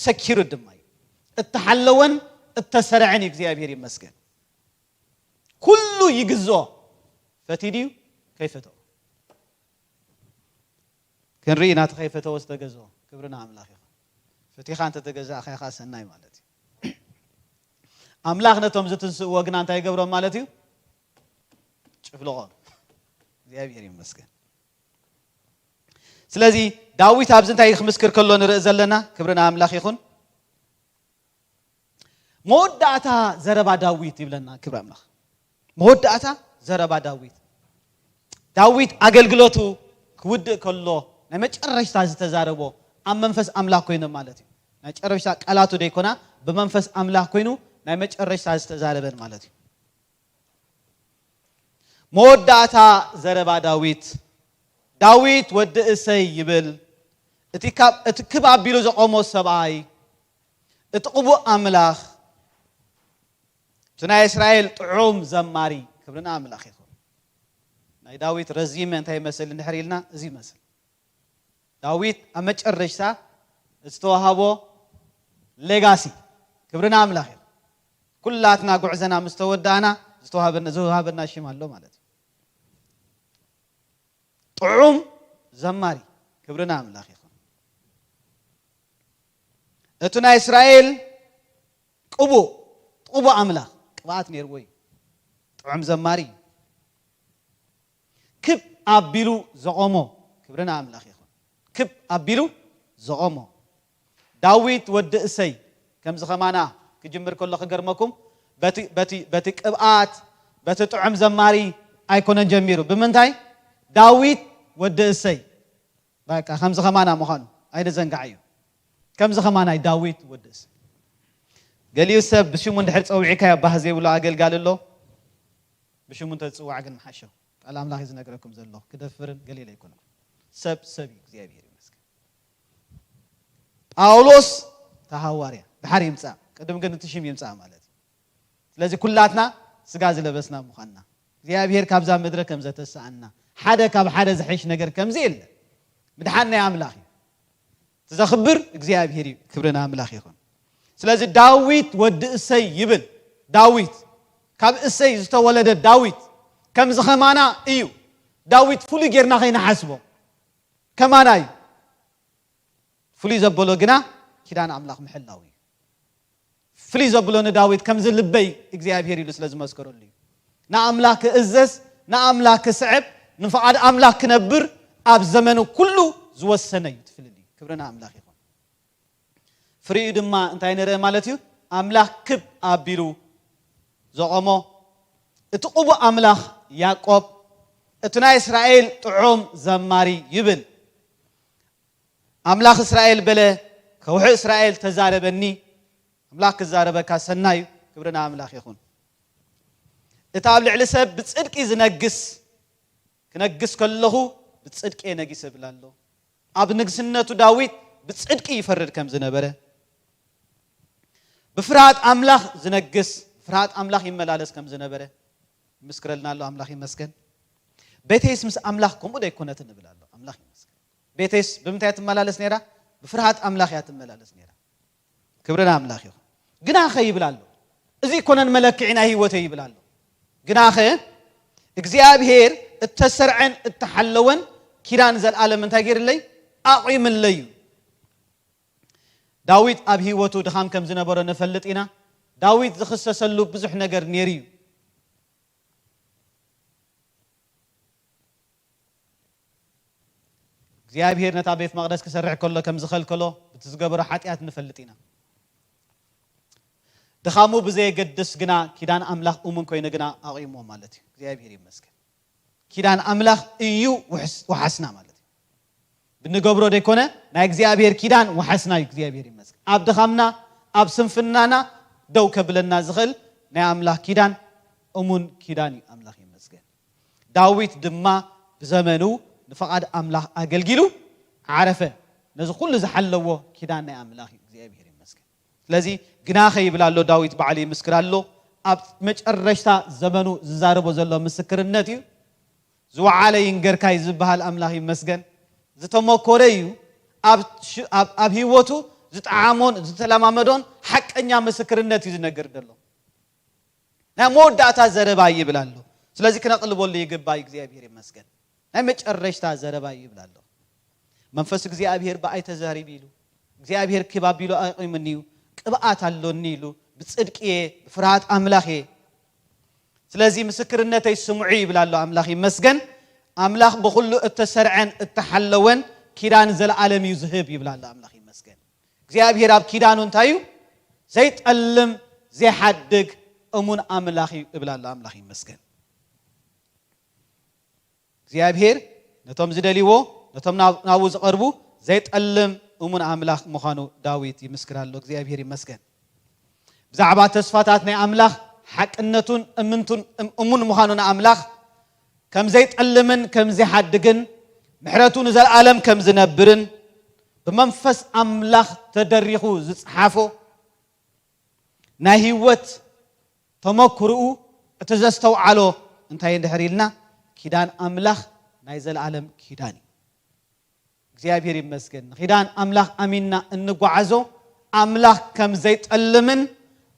ሰኪሩ ድማ እዩ። እተሓለወን እተሰርዐን እዩ። እግዚኣብሔር ይመስገን። ኩሉ ይግዝኦ። ፈትዩ ድዩ? ከይፈተዎ። ክንርኢ ኢና፣ እቲ ከይፈተዎ ዝተገዝኦ። ክብሪ ንኣምላኽ ይኹን። ፈቲኻ እንተተገዛእኻ ኢኻ ሰናይ ማለት እዩ። ኣምላኽ ነቶም ዝትንስእዎ ግና እንታይ ይገብሮም ማለት እዩ? ጭፍልቖም። እግዚኣብሔር ይመስገን። ስለዚ ዳዊት ኣብዚ እንታይ ክምስክር ከሎ ንርኢ ዘለና፣ ክብሪ ንኣምላኽ ይኹን። መወዳእታ ዘረባ ዳዊት ይብለና፣ ክብሪ ኣምላኽ። መወዳእታ ዘረባ ዳዊት። ዳዊት ኣገልግሎቱ ክውድእ ከሎ ናይ መጨረሽታ ዝተዛረቦ ኣብ መንፈስ ኣምላኽ ኮይኑ ማለት እዩ። ናይ መጨረሽታ ቃላቱ ደይኮና፣ ብመንፈስ ኣምላኽ ኮይኑ ናይ መጨረሽታ ዝተዛረበን ማለት እዩ። መወዳእታ ዘረባ ዳዊት። ዳዊት ወዲ እሰይ ይብል። እቲ ካብ-፣ እቲ ክብ ኣቢሉ ዘቖሞ ሰብኣይ፣ እቲ ቅቡእ ኣምላኽ፣ እቲ ናይ እስራኤል ጥዑም ዘማሪ፣ ክብሪ ንኣምላኽ ይኹን። ናይ ዳዊት ረዚመ እንታይ ይመስል እንድሕር ኢልና፣ እዚ ይመስል። ዳዊት ኣብ መጨረሽታ ዝተዋህቦ ሌጋሲ፣ ክብሪ ንኣምላኽ እዩ። ኩላትና ጉዕዘና ምስ ተወዳእና ዝተዋህበና፣ ዝወሃበና ሽም ኣሎ ማለት እዩ። ጥዑም ዘማሪ፣ ክብሪ ንኣምላኽ ይኹን። እቲ ናይ እስራኤል ቅቡእ፣ ቅቡእ ኣምላኽ፣ ቅብኣት ነይርዎ እዩ። ጥዑም ዘማሪ እዩ። ክብ ኣቢሉ ዘቖሞ፣ ክብሪ ንኣምላኽ ይኹን። ክብ ኣቢሉ ዘቖሞ። ዳዊት ወዲ እሰይ፣ ከምዚ ኸማና ክጅምር ከሎ ክገርመኩም፣ በቲ፣ በቲ፣ በቲ ቅብኣት፣ በቲ ጥዑም ዘማሪ ኣይኮነን ጀሚሩ። ብምንታይ? ዳዊት ወዲ እሰይ። በቃ፣ ከምዚ ኸማና ምዃኑ ኣይንዘንጋዕ እዩ። ከምዚ ኸማናይ ዳዊት ወዲ እሰይ። ገሊኡ ሰብ ብሽሙ እንድሕር ጸዊዕካዮ ባህ ዘይብሎ ኣገልጋሊ ኣሎ። ብሽሙ እንተዝጽዋዕ ግን ምሓሸ። ቃል ኣምላኽ እዩ ዝነግረኩም ዘሎ። ክደፍርን ገሊለ ኣይኮነን። ሰብ፣ ሰብ እዩ፣ እግዚኣብሔር ይመስገን። ጳውሎስ ተሃዋርያ ድሓር ይምጻእ፣ ቅድም ግን እቲ ሽም ይምጻእ ማለት እዩ። ስለዚ ኩላትና ስጋ ዝለበስና ምዃንና፣ እግዚኣብሔር ካብዛ ምድሪ ከም ዘተስኣና፣ ሓደ ካብ ሓደ ዝሕሽ ነገር ከምዚ የለ። ምድሓን ናይ ኣምላኽ እዩ። እቲ ዘኽብር እግዚኣብሔር እዩ። ክብሪ ንኣምላኽ ይኹን። ስለዚ ዳዊት ወዲ እሰይ ይብል። ዳዊት፣ ካብ እሰይ ዝተወለደ ዳዊት፣ ከምዚ ኸማና እዩ። ዳዊት ፍሉይ ጌርና ከይንሓስቦ፣ ከማና እዩ። ፍሉይ ዘበሎ ግና ኪዳን ኣምላኽ ምሕላው እዩ። ፍልይ ዘብሎ ንዳዊት ከምዚ ልበይ እግዚኣብሔር ኢሉ ስለ ዝመስከረሉ እዩ። ንኣምላኽ ክእዘዝ፣ ንኣምላኽ ክስዕብ፣ ንፍቓድ ኣምላኽ ክነብር ኣብ ዘመኑ ኩሉ ዝወሰነ እዩ። እቲ ፍልልይ ክብሪ ንኣምላኽ ይኹን። ፍሪኡ ድማ እንታይ ንርኢ ማለት እዩ? ኣምላኽ ክብ ኣቢሉ ዘቖሞ እቲ ቅቡእ ኣምላኽ ያዕቆብ፣ እቲ ናይ እስራኤል ጥዑም ዘማሪ ይብል። ኣምላኽ እስራኤል በለ፣ ከውሒ እስራኤል ተዛረበኒ። ኣምላኽ ክዛረበካ ሰናይ እዩ። ክብሪ ንኣምላኽ ይኹን። እቲ ኣብ ልዕሊ ሰብ ብጽድቂ ዝነግስ፣ ክነግስ ከለኹ ብጽድቂ እየ ነጊሰ ይብል ኣሎ። ኣብ ንግስነቱ ዳዊት ብጽድቂ ይፈርድ ከም ዝነበረ፣ ብፍርሃት ኣምላኽ ዝነግስ፣ ብፍርሃት ኣምላኽ ይመላለስ ከም ዝነበረ ይምስክረልና ኣሎ። ኣምላኽ ይመስገን። ቤተይስ ምስ ኣምላኽ ከምኡ ዶ ኣይኮነትን ይብል ኣሎ። ኣምላኽ ይመስገን። ቤተይስ ብምንታይ እያ ትመላለስ ነይራ? ብፍርሃት ኣምላኽ እያ ትመላለስ ነይራ። ክብሪ ንኣምላኽ ይኹን። ግናኸ ይብል ኣሎ፣ እዚ ኣይኮነን መለክዒ ናይ ህይወተይ ይብል ኣሎ። ግናኸ እግዚኣብሔር እተሰርዐን እተሓለወን ኪዳን ዘልኣለም እንታይ ገይርለይ? ኣቑምለይ እዩ። ዳዊት ኣብ ህይወቱ ድኻም ከም ዝነበሮ ንፈልጥ ኢና። ዳዊት ዝኽሰሰሉ ብዙሕ ነገር ነይሩ እዩ። እግዚኣብሔር ነታ ቤት መቕደስ ክሰርሕ ከሎ ከም ዝኸልከሎ፣ በቲ ዝገበሮ ሓጢኣት ንፈልጥ ኢና። ድኻሙ ብዘየገድስ ግና ኪዳን ኣምላኽ እሙን ኮይኑ ግና ኣቑሞ ማለት እዩ። እግዚኣብሔር ይመስገን። ኪዳን ኣምላኽ እዩ ውሕስ-፣ ውሓስና ማለት እዩ። ብንገብሮ ዘይኮነ፣ ናይ እግዚኣብሔር ኪዳን ውሓስና እዩ። እግዚኣብሔር ይመስገን። ኣብ ድኻምና፣ ኣብ ስንፍናና ደው ከብለና ዝኽእል ናይ ኣምላኽ ኪዳን እሙን ኪዳን እዩ። ኣምላኽ ይመስገን። ዳዊት ድማ ብዘመኑ ንፍቓድ ኣምላኽ ኣገልጊሉ ዓረፈ። ነዚ ኩሉ ዝሓለዎ ኪዳን ናይ ኣምላኽ እዩ። እግዚኣብሔር ይመስገን። ስለዚ ግናኸ ይብል ኣሎ ዳዊት፣ ባዕሉ ይምስክር ኣሎ። ኣብ መጨረሽታ ዘመኑ ዝዛረቦ ዘሎ ምስክርነት እዩ። ዝወዓለ ይንገርካ እዩ ዝበሃል ኣምላኽ ይመስገን። ዝተመኮረ እዩ። ኣብ ሽ-፣ ኣብ፣ ኣብ ህይወቱ ዝጠዓሞን ዝተለማመዶን ሓቀኛ ምስክርነት እዩ ዝነግር ዘሎ። ናይ መወዳእታ ዘረባ ይብል ኣሎ። ስለዚ ክነቕልበሉ ይግባእ። እግዚኣብሔር ይመስገን። ናይ መጨረሽታ ዘረባ ይብል ኣሎ። መንፈስ እግዚኣብሔር ብኣይ ተዛሪቡ ኢሉ፣ እግዚኣብሔር ክብ ኣቢሉ ኣቑሙኒ እዩ፣ ቅብኣት ኣሎኒ ኢሉ፣ ብጽድቂ እየ፣ ብፍርሃት ኣምላኽ እየ። ስለዚ ምስክርነተይ ስምዑ ይብል ኣሎ። ኣምላኽ ይመስገን። ኣምላኽ ብኹሉ እተሰርዐን እተሓለወን ኪዳን ዘለኣለም እዩ ዝህብ ይብል ኣሎ። ኣምላኽ ይመስገን። እግዚኣብሔር ኣብ ኪዳኑ እንታይ እዩ? ዘይጠልም፣ ዘይሓድግ፣ እሙን ኣምላኽ እዩ እብል ኣሎ። ኣምላኽ ይመስገን። እግዚኣብሔር ነቶም ዝደልይዎ፣ ነቶም ናብ-፣ ናብኡ ዝቐርቡ ዘይጠልም እሙን ኣምላኽ ምዃኑ ዳዊት ይምስክር ኣሎ። እግዚኣብሔር ይመስገን። ብዛዕባ ተስፋታት ናይ ኣምላኽ ሓቅነቱን እምንቱን፣ እም-፣ እሙን ምዃኑ ንኣምላኽ ከም ዘይጠልምን ከም ዘይሓድግን፣ ምሕረቱ ንዘለኣለም ከም ዝነብርን፣ ብመንፈስ ኣምላኽ ተደሪኹ ዝጸሓፎ ናይ ህይወት ተመክርኡ እቲ ዘስተውዓሎ እንታይ እንድሕር ኢልና፣ ኪዳን ኣምላኽ ናይ ዘለኣለም ኪዳን እዩ። እግዚኣብሔር ይመስገን። ንኪዳን ኣምላኽ ኣሚንና እንጓዓዞ፣ ኣምላኽ ከም ዘይጠልምን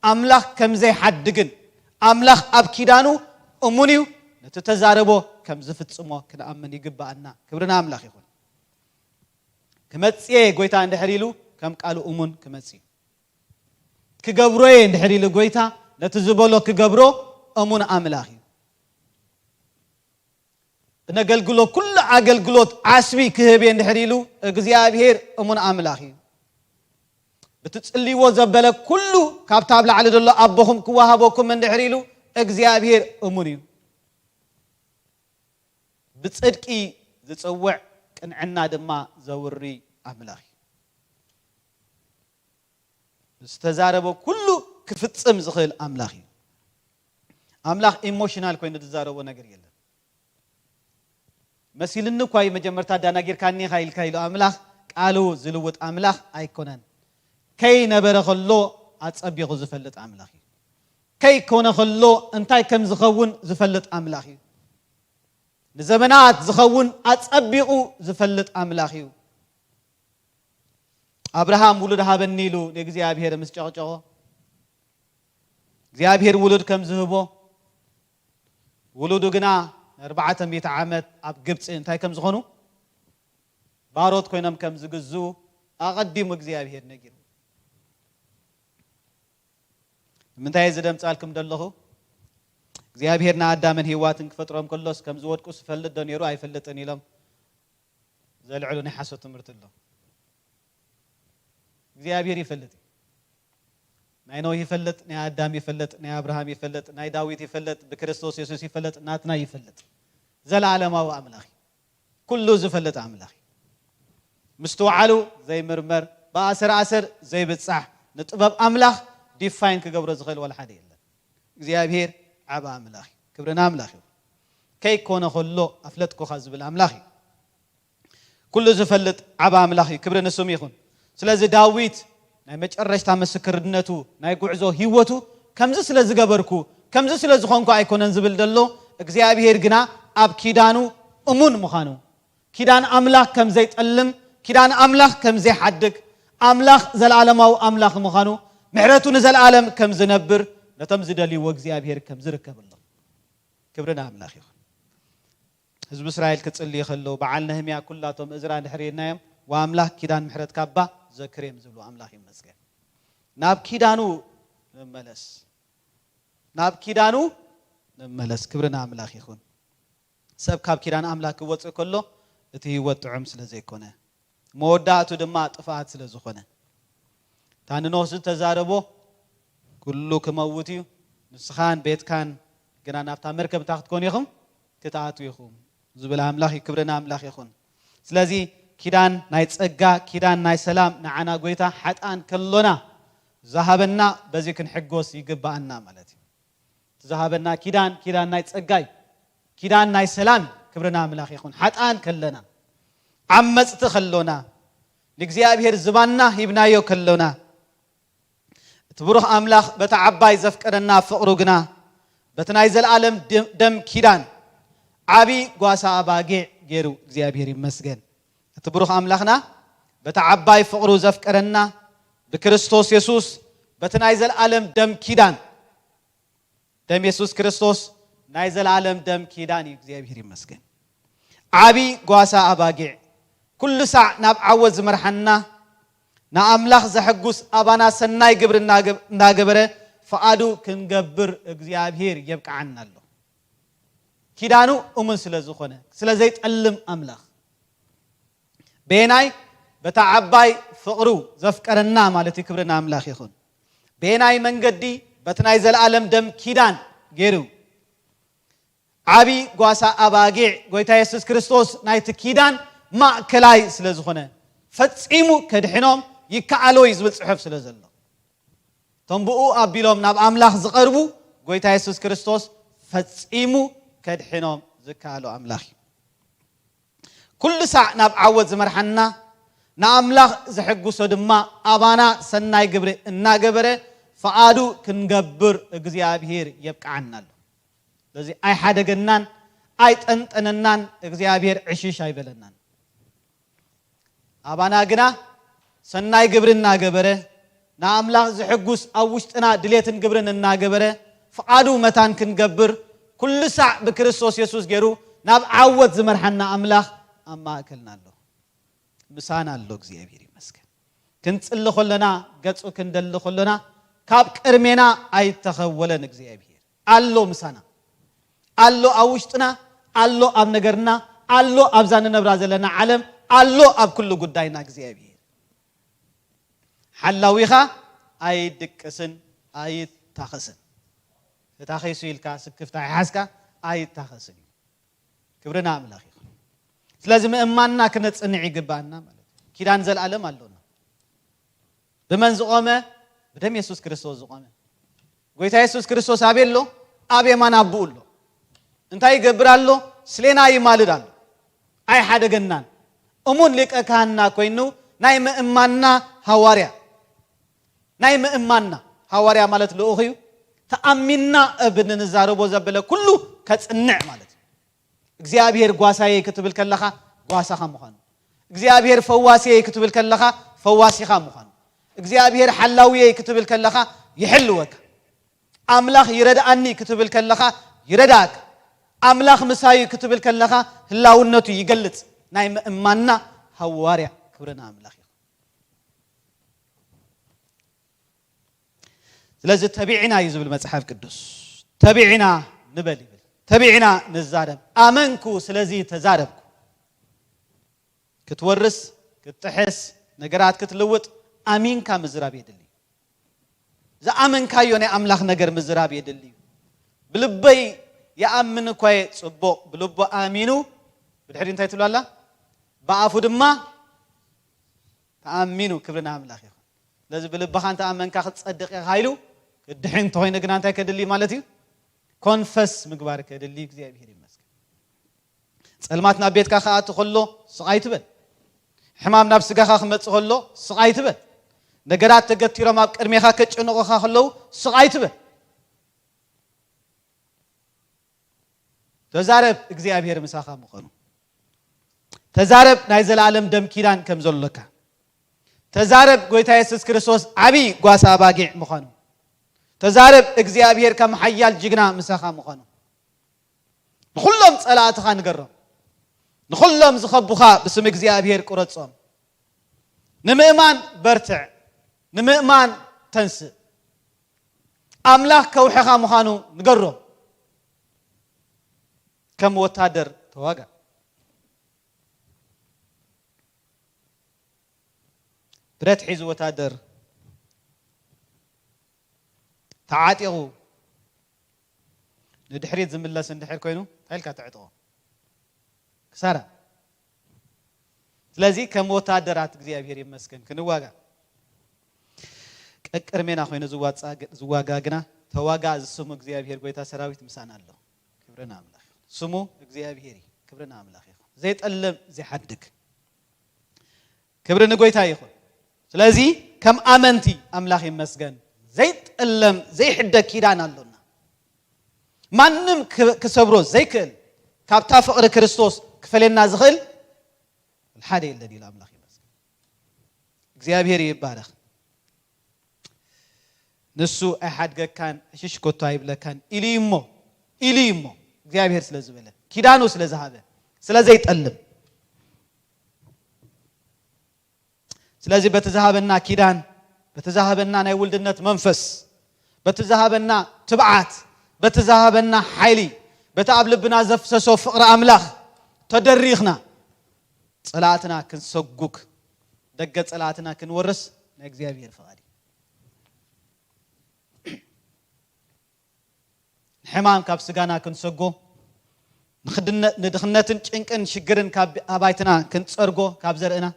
ኣምላኽ ከም ዘይሓድግን፣ ኣምላኽ ኣብ ኪዳኑ እሙን እዩ፣ ነቲ ተዛረቦ ከም ዝፍጽሞ ክንኣምን ይግብኣና። ክብሪ ንኣምላኽ ይኹን። ክመጽእ እየ ጎይታ እንድሕር ኢሉ ከም ቃሉ እሙን ክመጽእ እዩ። ክገብሮ እየ እንድሕር ኢሉ ጎይታ ነቲ ዝበሎ ክገብሮ እሙን ኣምላኽ እዩ። እነገልግሎ ኩሉ ኣገልግሎት ዓስቢ ክህብ እየ እንድሕር ኢሉ እግዚኣብሔር እሙን ኣምላኽ እዩ። ብትጽልይዎ ዘበለ ኩሉ ካብታ ኣብ ላዕሊ ዘሎ ኣቦኹም ክወሃበኩም እንድሕር ኢሉ እግዚኣብሔር እሙን እዩ። ብጽድቂ ዝጽውዕ ቅንዕና ድማ ዘውሪ ኣምላኽ እዩ። ዝተዛረቦ ኩሉ ክፍጽም ዝኽእል ኣምላኽ እዩ። ኣምላኽ ኢሞሽናል ኮይኑ ዝዛረቦ ነገር የለን። መሲልኒ እኳ እዩ መጀመርታ ኣዳናጊርካኒ ኢኻ ኢልካ ኢሉ ኣምላኽ ቃሉ ዝልውጥ ኣምላኽ ኣይኮነን። ከይነበረ ከሎ ኣጸቢቑ ዝፈልጥ ኣምላኽ እዩ። ከይኮነ ከሎ እንታይ ከም ዝኸውን ዝፈልጥ ኣምላኽ እዩ። ንዘመናት ዝኸውን ኣጸቢቑ ዝፈልጥ ኣምላኽ እዩ። ኣብርሃም ውሉድ ሃበኒ ኢሉ ንእግዚኣብሔር ምስ ጨቕጨቖ እግዚኣብሔር ውሉድ ከም ዝህቦ ውሉዱ ግና ንኣርባዕተ ሚእቲ ዓመት ኣብ ግብፂ እንታይ ከም ዝኾኑ ባሮት ኮይኖም ከም ዝግዝኡ ኣቐዲሙ እግዚኣብሔር ነጊሩ። ንምንታይ እዚ ደምፃልኩም ደለኹ እግዚኣብሔር ንኣዳምን ሂዋትን ክፈጥሮም ከሎስ ከም ዝወድቁ ዝፈልጥ ዶ ነይሩ ኣይፈልጥን ኢሎም ዘልዕሉ ናይ ሓሶት ትምህርቲ ኣሎ። እግዚኣብሔር ይፈልጥ እዩ። ናይ ኖህ ይፈልጥ፣ ናይ ኣዳም ይፈልጥ፣ ናይ ኣብርሃም ይፈልጥ፣ ናይ ዳዊት ይፈልጥ፣ ብክርስቶስ የሱስ ይፈልጥ፣ ናትና ይፈልጥ። ዘለዓለማዊ ኣምላኽ እዩ። ኩሉ ዝፈልጥ ኣምላኽ እዩ። ምስትውዓሉ ዘይምርመር፣ ብኣሰር ኣሰር ዘይብጻሕ፣ ንጥበብ ኣምላኽ ዲፋይን ክገብሮ ዝኽእል ዋላ ሓደ የለን። እግዚኣብሔር ዓቢ ኣምላኽ እዩ። ክብሪ ንኣምላኽ እዩ። ከይኮነ ከሎ ኣፍለጥኩኻ ዝብል ኣምላኽ እዩ። ኩሉ ዝፈልጥ ዓቢ ኣምላኽ እዩ። ክብሪ ንስሙ ይኹን። ስለዚ ዳዊት ናይ መጨረሽታ ምስክርነቱ ናይ ጉዕዞ ህይወቱ ከምዚ ስለ ዝገበርኩ ከምዚ ስለ ዝኾንኩ ኣይኮነን ዝብል ዘሎ። እግዚኣብሔር ግና ኣብ ኪዳኑ እሙን ምዃኑ፣ ኪዳን ኣምላኽ ከም ዘይጠልም፣ ኪዳን ኣምላኽ ከም ዘይሓድግ፣ ኣምላኽ ዘለዓለማዊ ኣምላኽ ምዃኑ፣ ምሕረቱ ንዘለዓለም ከም ዝነብር፣ ነቶም ዝደልይዎ እግዚኣብሔር ከም ዝርከበሎም። ክብሪ ንኣምላኽ ይኹን። ህዝቢ እስራኤል ክጽልዩ ከለዉ በዓል ነህምያ ኩላቶም እዝራ እንድሕር ኢልናዮም ወኣምላኽ ኪዳን ምሕረት ካባ ዘክር እዮም ዝብሉ። ኣምላኽ ይመስገን። ናብ ኪዳኑ ንመለስ፣ ናብ ኪዳኑ ንመለስ። ክብሪ ንኣምላኽ ይኹን። ሰብ ካብ ኪዳን ኣምላኽ ክወጽእ ከሎ እቲ ህይወት ጥዑም ስለ ዘይኮነ መወዳእቱ ድማ ጥፍኣት ስለ ዝኾነ እታ ንኖህ ዝተዛረቦ ኩሉ ክመውት እዩ፣ ንስኻን ቤትካን ግና ናብታ መርከብ እንታይ ክትኮኑ ኢኹም? ክትኣትዉ ኢኹም ዝብል ኣምላኽ እዩ። ክብሪ ንኣምላኽ ይኹን። ስለዚ ኪዳን ናይ ጸጋ፣ ኪዳን ናይ ሰላም ንዓና ጎይታ ሓጥኣን ከሎና ዝሃበና በዚ ክንሕጎስ ይግብኣና ማለት እዩ። ዝሃበና ኪዳን ኪዳን ናይ ጸጋ እዩ። ኪዳን ናይ ሰላም እዩ። ክብሪ ንኣምላኽ ይኹን። ሓጥኣን ከለና፣ ዓመጽቲ ከሎና፣ ንእግዚኣብሔር ዝባንና ሂብናዮ ከሎና እቲ ብሩኽ ኣምላኽ በቲ ዓባይ ዘፍቀረና ፍቕሩ ግና በቲ ናይ ዘለኣለም ደም ኪዳን ዓቢ ጓሳ ኣባጊዕ ገይሩ እግዚኣብሔር ይመስገን። እቲ ብሩኽ ኣምላኽና በቲ ዓባይ ፍቕሩ ዘፍቀረና ብክርስቶስ የሱስ በቲ ናይ ዘለኣለም ደም ኪዳን ደም የሱስ ክርስቶስ ናይ ዘለኣለም ደም ኪዳን እዩ። እግዚኣብሔር ይመስገን። ዓቢ ጓሳ ኣባጊዕ ኩሉ ሳዕ ናብ ዓወት ዝመርሓና ንኣምላኽ ዘሐጉስ ኣባና ሰናይ ግብሪ እናገበረ ፍቓዱ ክንገብር እግዚኣብሔር የብቅዓና ኣሎ። ኪዳኑ እሙን ስለ ዝኾነ ስለ ዘይጠልም ኣምላኽ በየናይ በታ ዓባይ ፍቕሩ ዘፍቀረና ማለት እዩ። ክብሪ ንኣምላኽ ይኹን። በየናይ መንገዲ በቲ ናይ ዘለኣለም ደም ኪዳን ገይሩ ዓቢ ጓሳ ኣባጊዕ ጎይታ የሱስ ክርስቶስ ናይቲ ኪዳን ማእከላይ ስለ ዝኾነ ፈጺሙ ከድሕኖም ይከኣሎ እዩ ዝብል ጽሑፍ ስለ ዘሎ እቶም ብኡ ኣቢሎም ናብ ኣምላኽ ዝቐርቡ ጎይታ የሱስ ክርስቶስ ፈጺሙ ከድሕኖም ዝከኣሎ ኣምላኽ እዩ። ኩሉ ሳዕ ናብ ዓወት ዝመርሓና ንኣምላኽ ዘሐጉሶ ድማ ኣባና ሰናይ ግብሪ እናገበረ ፍቓዱ ክንገብር እግዚኣብሔር የብቅዓና ኣሎ። ስለዚ ኣይሓደገናን ኣይጠንጠነናን እግዚኣብሔር ዕሽሽ ኣይበለናን። ኣባና ግና ሰናይ ግብሪ እናገበረ ንኣምላኽ ዝሕጉስ ኣብ ውሽጥና ድሌትን ግብርን እናገበረ ፍቓዱ መታን ክንገብር ኩሉ ሳዕ ብክርስቶስ የሱስ ገይሩ ናብ ዓወት ዝመርሓና ኣምላኽ ኣብ ማእከልና ኣሎ። ምሳና ኣሎ እግዚኣብሔር ይመስገን። ክንጽሊ ከለና፣ ገጹ ክንደሊ ከለና፣ ካብ ቅድሜና ኣይተኸወለን እግዚኣብሔር ኣሎ ምሳና። ኣሎ ኣብ ውሽጥና፣ ኣሎ ኣብ ነገርና፣ ኣሎ ኣብዛ ንነብራ ዘለና ዓለም፣ ኣሎ ኣብ ኩሉ ጉዳይና እግዚኣብሔር። ሓላዊኻ ኣይድቅስን ኣይታኸስን። ተታኺሱ ኢልካ ስክፍታ ይሓዝካ ኣይታኸስን እዩ። ክብርና ኣምላኽ ይኹን። ስለዚ ምእማንና ክነጽንዕ ይግባና ማለት እዩ። ኪዳን ዘልኣለም ኣሎና። ብመን ዝቆመ? ብደም የሱስ ክርስቶስ ዝቆመ። ጎይታ የሱስ ክርስቶስ ኣበይ ኣሎ? ኣብ የማን ኣቦኡ ኣሎ። እንታይ ይገብር ኣሎ? ስሌና ይማልድ ኣሎ። ኣይሓደገናን። እሙን ሊቀ ካህንና ኮይኑ ናይ ምእማንና ሃዋርያ፣ ናይ ምእማንና ሃዋርያ ማለት ልኡኽ እዩ። ተኣሚንና ኣብ እንዛረቦ ዘበለ ኩሉ ከጽንዕ ማለት እዩ። እግዚኣብሔር ጓሳየ ክትብል ከለኻ ጓሳኻ ምዃኑ፣ እግዚኣብሔር ፈዋስየ ክትብል ከለኻ ፈዋሲኻ ምዃኑ፣ እግዚኣብሔር ሓላውየ ክትብል ከለኻ ይሕልወካ፣ ኣምላኽ ይረድኣኒ ክትብል ከለኻ ይረድኣካ፣ ኣምላኽ ምሳዩ ክትብል ከለኻ ህላውነቱ ይገልጽ። ናይ ምእማንና ሃዋርያ። ክብርና ኣምላኽ እዩ። ስለዚ ተቢዕና እዩ ዝብል መጽሓፍ ቅዱስ። ተቢዕና ንበል ይብል። ተቢዕና ንዛረብ። ኣመንኩ፣ ስለዚ ተዛረብኩ። ክትወርስ፣ ክትጥሕስ፣ ነገራት ክትልውጥ ኣሚንካ ምዝራብ የድሊ። ዝኣመንካዮ ናይ ኣምላኽ ነገር ምዝራብ የድሊ እዩ። ብልበይ ይኣምን እኳ እየ፣ ጽቡቕ፣ ብልቡ ኣሚኑ፣ ብድሕሪ እንታይ ትብሉ ኣላ? ብኣፉ ድማ ተኣሚኑ። ክብሪ ንኣምላኽ ይኹን። ስለዚ ብልብኻ እንተኣመንካ ክትጸድቕ ኢኻ ኢሉ፣ ክትድሕን እንተኾይኑ ግና እንታይ ከድሊ ማለት እዩ? ኮንፈስ ምግባር ከድሊ። እግዚኣብሔር ይመስገን። ጸልማት ናብ ቤትካ ክኣቱ ከሎ ስቕ ኣይትበል። ሕማም ናብ ስጋኻ ክመጽእ ከሎ ስቕ ኣይትበል። ነገራት ተገቲሮም ኣብ ቅድሜኻ ከጨንቑኻ ከለዉ ስቕ ኣይትበል። ተዛረብ፣ እግዚኣብሔር ምሳኻ ምዃኑ። ተዛረብ፣ ናይ ዘለኣለም ደም ኪዳን ከም ዘሎካ። ተዛረብ፣ ጎይታ የሱስ ክርስቶስ ዓብዪ ጓሳ ኣባጊዕ ምዃኑ። ተዛረብ፣ እግዚኣብሔር ከም ሓያል ጅግና ምሳኻ ምዃኑ። ንኹሎም ጸላእትኻ ንገሮም። ንኹሎም ዝኸቡኻ ብስም እግዚኣብሔር ቁረጾም። ንምእማን በርትዕ፣ ንምእማን ተንስእ። ኣምላኽ ከውሕኻ ምዃኑ ንገሮም። ከም ወታደር ተዋጋእ። ብረት ሒዙ ወታደር ተዓጢቑ ንድሕሪት ዝምለስ እንድሕር ኮይኑ፣ እንታይ ኢልካ ተዕጥቖ? ክሳራ። ስለዚ ከም ወታደራት እግዚኣብሔር ይመስገን ክንዋጋ። ቀቅርሜና ኮይኑ ዝዋጻ-፣ ዝዋጋ ግና ተዋጋ፣ እዚ ስሙ እግዚኣብሔር ጎይታ ሰራዊት ምሳና ኣሎ። ክብሪ ንኣምላኽ ይኹን። ስሙ እግዚኣብሔር እዩ። ክብሪ ንኣምላኽ ይኹን። ዘይጠልም፣ ዘይሓድግ። ክብሪ ንጎይታ ይኹን። ስለዚ ከም ኣመንቲ ኣምላኽ ይመስገን፣ ዘይጠለም ዘይሕደግ ኪዳን ኣሎና። ማንም ክ-፣ ክሰብሮ ዘይክእል፣ ካብታ ፍቕሪ ክርስቶስ ክፈልየና ዝኽእል ሓደ የለን ኢሉ ኣምላኽ ይመስገን። እግዚኣብሔር ይባረኽ። ንሱ ኣይሓድገካን፣ ዕሽሽ ኮቶ ኣይብለካን ኢሉ እዩ እሞ፣ ኢሉ እዩ እሞ፣ እግዚኣብሔር ስለ ዝበለ፣ ኪዳኑ ስለ ዝሃበ፣ ስለ ዘይጠልም። ስለዚ በቲ ዝሃበና ኪዳን፣ በቲ ዝሃበና ናይ ውልድነት መንፈስ፣ በቲ ዝሃበና ትብዓት፣ በቲ ዝሃበና ሓይሊ፣ በቲ ኣብ ልብና ዘፍሰሶ ፍቕሪ ኣምላኽ ተደሪኽና፣ ጸላእትና ክንሰጉግ፣ ደገ ጸላእትና ክንወርስ ናይ እግዚኣብሔር ፍቓድ እዩ። ንሕማም ካብ ስጋና ክንሰጎ፣ ንኽድነ-፣ ንድኽነትን ጭንቅን ሽግርን ካብ ኣባይትና ክንጸርጎ፣ ካብ ዘርእና፣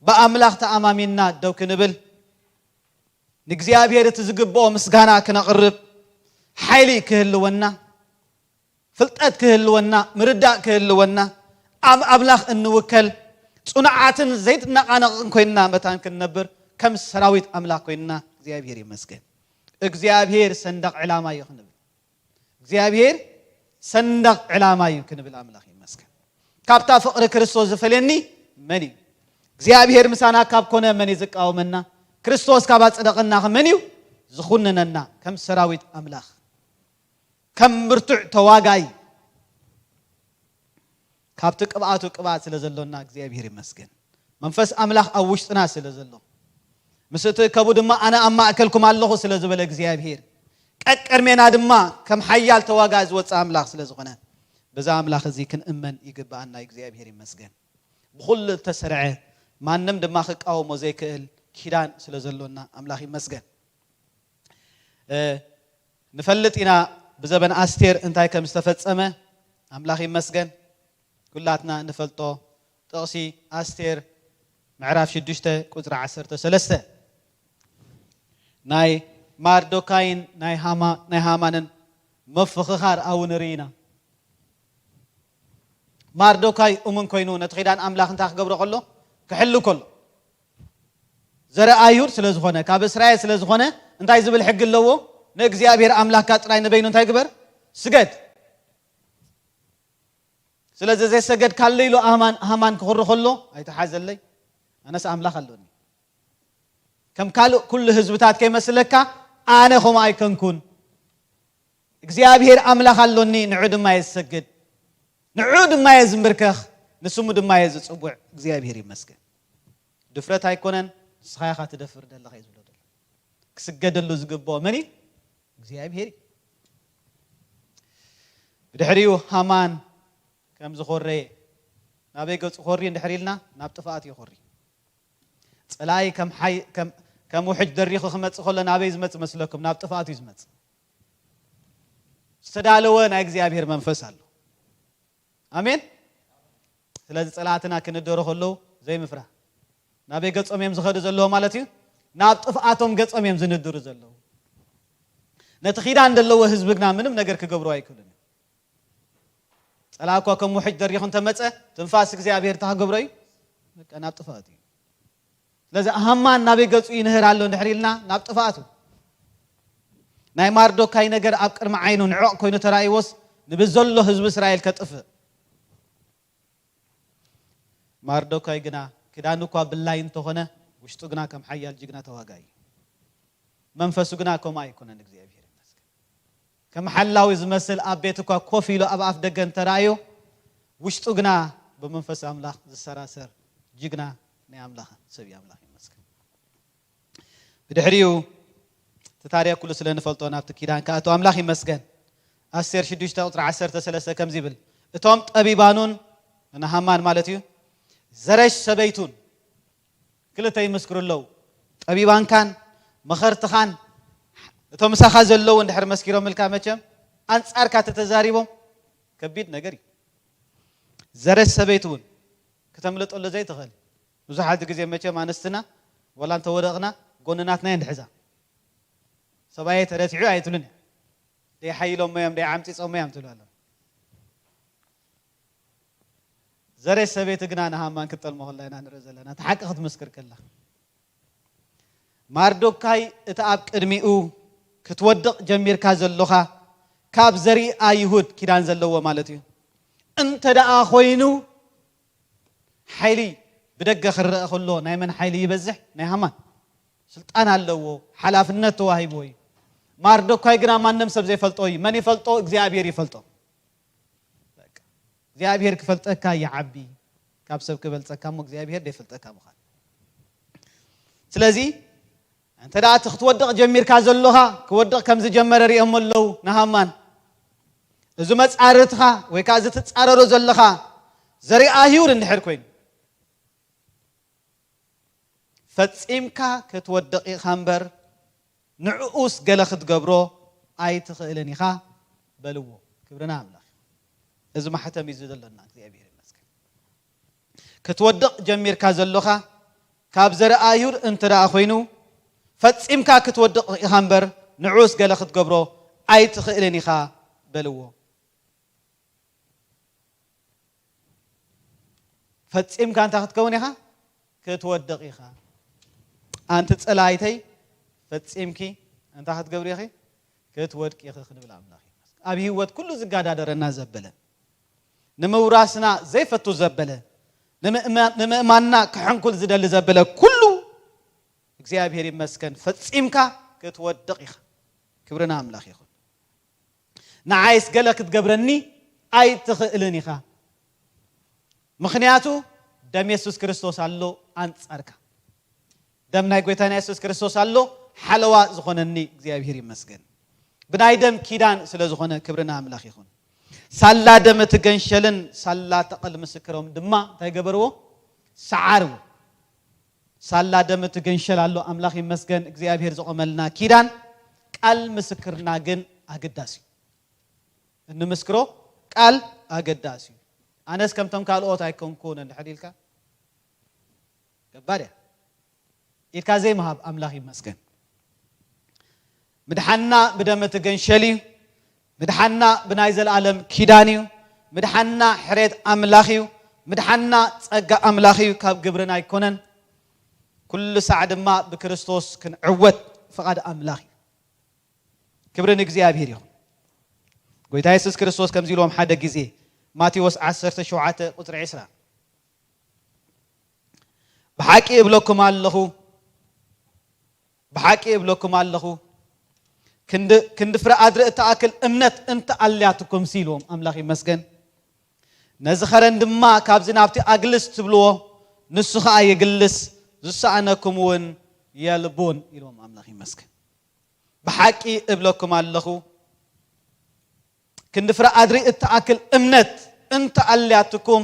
ብኣምላኽ ተኣማሚንና ደው ክንብል፣ ንእግዚኣብሔር እቲ ዝግብኦ ምስጋና ክነቕርብ፣ ሓይሊ ክህልወና፣ ፍልጠት ክህልወና፣ ምርዳእ ክህልወና፣ ኣብ ኣምላኽ እንውከል፣ ጽኑዓትን ዘይትነቓነቕን ኮይንና መታን ክንነብር፣ ከም ሰራዊት ኣምላኽ ኮይንና፣ እግዚኣብሔር ይመስገን። እግዚኣብሔር ሰንደቕ ዕላማ እዩ ክንብል። እግዚኣብሔር ሰንደቕ ዕላማ እዩ ክንብል ኣምላኽ ይመስገን። ካብታ ፍቕሪ ክርስቶስ ዝፈልየኒ መን እዩ? እግዚኣብሔር ምሳና ካብ ኮነ መን እዩ ዝቃወመና? ክርስቶስ ካብ ኣጽደቐና መን እዩ ዝኹንነና? ከም ሰራዊት ኣምላኽ፣ ከም ብርቱዕ ተዋጋይ፣ ካብቲ ቅብኣቱ ቅብኣት ስለ ዘሎና እግዚኣብሔር ይመስገን። መንፈስ ኣምላኽ ኣብ ውሽጥና ስለ ዘሎ፣ ምስ እትእከቡ ድማ ኣነ ኣብ ማእከልኩም ኣለኹ ስለ ዝበለ እግዚኣብሔር፣ ቀቅድሜና ድማ ከም ሓያል ተዋጋኢ ዝወፅእ ኣምላኽ ስለ ዝኾነ፣ በዛ ኣምላኽ እዚ ክንእመን ይግብኣና። እግዚኣብሔር ይመስገን። ብኹሉ እተሰርዐ፣ ማንም ድማ ክቃወሞ ዘይክእል ኪዳን ስለ ዘሎና ኣምላኽ ይመስገን። ንፈልጥ ኢና ብዘበን ኣስቴር እንታይ ከም ዝተፈጸመ። ኣምላኽ ይመስገን። ኩላትና ንፈልጦ ጥቕሲ ኣስቴር ምዕራፍ ሽዱሽተ ቁጽሪ ዓሰርተ ሰለስተ፣ ናይ ማርዶካይን ናይ ሃማንን ምፍኽኻር ኣው ንርኢ ኢና። ማርዶካይ እሙን ኮይኑ ነቲ ኺዳን ኣምላኽ እንታይ ክገብሮ ከሎ፣ ክሕሉ ከሎ፣ ዘርኢ ኣይሁድ ስለ ዝኾነ፣ ካብ እስራኤል ስለ ዝኾነ፣ እንታይ ዝብል ሕጊ ኣለዎ? ንእግዚኣብሔር ኣምላኽካ ጥራይ ንበይኑ እንታይ ግበር? ስገድ። ስለዚ ዘይሰገድካሉ ኢሉ ሃማን ክኽሪ ከሎ፣ ኣይተሓዘለይ፣ ኣነስ ኣምላኽ ኣሎኒ፣ ከም ካልእ ኩሉ ህዝብታት ከይመስለካ፣ ኣነ ከምኡ ኣይከንኩን። እግዚኣብሔር ኣምላኽ ኣሎኒ፣ ንዑ ድማ እየ ዝሰግድ፣ ንዑ ድማ እየ ዝምብርከኽ፣ ንስሙ ድማ እየ ዝጽውዕ። እግዚኣብሔር ይመስገን። ድፍረት ኣይኮነን፣ ንስኻ ኢኻ ትደፍር ዘለኻ እዩ ዝብሎ ዘሎ። ክስገደሉ ዝግብኦ መን እዩ? እግዚኣብሔር እዩ። ብድሕሪኡ ሃማን ከም ዝኾረየ፣ ናበይ ገጹ ኮሪ እንድሕር ኢልና፣ ናብ ጥፍኣት እዩ ኮሪ። ጸላኢ ከም ውሕጅ ደሪኹ ክመጽእ ከሎ ናበይ ዝመጽእ መስለኩም? ናብ ጥፍኣት እዩ ዝመጽእ። ዝተዳለወ ናይ እግዚኣብሔር መንፈስ ኣሎ። ኣሜን። ስለዚ ጸላእትና ክንደሩ ከለዉ ዘይምፍራ። ናበይ ገጾም እዮም ዝኸዱ ዘለዉ ማለት እዩ? ናብ ጥፍኣቶም ገጾም እዮም ዝንድሩ ዘለዉ። ነቲ ኺዳን ዘለዎ ህዝቢ ግና ምንም ነገር ክገብሩ ኣይክእሉን እዮም። ጸላእ እኳ ከም ውሕጅ ደሪኹ እንተመጸ፣ ትንፋስ እግዚኣብሔር እንታይ ክገብሮ እዩ? በቃ ናብ ጥፍኣት እዩ። ስለዚ ሃማን ናበይ ገጹ ይንህር ኣሎ እንድሕር ኢልና፣ ናብ ጥፍኣቱ። ናይ ማርዶካይ ነገር ኣብ ቅድሚ ዓይኑ ንዕቕ ኮይኑ ተራእይዎስ፣ ንብዘሎ ህዝቢ እስራኤል ከጥፍእ። ማርዶካይ ግና ክዳኑ እኳ ብላይ እንተኾነ፣ ውሽጡ ግና ከም ሓያል ጅግና ተዋጋኢ እዩ። መንፈሱ ግና ከምኡ ኣይኮነን። እግዚኣብሔር ይመስገን። ከም ሓላዊ ዝመስል ኣብ ቤት እኳ ኮፍ ኢሉ ኣብ ኣፍ ደገ እንተራእዮ፣ ውሽጡ ግና ብመንፈስ ኣምላኽ ዝሰራሰር ጅግና ናይ ኣምላኽ ሰብ እዩ። ኣምላኽ ይመስገን። ብድሕሪኡ እቲ ታሪኽ ኩሉ ስለ ንፈልጦ ናብቲ ኪዳን ክኣቱ ኣምላኽ ይመስገን። ኣስቴር ሽዱሽተ ቁጽሪ ዓሰርተ ሰለስተ ከምዚ ይብል፣ እቶም ጠቢባኑን፣ ንሃማን ማለት እዩ፣ ዘረሽ ሰበይቱን ክልተ ይምስክሩ ኣለዉ። ጠቢባንካን መኸርትኻን እቶም ምሳኻ ዘለዉ እንድሕር መስኪሮምልካ፣ መቸም ኣንጻርካ ተተዛሪቦም ከቢድ ነገር እዩ። ዘረሽ ሰበይቲ እውን ክተምልጠሉ ዘይትኽእል። ብዙሓት ግዜ መቸም ኣንስትና ወላ እንተወደቕና ጎንናትና እየን ድሕዛ። ሰብኣየ ተረቲዑ ኣይትብልን እያ። ደይ ሓይሎሞ እዮም፣ ደይ ዓምጺጾሞ እዮም ትብሉ ኣለዉ። ዘሬ ሰበይቲ ግና ንሃማን ክትጠልሞ ከላ ኢና ንርኢ ዘለና፣ እቲ ሓቂ ክትምስክር ከላ። ማርዶካይ፣ እቲ ኣብ ቅድሚኡ ክትወድቕ ጀሚርካ ዘሎኻ፣ ካብ ዘርኢ ኣይሁድ ኪዳን ዘለዎ ማለት እዩ። እንተ ደኣ ኾይኑ፣ ሓይሊ ብደገ ክረአ ከሎ፣ ናይ መን ሓይሊ ይበዝሕ? ናይ ሃማን። ስልጣን ኣለዎ፣ ሓላፍነት ተዋሂብዎ እዩ። ማርዶካይ ግና ማንም ሰብ ዘይፈልጦ እዩ። መን ይፈልጦ? እግዚኣብሔር ይፈልጦ። በቃ፣ እግዚኣብሔር ክፈልጠካ ይዓቢ ካብ ሰብ ክበልጸካ፣ እሞ እግዚኣብሔር ደይፈልጠካ ምዃን። ስለዚ እንተ ደኣ እቲ ክትወድቕ ጀሚርካ ዘሎኻ፣ ክወድቕ ከም ዝጀመረ ሪኦሞ ኣለዉ ንሃማን። እዚ መጻርትኻ ወይ ከኣ እዚ ትጻረሮ ዘለኻ ዘርኢ ኣይሁድ እንድሕር ኮይኑ፣ ፈጺምካ ክትወድቕ ኢኻ እምበር፣ ንዕኡስ ገለ ክትገብሮ ኣይትኽእልን ኢኻ በልዎ። ክብርና ኣምላኽ። እዚ ማሕተም እዩ ዘለና። እግዚኣብሔር ይመስገን። ክትወድቕ ጀሚርካ ዘሎኻ፣ ካብ ዘርኢ ኣይሁድ እንተ ደኣ ኮይኑ፣ ፈጺምካ ክትወድቕ ኢኻ እምበር፣ ንዑስ ገለ ክትገብሮ ኣይትኽእልን ኢኻ በልዎ። ፈጺምካ እንታይ ክትከውን ኢኻ? ክትወድቕ ኢኻ። ኣንቲ ጸላይተይ፣ ፈጺምኪ እንታይ ክትገብሪ ኢኺ? ክትወድቂ ኢኺ ክንብል ኣምላኽ ይመስገን። ኣብ ህይወት ኩሉ ዝጋዳደረና ዘበለ፣ ንምውራስና ዘይፈቱ ዘበለ፣ ንምእማ-፣ ንምእማንና ክሕንኩል ዝደሊ ዘበለ ኩሉ፣ እግዚኣብሔር ይመስገን፣ ፈጺምካ ክትወድቕ ኢኻ። ክብርና ኣምላኽ ይኹን። ንዓይስ ገለ ክትገብረኒ ኣይትኽእልን ኢኻ። ምኽንያቱ ደም የሱስ ክርስቶስ ኣሎ፣ ኣንጻርካ። ደም ናይ ጎይታና የሱስ ክርስቶስ ኣሎ፣ ሓለዋ ዝኾነኒ እግዚኣብሔር ይመስገን። ብናይ ደም ኪዳን ስለ ዝኾነ ክብሪ ንኣምላኽ ይኹን። ሳላ ደም እቲ ገንሸልን ሳላ ተቐል ምስክሮም ድማ እንታይ ገበርዎ? ሰዓርዎ። ሳላ ደም እቲ ገንሸል ኣሎ፣ ኣምላኽ ይመስገን፣ እግዚኣብሔር ዘቖመልና ኪዳን። ቃል ምስክርና ግን ኣገዳሲ እዩ። እንምስክሮ ቃል ኣገዳሲ እዩ። ኣነስ ከምቶም ካልኦት ኣይኮንኩን እንድሕር ኢልካ ገባር እያ ኢልካ ዘይምሃብ ኣምላኽ ይመስገን። ምድሓና ብደም እቲ ገንሸል እዩ። ምድሓና ብናይ ዘለኣለም ኪዳን እዩ። ምድሓና ሕሬት ኣምላኽ እዩ። ምድሓና ጸጋ ኣምላኽ እዩ፣ ካብ ግብርና ኣይኮነን። ኩሉ ሳዕ ድማ ብክርስቶስ ክንዕወት ፍቓድ ኣምላኽ እዩ። ክብሪ ንእግዚኣብሔር ይኹን። ጎይታ የሱስ ክርስቶስ ከምዚ ኢልዎም ሓደ ግዜ፣ ማቴዎስ ዓሰርተ ሸውዓተ ቁጽሪ ዕስራ፣ ብሓቂ እብለኩም ኣለኹ፣ ብሓቂ እብለኩም ኣለኹ፣ ክንዲ፣ ክንዲ ፍረ ኣድሪ እትኣክል እምነት እንተ ኣልያትኩም ሲ ኢልዎም፣ ኣምላኽ ይመስገን። ነዚ ኸረን ድማ ካብዚ ናብቲ ኣግልስ ትብልዎ፣ ንሱ ኸኣ ይግልስ፣ ዝሰኣነኩም እውን የልቦን ኢልዎም፣ ኣምላኽ ይመስገን። ብሓቂ እብለኩም ኣለኹ፣ ክንዲ ፍረ ኣድሪ እትኣክል እምነት እንተ ኣልያትኩም፣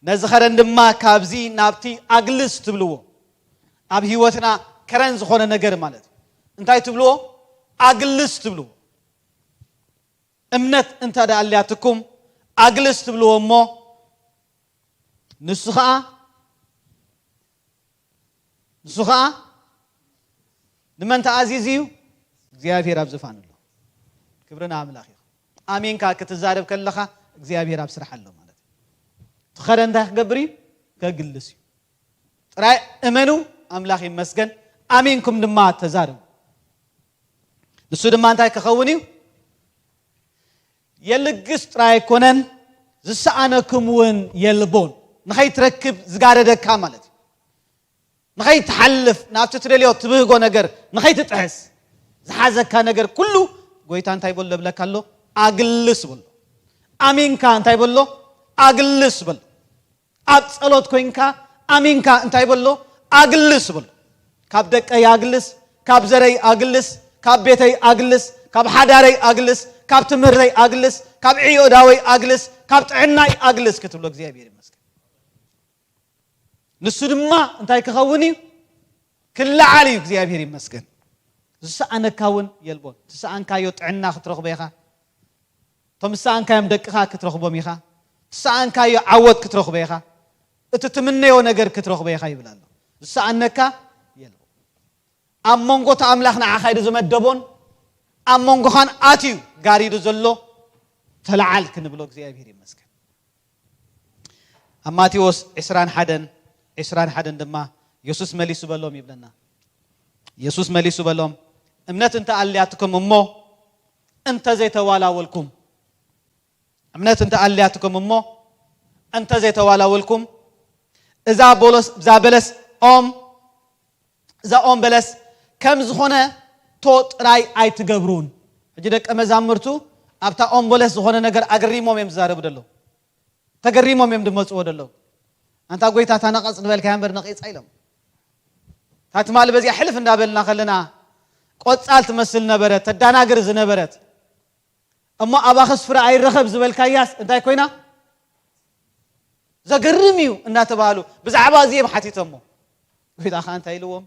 ነዚ ኸረን ድማ ካብዚ ናብቲ ኣግልስ ትብልዎ። ኣብ ህይወትና ከረን ዝኾነ ነገር ማለት እዩ። እንታይ ትብልዎ? ኣግልስ ትብልዎ። እምነት እንተ ደኣ ኣልያትኩም፣ ኣግልስ ትብልዎ እሞ፣ ንሱ ኸኣ፣ ንሱ ኸኣ ንመን ተኣዚዙ እዩ? እግዚኣብሔር ኣብ ዝፋን ኣሎ። ክብሪ ንኣምላኽ ይኹን። ኣሚንካ ክትዛረብ ከለኻ እግዚኣብሔር ኣብ ስራሕ ኣሎ ማለት እዩ። እቲ ኸረን እንታይ ክገብር እዩ? ከግልስ እዩ። ጥራይ እመኑ፣ ኣምላኽ ይመስገን፣ ኣሚንኩም ድማ ተዛረቡ። ንሱ ድማ እንታይ ክኸውን እዩ? የልግስ ጥራይ ኣይኮነን፣ ዝሰኣነኩም እውን የልቦን። ንኸይትረክብ ዝጋረደካ ማለት እዩ። ንኸይትሓልፍ፣ ናብቲ ትደልዮ ትብህጎ ነገር ንኸይትጥሕስ ዝሓዘካ ነገር ኩሉ ጎይታ እንታይ በሎ እብለካ ኣሎ? ኣግልስ በሎ። ኣሚንካ እንታይ በሎ? ኣግልስ በሎ። ኣብ ጸሎት ኮይንካ ኣሚንካ እንታይ በሎ? ኣግልስ በሎ። ካብ ደቀይ ኣግልስ፣ ካብ ዘረይ ኣግልስ፣ ካብ ቤተይ ኣግልስ፣ ካብ ሓዳረይ ኣግልስ፣ ካብ ትምህርተይ ኣግልስ፣ ካብ ዕዮዳወይ ኣግልስ፣ ካብ ጥዕናይ ኣግልስ ክትብሎ እግዚኣብሔር ይመስገን። ንሱ ድማ እንታይ ክኸውን እዩ? ክለዓል እዩ። እግዚኣብሔር ይመስገን። ዝሰኣነካ እውን የልቦን። ትሰኣንካዮ ጥዕና ክትረኽቦ ኢኻ። እቶም ዝሰኣንካዮም ደቅኻ ክትረኽቦም ኢኻ። ትሰኣንካዮ ዓወት ክትረኽቦ ኢኻ። እቲ ትምነዮ ነገር ክትረኽቦ ኢኻ ይብል ኣሎ። ዝሰኣነካ የልቦን። ኣብ መንጎ እቲ ኣምላኽ ንዓኻ ኢሉ ዝመደቦን ኣብ መንጎኻን ኣትዩ ጋሪዱ ዘሎ ተለዓል ክንብሎ እግዚኣብሔር ይመስገን። ኣብ ማቴዎስ ዕስራን ሓደን፣ ዕስራን ሓደን ድማ የሱስ መሊሱ በሎም ይብለና። የሱስ መሊሱ በሎም፣ እምነት እንተ ኣልያትኩም እሞ እንተ ዘይተዋላወልኩም፣ እምነት እንተ ኣልያትኩም እሞ እንተ ዘይተዋላወልኩም፣ እዛ ቦለስ፣ እዛ በለስ ኦም፣ እዛ ኦም በለስ ከም ዝኾነ ቶ ጥራይ ኣይትገብሩን። ሕጂ ደቀ መዛሙርቱ ኣብታ ኦም በለስ ዝኾነ ነገር ኣገሪሞም እዮም ዝዛረቡ ደለዉ። ተገሪሞም እዮም ድመጽዎ ደለዉ። ኣንታ ጎይታ፣ እታ ነቐጽ ዝበልካያ እምበር ነቒጻ ኢሎም። እታ ትማሊ በዚኣ ሕልፍ እንዳበልና ከለና ቆጻል ትመስል ነበረት፣ ተዳናግር ዝነበረት፣ እሞ ኣባኽስ ፍረ ኣይረኸብ ዝበልካያስ እንታይ ኮይና? ዘገርም እዩ እናተባህሉ ብዛዕባ እዚ እዮም ሓቲቶሞ። ጎይታ ኸኣ እንታይ ኢልዎም?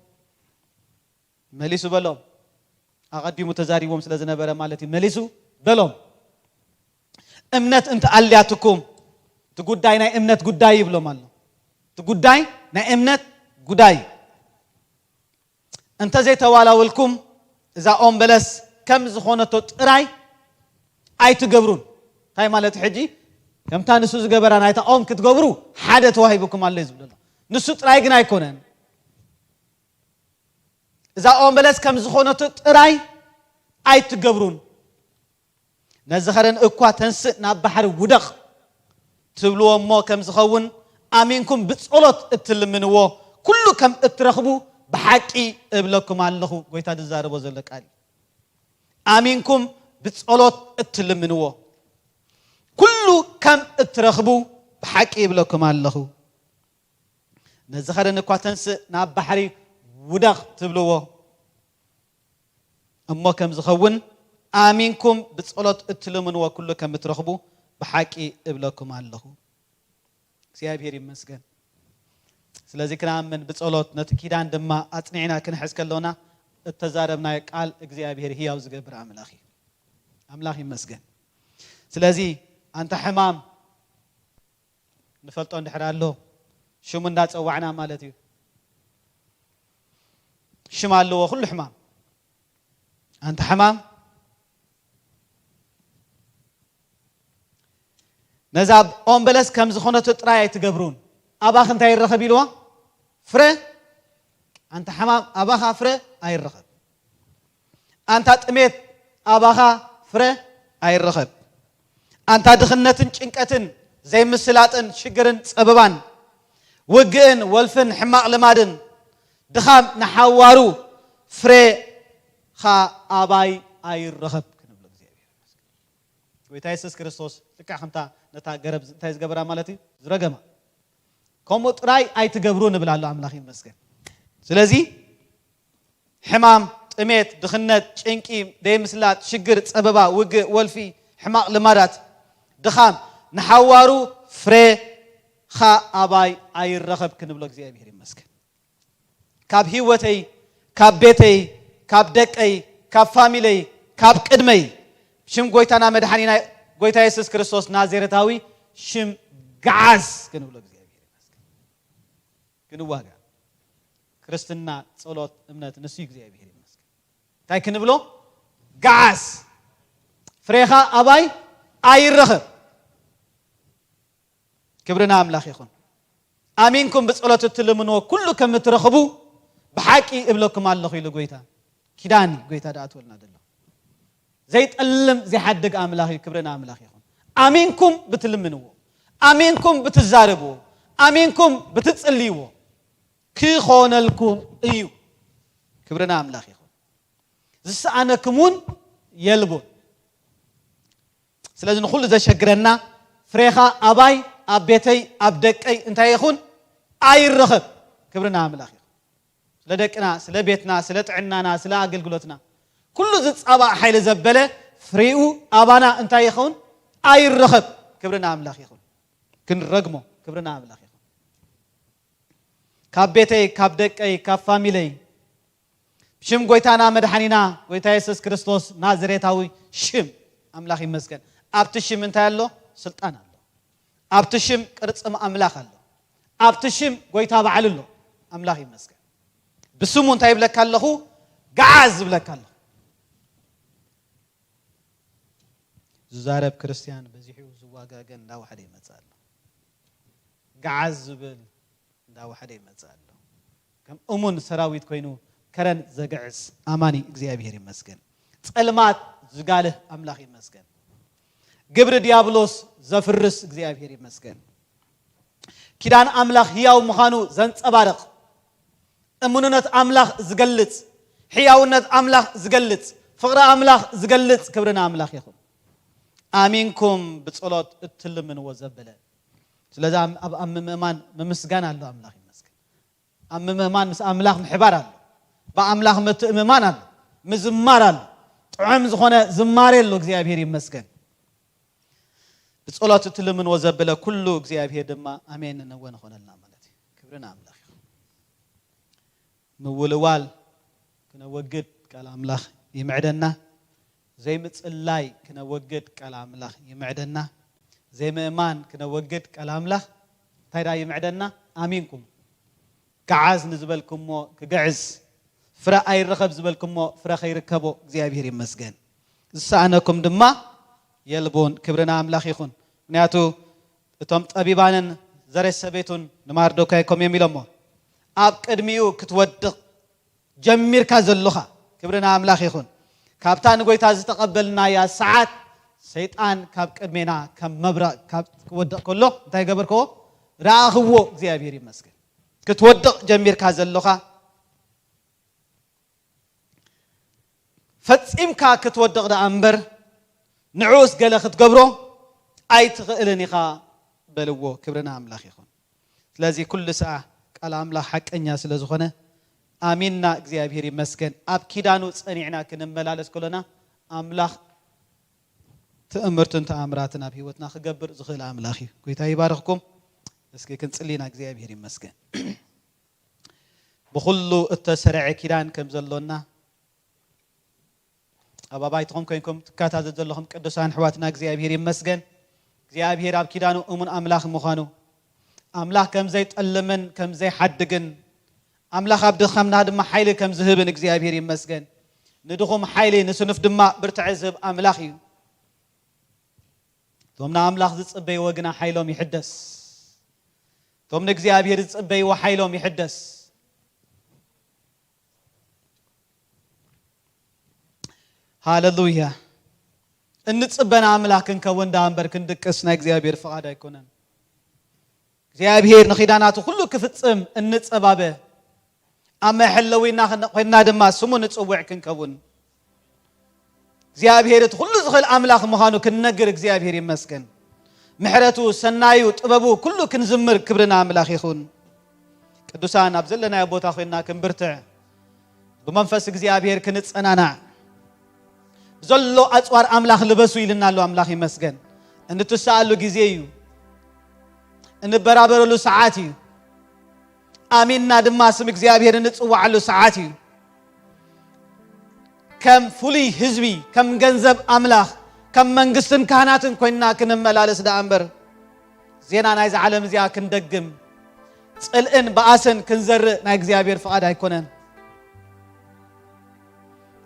መሊሱ በሎም። ኣቐዲሙ ተዛሪቦም ስለ ዝነበረ ማለት እዩ። መሊሱ በሎም፣ እምነት እንተ ኣልያትኩም፣ እቲ ጉዳይ ናይ እምነት ጉዳይ ይብሎም ኣሎ። እቲ ጉዳይ ናይ እምነት ጉዳይ እዩ። እንተ ዘይተዋላወልኩም፣ እዛ ኦም በለስ ከም ዝኾነቶ ጥራይ ኣይትገብሩን። እንታይ ማለት ሕጂ? ከምታ ንሱ ዝገበራ ናይታ ኦም ክትገብሩ ሓደ ተዋሂቡኩም ኣሎ እዩ ዝብል ዘሎ። ንሱ ጥራይ ግን ኣይኮነን። እዛ ኦም በለስ ከም ዝኾነቶ ጥራይ ኣይትገብሩን። ነዚ ኸረን እኳ ተንስእ ናብ ባሕሪ ውደቕ ትብልዎ እሞ ከም ዝኸውን ኣሚንኩም ብጸሎት እትልምንዎ ኩሉ ከም እትረኽቡ ብሓቂ እብለኩም ኣለኹ። ጎይታ ዝዛረቦ ዘሎ ቃል እዩ። ኣሚንኩም ብጸሎት እትልምንዎ ኩሉ ከም እትረኽቡ ብሓቂ እብለኩም ኣለኹ። ነዚ ኸደን እኳ ተንስእ ናብ ባሕሪ ውደቕ ትብልዎ እሞ ከም ዝኸውን ኣሚንኩም ብጸሎት እትልምንዎ ኩሉ ከም እትረኽቡ ብሓቂ እብለኩም ኣለኹ። እግዚኣብሔር ይመስገን። ስለዚ ክንኣምን ብጸሎት ነቲ ኪዳን ድማ ኣጽኒዕና ክንሕዝ ከሎና እተዛረብናዮ ቃል እግዚኣብሔር ህያው ዝገብር ኣምላኽ እዩ። ኣምላኽ ይመስገን። ስለዚ ኣንታ ሕማም ንፈልጦ እንድሕር ኣሎ ሽሙ እንዳጸዋዕና ማለት እዩ። ሽም ኣለዎ ኩሉ ሕማም። ኣንታ ሕማም ነዛ ኦም በለስ ከም ዝኾነቶ ጥራይ ኣይትገብሩን። ኣባኽ እንታይ ይረኸብ ኢልዋ? ፍረ። ኣንታ ሕማም ኣባኻ ፍረ ኣይረኸብ። ኣንታ ጥሜት ኣባኻ ፍረ ኣይረኸብ። ኣንታ ድኽነትን ጭንቀትን ዘይምስላጥን ሽግርን ጸበባን ውግእን ወልፍን ሕማቕ ልማድን ድኻም ንሓዋሩ ፍሬኻ ኣባይ ኣይረኸብ ክንብሎ እግዚኣብሔር ይመስገን። ጎይታ የሱስ ክርስቶስ ልክዕ ከምታ ነታ ገረብ እንታይ ዝገበራ ማለት እዩ? ዝረገማ። ከምኡ ጥራይ ኣይትገብሩ ንብል ኣሎ ኣምላኽ ይመስገን። ስለዚ ሕማም፣ ጥሜት፣ ድኽነት፣ ጭንቂ፣ ደይምስላጥ፣ ሽግር፣ ጸበባ፣ ውግእ፣ ወልፊ፣ ሕማቕ ልማዳት፣ ድኻም ንሓዋሩ ፍሬኻ ኣባይ ኣይረኸብ ክንብሎ እግዚኣብሔር ይመስገን። ካብ ህይወተይ፣ ካብ ቤተይ፣ ካብ ደቀይ፣ ካብ ፋሚለይ፣ ካብ ቅድመይ ሽም ጎይታና መድሓኒና ጎይታ የሱስ ክርስቶስ ናዝሬታዊ ሽም ገዓዝ ክንብሎ እግዚኣብሔር ይመስገን። ክንዋጋ ክርስትና ጸሎት እምነት ንሱ እግዚኣብሔር ይመስገን። እንታይ ክንብሎ? ገዓዝ ፍሬኻ ኣባይ ኣይረኸብ። ክብርና ኣምላኽ ይኹን። ኣሚንኩም ብጸሎት እትልምንዎ ኩሉ ከም እትረኽቡ ብሓቂ እብለኩም ኣለኹ ኢሉ ጎይታ። ኪዳን እዩ ጎይታ ደኣ ትወልና ዘሎ። ዘይጠልም ዘይሓድግ ኣምላኽ እዩ። ክብርና ኣምላኽ ይኹን። ኣሚንኩም ብትልምንዎ፣ ኣሚንኩም ብትዛረብዎ፣ ኣሚንኩም ብትጽልይዎ ክኾነልኩም እዩ። ክብርና ኣምላኽ ይኹን። ዝሰኣነኩም እውን የልቦን። ስለዚ ንኹሉ ዘሸግረና ፍሬኻ ኣባይ ኣብ ቤተይ ኣብ ደቀይ እንታይ ይኹን ኣይረኸብ። ክብርና ኣምላኽ ይኹን። ስለ ደቅና፣ ስለ ቤትና፣ ስለ ጥዕናና፣ ስለ ኣገልግሎትና ኩሉ ዝጻባእ ሓይሊ ዘበለ ፍሬኡ ኣባና እንታይ ይኸውን? ኣይረኸብ። ክብርና ኣምላኽ ይኹን። ክንረግሞ ክብርና ኣምላኽ ይኹን። ካብ ቤተይ፣ ካብ ደቀይ፣ ካብ ፋሚለይ ሽም ጎይታና መድሓኒና ጎይታ የሱስ ክርስቶስ ናዝሬታዊ ሽም ኣምላኽ ይመስገን። ኣብቲ ሽም እንታይ ኣሎ? ስልጣን ኣሎ። ኣብቲ ሽም ቅርጽም ኣምላኽ ኣሎ። ኣብቲ ሽም ጎይታ በዓል ኣሎ። ኣምላኽ ይመስገን። ብስሙ እንታይ ይብለካ ኣለኹ? ገዓዝ ይብለካ ኣለኹ። ዝዛረብ ክርስትያን በዚሑ ዝዋጋገን እንዳወሓደ ይመጽእ ኣሎ። ገዓዝ ዝብል እንዳወሓደ ይመጽእ ኣሎ። ከም እሙን ሰራዊት ኮይኑ ከረን ዘግዕዝ ኣማኒ እግዚኣብሔር ይመስገን። ጸልማት ዝጋልህ ኣምላኽ ይመስገን። ግብሪ ዲያብሎስ ዘፍርስ እግዚኣብሔር ይመስገን። ኪዳን ኣምላኽ ህያው ምዃኑ ዘንጸባርቕ፣ እሙንነት ኣምላኽ ዝገልጽ፣ ሕያውነት ኣምላኽ ዝገልጽ፣ ፍቕሪ ኣምላኽ ዝገልጽ ክብሪ ንኣምላኽ ይኹን። ኣሚንኩም ብጸሎት እትልምንዎ ዘበለ። ስለዚ ኣብ ኣብ ምእማን ምምስጋን ኣሎ። ኣምላኽ ይመስገን። ኣብ ምእማን ምስ ኣምላኽ ምሕባር ኣሎ። ብኣምላኽ ምትእምማን ኣሎ። ምዝማር ኣሎ። ጥዑም ዝኾነ ዝማሬ ኣሎ። እግዚኣብሔር ይመስገን። ብጸሎት እትልምንዎ ዘበለ ኩሉ እግዚኣብሔር ድማ ኣሜን ንወ ንኾነልና ማለት እዩ። ክብሪ ንኣምላኽ ይኹን። ምውልዋል ክነወግድ ቃል ኣምላኽ ይምዕደና። ዘይምጽላይ ክነወግድ ቃል ኣምላኽ ይምዕደና። ዘይምእማን ክነወግድ ቃል ኣምላኽ እንታይ ደኣ ይምዕደና? ኣሚንኩም። ገዓዝ ንዝበልኩሞ ክግዕዝ፣ ፍረ ኣይረኸብ ዝበልኩሞ ፍረ ከይርከቦ እግዚኣብሔር ይመስገን። ዝሰኣነኩም ድማ የልቦን። ክብሪ ንኣምላኽ ይኹን። ምክንያቱ እቶም ጠቢባንን ዘሬስ ሰበይቱን ንማርዶካይ ከም እዮም ኢሎሞ፣ ኣብ ቅድሚኡ ክትወድቕ ጀሚርካ ዘሎኻ፣ ክብሪ ንኣምላኽ ይኹን። ካብታ ንጎይታ ዝተቐበልናያ ሰዓት ሰይጣን ካብ ቅድሜና ከም መብረቕ ካብ ክወድቕ ከሎ እንታይ ገበርክዎ? ረኣኽዎ። እግዚኣብሔር ይመስገን። ክትወድቕ ጀሚርካ ዘሎኻ ፈጺምካ ክትወድቕ ደኣ እምበር ንዕኡስ ገለ ክትገብሮ ኣይትኽእልን ኢኻ በልዎ። ክብሪ ንኣምላኽ ይኹን። ስለዚ ኩሉ ሰዓ ቃል ኣምላኽ ሓቀኛ ስለ ዝኾነ ኣሚንና እግዚኣብሔር ይመስገን። ኣብ ኪዳኑ ጸኒዕና ክንመላለስ ከሎና ኣምላኽ ትእምርትን ተኣምራትን ኣብ ህይወትና ክገብር ዝኽእል ኣምላኽ እዩ። ጎይታ ይባርኽኩም። እስኪ ክንጽሊ ኢና። እግዚኣብሔር ይመስገን። ብኹሉ እተሰርዐ ኪዳን ከም ዘሎና ኣብ ኣባይትኹም ኮይንኩም ትከታተሉ ዘለኹም ቅዱሳን ኣሕዋትና እግዚኣብሔር ይመስገን። እግዚኣብሔር ኣብ ኪዳኑ እሙን ኣምላኽ ምዃኑ፣ ኣምላኽ ከም ዘይጠልምን ከም ዘይሓድግን፣ ኣምላኽ ኣብ ድኻምና ድማ ሓይሊ ከም ዝህብን እግዚኣብሔር ይመስገን። ንድኹም ሓይሊ ንስኑፍ ድማ ብርትዐ ዝህብ ኣምላኽ እዩ። እቶም ንኣምላኽ ዝጽበይዎ ግና ሓይሎም ይሕደስ። እቶም ንእግዚኣብሔር ዝጽበይዎ ሓይሎም ይሕደስ። ሃለሉያ። እንጽበና ኣምላኽ ክንከውን ደኣ እምበር ክንድቅስ ናይ እግዚኣብሔር ፍቓድ ኣይኮነን። እግዚኣብሔር ንኺዳናቱ ኩሉ ክፍጽም እንጸባበ፣ ኣብ መሐለዊና ኮይንና ድማ ስሙ ንጽውዕ ክንከውን እግዚኣብሔር እቲ ኩሉ ዝኽእል ኣምላኽ ምዃኑ ክንነግር እግዚኣብሔር ይመስገን። ምሕረቱ፣ ሰናዩ፣ ጥበቡ ኩሉ ክንዝምር ክብሪ ንኣምላኽ ይኹን። ቅዱሳን ኣብ ዘለናዮ ቦታ ኮይንና ክንብርትዕ፣ ብመንፈስ እግዚኣብሔር ክንጸናናዕ፣ ብዘሎ ኣጽዋር ኣምላኽ ልበሱ ኢልና ኣሎ። ኣምላኽ ይመስገን። እንትስኣሉ ግዜ እዩ። እንበራበረሉ ሰዓት እዩ። ኣሚንና ድማ ስም እግዚኣብሔር እንጽውዓሉ ሰዓት እዩ። ከም ፍሉይ ህዝቢ፣ ከም ገንዘብ ኣምላኽ፣ ከም መንግስትን ካህናትን ኮይንና ክንመላለስ ደኣ እምበር፣ ዜና ናይዛ ዓለም እዚኣ ክንደግም፣ ጽልእን በኣስን ክንዘርእ ናይ እግዚኣብሔር ፍቓድ ኣይኮነን።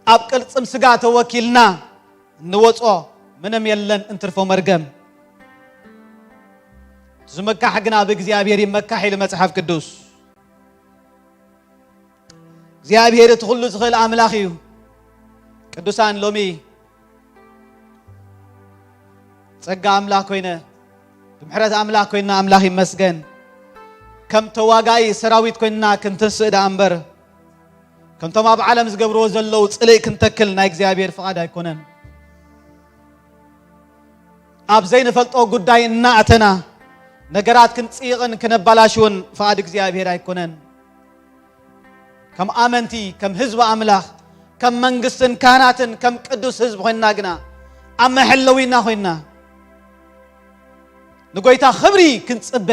ኣብ ቅልጽም ስጋ ተወኪልና እንወጾ ምንም የለን እንትርፎ መርገም። ዝመካሕ ግና ብእግዚኣብሔር ይመካሕ ኢሉ መጽሓፍ ቅዱስ። እግዚኣብሔር እቲ ኩሉ ዝኽእል ኣምላኽ እዩ። ቅዱሳን ሎሚ ጸጋ ኣምላኽ ኮይነ፣ ብምሕረት ኣምላኽ ኮይና ኣምላኽ ይመስገን። ከም ተዋጋኢ ሰራዊት ኮይንና ክንትንስእ ደኣ እምበር፣ ከምቶም ኣብ ዓለም ዝገብርዎ ዘለዉ ጽልኢ ክንተክል ናይ እግዚኣብሔር ፍቓድ ኣይኮነን። ኣብ ዘይንፈልጦ ጉዳይ እናኣተና ነገራት ክንጽይቕን ክነበላሽውን ፍቓድ እግዚኣብሔር ኣይኮነን። ከም ኣመንቲ፣ ከም ህዝቢ ኣምላኽ፣ ከም መንግስትን ካህናትን፣ ከም ቅዱስ ህዝቢ ኮይንና ግና ኣብ መሐለዊና ኮይንና ንጎይታ ክብሪ ክንጽበ፣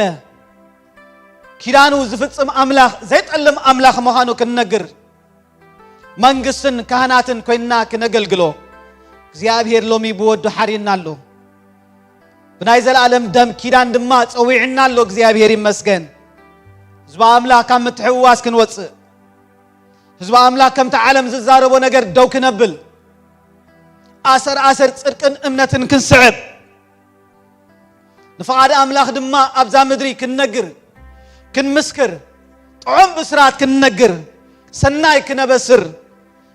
ኪዳኑ ዝፍጽም ኣምላኽ፣ ዘይጠልም ኣምላኽ ምዃኑ ክንነግር፣ መንግስትን ካህናትን ኮይንና ክነገልግሎ እግዚኣብሔር ሎሚ ብወዱ ሓርየና ኣሎ። ብናይ ዘለኣለም ደም ኪዳን ድማ ጸዊዕና ኣሎ። እግዚኣብሔር ይመስገን። ህዝቢ ኣምላኽ ካብ ምትሕውዋስ ክንወጽእ፣ ህዝቢ ኣምላኽ ከምቲ ዓለም ዝዛረቦ ነገር ደው ክነብል፣ ኣሰር ኣሰር ጽድቅን እምነትን ክንስዕብ፣ ንፍቓድ ኣምላኽ ድማ ኣብዛ ምድሪ ክንነግር፣ ክንምስክር፣ ጥዑም ብስራት ክንነግር፣ ሰናይ ክነበስር፣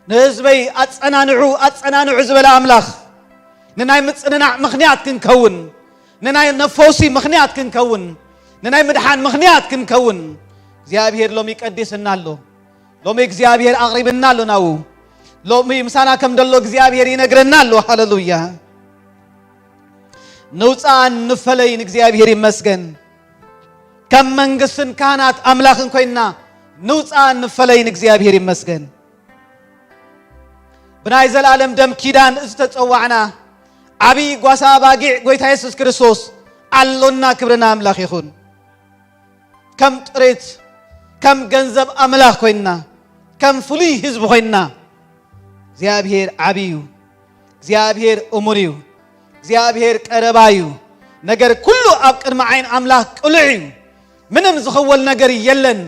ንህዝበይ ኣጸናንዑ፣ ኣጸናንዑ ዝበለ ኣምላኽ፣ ንናይ ምጽንናዕ ምኽንያት ክንከውን፣ ንናይ ነፈውሲ ምኽንያት ክንከውን፣ ንናይ ምድሓን ምኽንያት ክንከውን፣ እግዚኣብሔር ሎሚ ቀዲስና ኣሎ። ሎሚ እግዚኣብሔር ኣቕሪብና ኣሎ ናዉ። ሎሚ ምሳና ከም ደሎ እግዚኣብሔር ይነግረና ኣሎ። ሃለሉያ። ንውፃእን ንፈለይን እግዚኣብሔር ይመስገን። ከም መንግስትን ካህናት ኣምላኽን ኮይንና ንውፃእን ንፈለይን እግዚኣብሔር ይመስገን። ብናይ ዘለኣለም ደም ኪዳን ዝተጸዋዕና ዓብዪ ጓሳ ኣባጊዕ ጎይታ የሱስ ክርስቶስ ኣሎና። ክብርና ኣምላኽ ይኹን። ከም ጥሪት፣ ከም ገንዘብ ኣምላኽ ኮይንና፣ ከም ፍሉይ ህዝቢ ኮይንና፣ እግዚኣብሔር ዓብዪ እዩ። እግዚኣብሔር እሙን እዩ። እግዚኣብሔር ቀረባ እዩ። ነገር ኩሉ ኣብ ቅድሚ ዓይን ኣምላኽ ቅሉዕ እዩ። ምንም ዝኽወል ነገር የለን።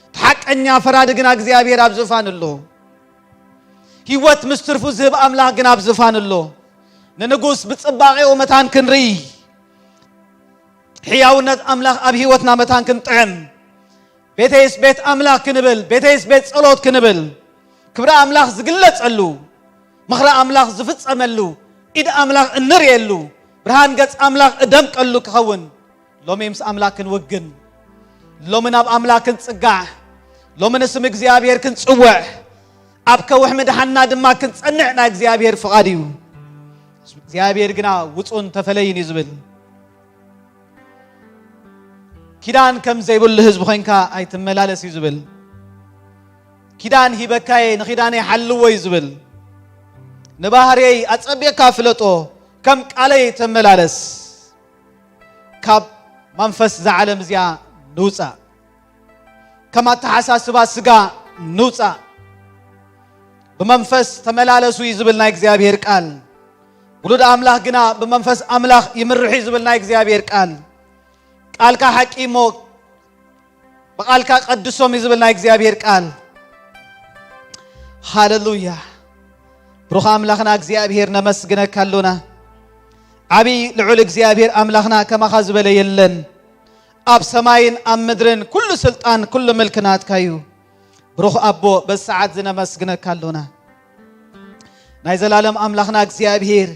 እቲ ሓቀኛ ፈራዲ ግና እግዚኣብሔር ኣብ ዝፋን ኣሎ። ህይወት ምስ ትርፉ ዝህብ ኣምላኽ ግን ኣብ ዝፋን ኣሎ። ንንጉስ ብጽባቄኡ መታን ክንርኢ፣ ሕያውነት ኣምላኽ ኣብ ህይወትና መታን ክንጥዕም፣ ቤተይስ ቤት ኣምላኽ ክንብል፣ ቤተይስ ቤት ጸሎት ክንብል፣ ክብሪ ኣምላኽ ዝግለጸሉ፣ ምኽሪ ኣምላኽ ዝፍጸመሉ፣ ኢድ ኣምላኽ እንርእየሉ፣ ብርሃን ገጽ ኣምላኽ እደምቀሉ ክኸውን፣ ሎሚ ምስ ኣምላኽ ክንውግን፣ ሎሚ ናብ ኣምላኽ ክንጽጋዕ፣ ሎሚ ንስም እግዚኣብሔር ክንጽውዕ፣ ኣብ ከውሒ ምድሓንና ድማ ክንጸንዕ ናይ እግዚኣብሔር ፍቓድ እዩ። እግዚኣብሔር ግና ውጹን ተፈለይን እዩ ዝብል። ኪዳን ከም ዘይብሉ ህዝቢ ኮይንካ ኣይትመላለስ እዩ ዝብል። ኪዳን ሂበካየ ንኺዳነይ ሓልዎ እዩ ዝብል። ንባህርየይ ኣጸቢቕካ ፍለጦ፣ ከም ቃለይ ተመላለስ። ካብ መንፈስ እዛ ዓለም እዚኣ ንውጻእ። ከም ኣተሓሳስባ ስጋ ንውጻእ። ብመንፈስ ተመላለሱ እዩ ዝብል ናይ እግዚኣብሔር ቃል። ውሉድ ኣምላኽ ግና ብመንፈስ ኣምላኽ ይምርሑ እዩ ዝብል ናይ እግዚኣብሔር ቃል። ቃልካ ሓቂ እሞ ብቓልካ ቀድሶም እዩ ዝብል ናይ እግዚኣብሔር ቃል። ሃለሉያ። ብሩኽ ኣምላኽና እግዚኣብሔር ነመስግነካ ኣሎና። ዓብዪ ልዑል እግዚኣብሔር ኣምላኽና ከማኻ ዝበለ የለን። ኣብ ሰማይን ኣብ ምድርን ኩሉ ስልጣን ኩሉ ምልኪ ናትካ እዩ። ብሩኽ ኣቦ በዚ ሰዓት እዚ ነመስግነካ ኣሎና። ናይ ዘላለም ኣምላኽና እግዚኣብሔር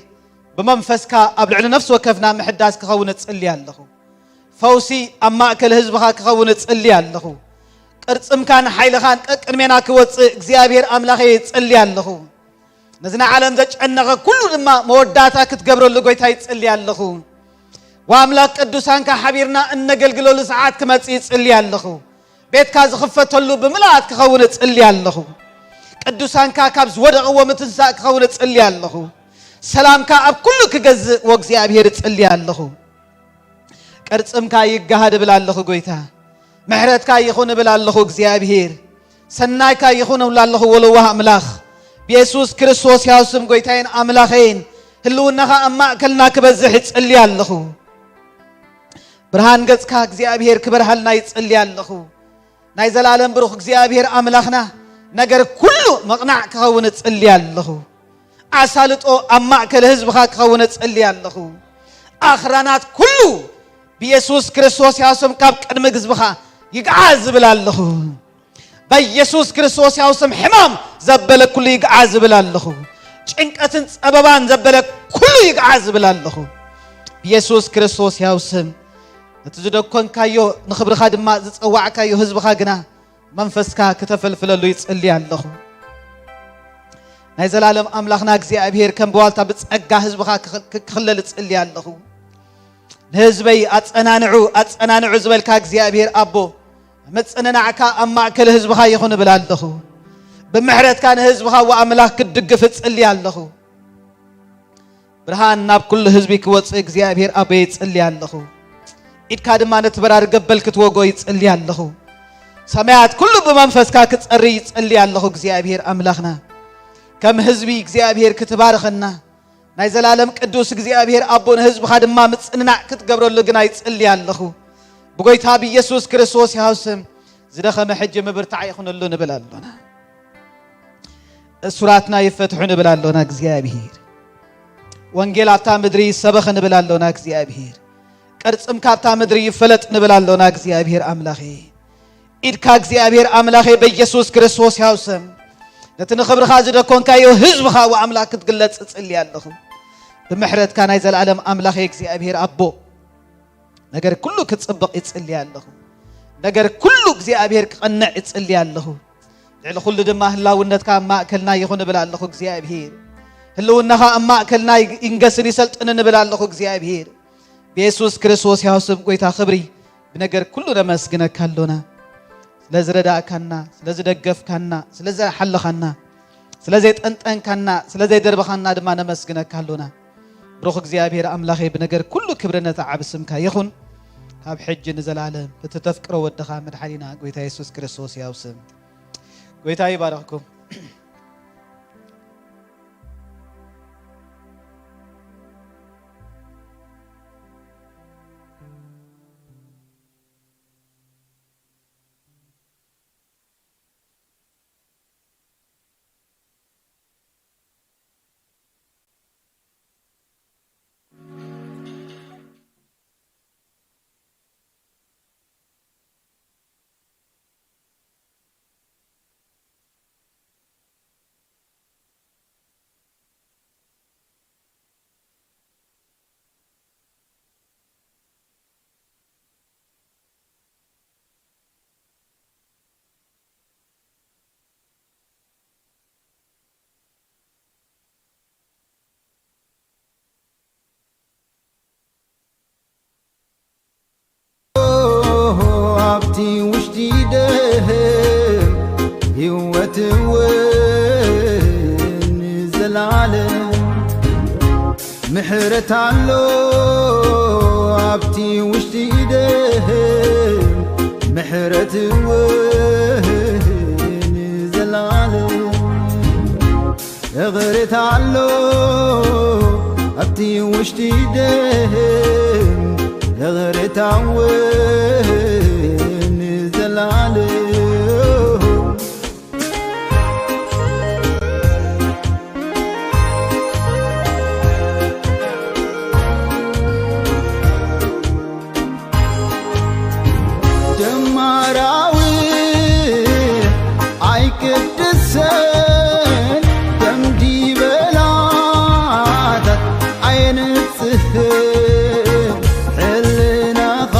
ብመንፈስካ ኣብ ልዕሊ ነፍሲ ወከፍና ምሕዳስ ክኸውን እጽሊ ኣለኹ። ፈውሲ ኣብ ማእከል ህዝብኻ ክኸውን እጽሊ ኣለኹ። ቅርጽምካን ሓይልኻን ቀቅድሜና ክወጽእ እግዚኣብሔር ኣምላኸይ እጽሊ ኣለኹ። ነዚ ንዓለም ዘጨነቐ ኩሉ ድማ መወዳእታ ክትገብረሉ ጎይታ ይጽሊ ኣለኹ። ወኣምላኽ ቅዱሳንካ ሓቢርና እነገልግለሉ ሰዓት ክመጽእ ይጽሊ ኣለኹ። ቤትካ ዝኽፈተሉ ብምልኣት ክኸውን እጽሊ ኣለኹ። ቅዱሳንካ ካብ ዝወደቕዎ ምትንሳእ ክኸውን እጽሊ ኣለኹ። ሰላምካ ኣብ ኩሉ ክገዝእ ወእግዚኣብሔር እጽሊ ኣለኹ። ቅርጽምካ ይገሃድ እብል ኣለኹ ጎይታ። ምሕረትካ ይኹን እብል ኣለኹ እግዚኣብሔር። ሰናይካ ይኹን እብል ኣለኹ ወለዋህ ኣምላኽ። ብየሱስ ክርስቶስ ያው ስም ጎይታዬን ኣምላኸይን ህልውናኻ ኣብ ማእከልና ክበዝሕ እጽሊ ኣለኹ። ብርሃን ገጽካ እግዚኣብሔር ክበርሃልና ይጽሊ ኣለኹ። ናይ ዘላለም ብሩኽ እግዚኣብሔር ኣምላኽና ነገር ኩሉ መቕናዕ ክኸውን እጽሊ ኣለኹ። ኣሳልጦ ኣብ ማእከል ህዝብኻ ክኸውን እጽሊ ኣለኹ። ኣኽራናት ኩሉ ብየሱስ ክርስቶስ ያው ስም ካብ ቅድሚ ህዝብኻ ይግዓዝ ዝብል ኣለኹ። በየሱስ ክርስቶስ ያው ስም ሕማም ዘበለ ኩሉ ይግዓዝ ዝብል ኣለኹ። ጭንቀትን ጸበባን ዘበለ ኩሉ ይግዓዝ ዝብል ኣለኹ። ብየሱስ ክርስቶስ ያው ስም ነቲ ዝደኮንካዮ ንኽብርኻ ድማ ዝጸዋዕካዮ ህዝብኻ ግና መንፈስካ ክተፈልፍለሉ ይጽሊ ኣለኹ። ናይ ዘላለም ኣምላኽና እግዚኣብሔር ከም ብዋልታ ብጸጋ ህዝብኻ ክኽ-፣ ክኽለል እጽሊ ኣለኹ። ንህዝበይ ኣጸናንዑ፣ ኣጸናንዑ ዝበልካ እግዚኣብሔር ኣቦ፣ ምጽንናዕካ ኣብ ማእከል ህዝብኻ ይኹን እብል ኣለኹ። ብምሕረትካ ንህዝብኻ ወኣምላኽ ክትድግፍ እጽሊ ኣለኹ። ብርሃን ናብ ኩሉ ህዝቢ ክወጽእ እግዚኣብሔር ኣቦ ይጽሊ ኣለኹ። ኢድካ ድማ ነቲ በራሪ ገበል ክትወጎ ይጽሊ ኣለኹ። ሰማያት ኩሉ ብመንፈስካ ክጸሪ ይጽሊ ኣለኹ እግዚኣብሔር ኣምላኽና። ከም ህዝቢ እግዚኣብሔር ክትባርኸና፣ ናይ ዘላለም ቅዱስ እግዚኣብሔር ኣቦ ንህዝብኻ ድማ ምጽንናዕ ክትገብረሉ ግና ይጽሊ ኣለኹ። ብጎይታ ብኢየሱስ ክርስቶስ ያው ስም ዝደኸመ ሕጂ ምብርታዕ ይኹነሉ ንብል ኣሎና። እሱራትና ይፈትሑ ንብል ኣሎና እግዚኣብሔር። ወንጌል ኣብታ ምድሪ ይሰበኽ ንብል ኣሎና እግዚኣብሔር። ቅርጽም ካብታ ምድሪ ይፈለጥ ንብል ኣሎና እግዚኣብሔር ኣምላኸ። ኢድካ እግዚኣብሔር ኣምላኸ በኢየሱስ ክርስቶስ ያው ስም ነቲ ንኽብርኻ ዝደኮንካዮ ህዝብኻ ወኣምላኽ ክትግለጽ እጽሊ ኣለኹ። ብምሕረትካ ናይ ዘለኣለም ኣምላኸ እግዚኣብሔር ኣቦ ነገር ኩሉ ክጽብቕ ይጽሊ ኣለኹ። ነገር ኩሉ እግዚኣብሔር ክቐንዕ ይጽሊ ኣለኹ። ልዕሊ ኩሉ ድማ ህላውነትካ ኣብ ማእከልና ይኹን እብል ኣለኹ እግዚኣብሔር። ህልውናኻ ኣብ ማእከልና ይንገስን ይሰልጥንን እብል ኣለኹ እግዚኣብሔር። ብየሱስ ክርስቶስ ያው ስም ጎይታ ክብሪ ብነገር ኩሉ ነመስግነካ ኣሎና። ስለ ዝረዳእካና፣ ስለ ዝደገፍካና፣ ስለ ዝሓለኻና፣ ስለ ዘይጠንጠንካና፣ ስለ ዘይደርበኻና ድማ ነመስግነካ ኣሎና። ብሩኽ እግዚኣብሔር ኣምላኸይ ብነገር ኩሉ ክብሪ ነቲ ዓቢ ስምካ ይኹን። ካብ ሕጂ ንዘላለም እቲ ተፍቅሮ ወድኻ መድሓኒና ጎይታ የሱስ ክርስቶስ ያው ስም። ጎይታ ይባርኽኩም። ምሕረት ኣሎ ኣብቲ ውሽጢ ደም፣ ምሕረት እውን ንዘለዓለም። ይቕሬታ ኣሎ ኣብቲ ውሽጢ ደም፣ ይቕሬታ እውን ንዘለዓለም። ደም ኣራዊሕ ኣይቅድስን፣ ደም ዲበላታት ኣየንጽህን፣ ሕልናኻ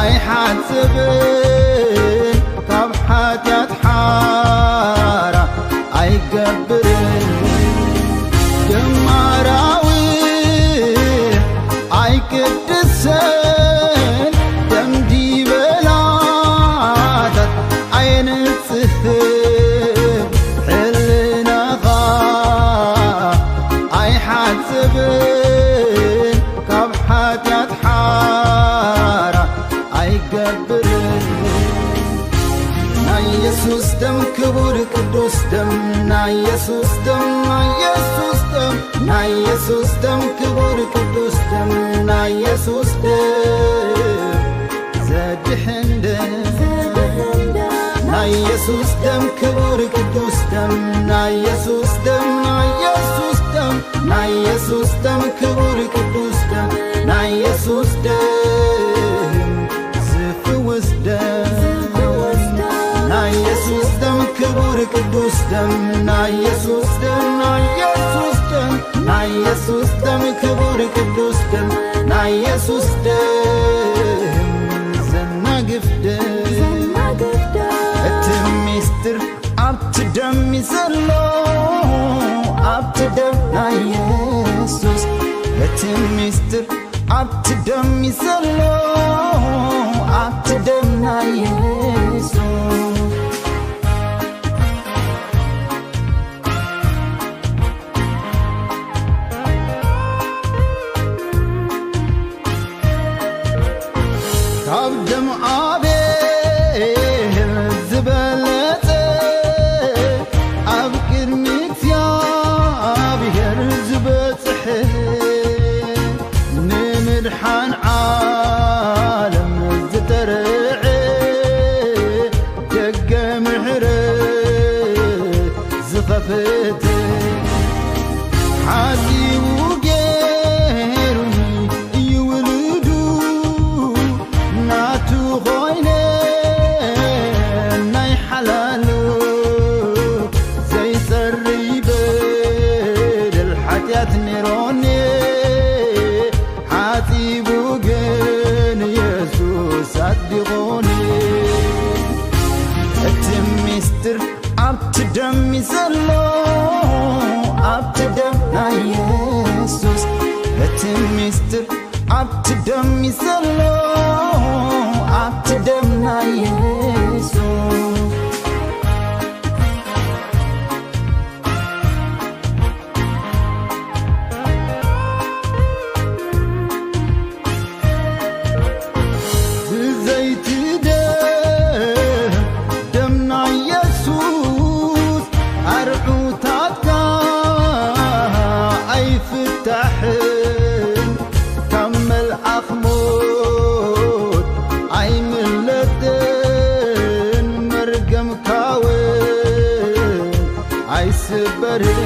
ኣይሓጽብን፣ ካብ ሓጢኣት ሓራ ኣይገብርን። ደም ኣራዊሕ ኣይቅድስን፣ ደም ዲበላታት ኣየንጽህን፣ ሕልናኻ ኣይሓጽብን፣ ካብ ሓጢኣት ሓራ ኣይገብርን። ናይ የሱስ ደም ክቡር ቅዱስ ደም፣ ናይ የሱስ ደም፣ ናይ የሱስ ደም፣ ናይ የሱስ ደም ክቡር ቅዱስ ደም፣ ናይ የሱስ ደም ዘድሕን ደም። ናይ የሱስ ደም ክቡር ቅዱስ ደም፣ ናይ የሱስ ደም፣ ናይ የሱስ ደም፣ ናይ የሱስ ደም ክቡር ቅዱስ ደም፣ ናይ የሱስ ደም ዝፍውስ ደም። ናይ የሱስ ደም ክቡር ቅዱስ ደም፣ ናይ የሱስ ደም፣ ናይ የሱስ ደም፣ ናይ የሱስ ደም ክቡር ቅዱስ ደም፣ ናይ የሱስ ደም ዘናግፍ ደም። እቲ ሚስጥር ኣብቲ ደም እዩ ዘሎ፣ ኣብቲ ደም ናይ የሱስ። እቲ ሚስጥር ኣብቲ ደም እዩ ዘሎ፣ ኣብቲ ደም ናይ የሱስ። ካብ ደም ኣቤል ዝበለጸ፣ ኣብ ቅድሚ እግዚኣብሔር ዝበጽሐ፣ ንምድሓን ዓለም ዝተርዐ፣ ደገ ምሕረት ዝኸፈተ፣ ሓጺቡ ገይሩኒ እዩ ውሉዱ፣ ናቱ ኮይነ ናይ ሓላሉ፣ ዘይጸሪ በደል ሓጢኣት ነይሮኒ፣ ሓጺቡ ግን የሱስ ኣዲቑኒ። እቲ ሚስጥር ኣብቲ ደም እዩ ዘሎ፣ ኣብቲ ደም ናይ የሱስ። እቲ ሚስጥር ኣብቲ ደም እዩ ዘሎ፣ ኣብቲ ደም ናይ የሱስ። ብዘይቲ ደም፣ ደም ናይ የሱስ፣ ኣርዑታትካ ኣይፍታሕን፣ ካብ መልኣኽ ሞት ኣይምለጥን፣ መርገምካ እውን ኣይስበርን።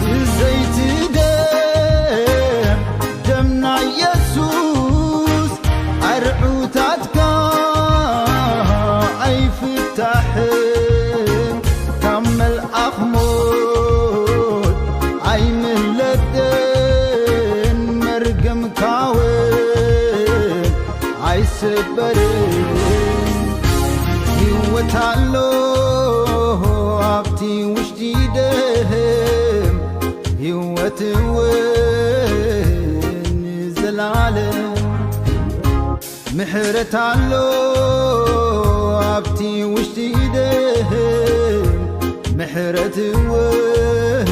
ብዘይቲ ደም፣ ደም ናይ የሱስ፣ ኣርዑታትካ ኣይፍታሕን፣ ካብ መልኣኽ ሞት ኣይምለጥን፣ መርገምካ እውን ኣይስበርን። ህይወት ኣሎ ኣብቲ ውሽጢ ደም፣ ህይወት እውን ንዘለዓለም። ምሕረት ኣሎ ኣብቲ ውሽጢ ደም፣ ምሕረት እውን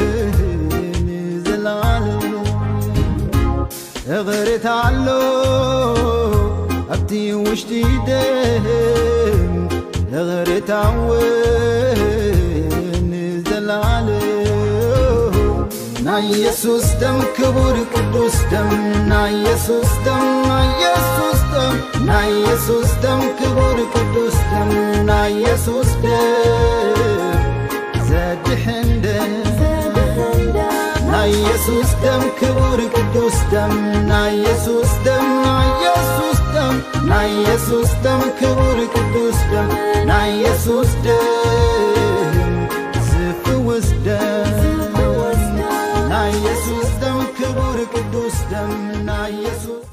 እቕሬታ ኣሎ ኣብቲ ውሽጢ ደም፣ እቕሬታ እውን ንዘለዓለም። ናይ የሱስ ደም፣ ክቡር ቅዱስ ደም፣ ናይ የሱስ ደም፣ ናይ የሱስ ደም፣ ናይ የሱስ ደም፣ ክቡር ቅዱስ ደም፣ ናይ የሱስ ደም፣ ዘድሕን ደም፣ ናይ የሱስ ደም፣ ክቡር ቅዱስ ደም፣ ናይ የሱስ ደም፣ ናይ የሱስ ደም፣ ናይ የሱስ ደም፣ ክቡር ቅዱስ ደም፣ ናይ የሱስ ደም፣ ዝፍውስ ደም፣ ናይ የሱስ ደም፣ ክቡር ቅዱስ ደም፣ ናይ የሱስ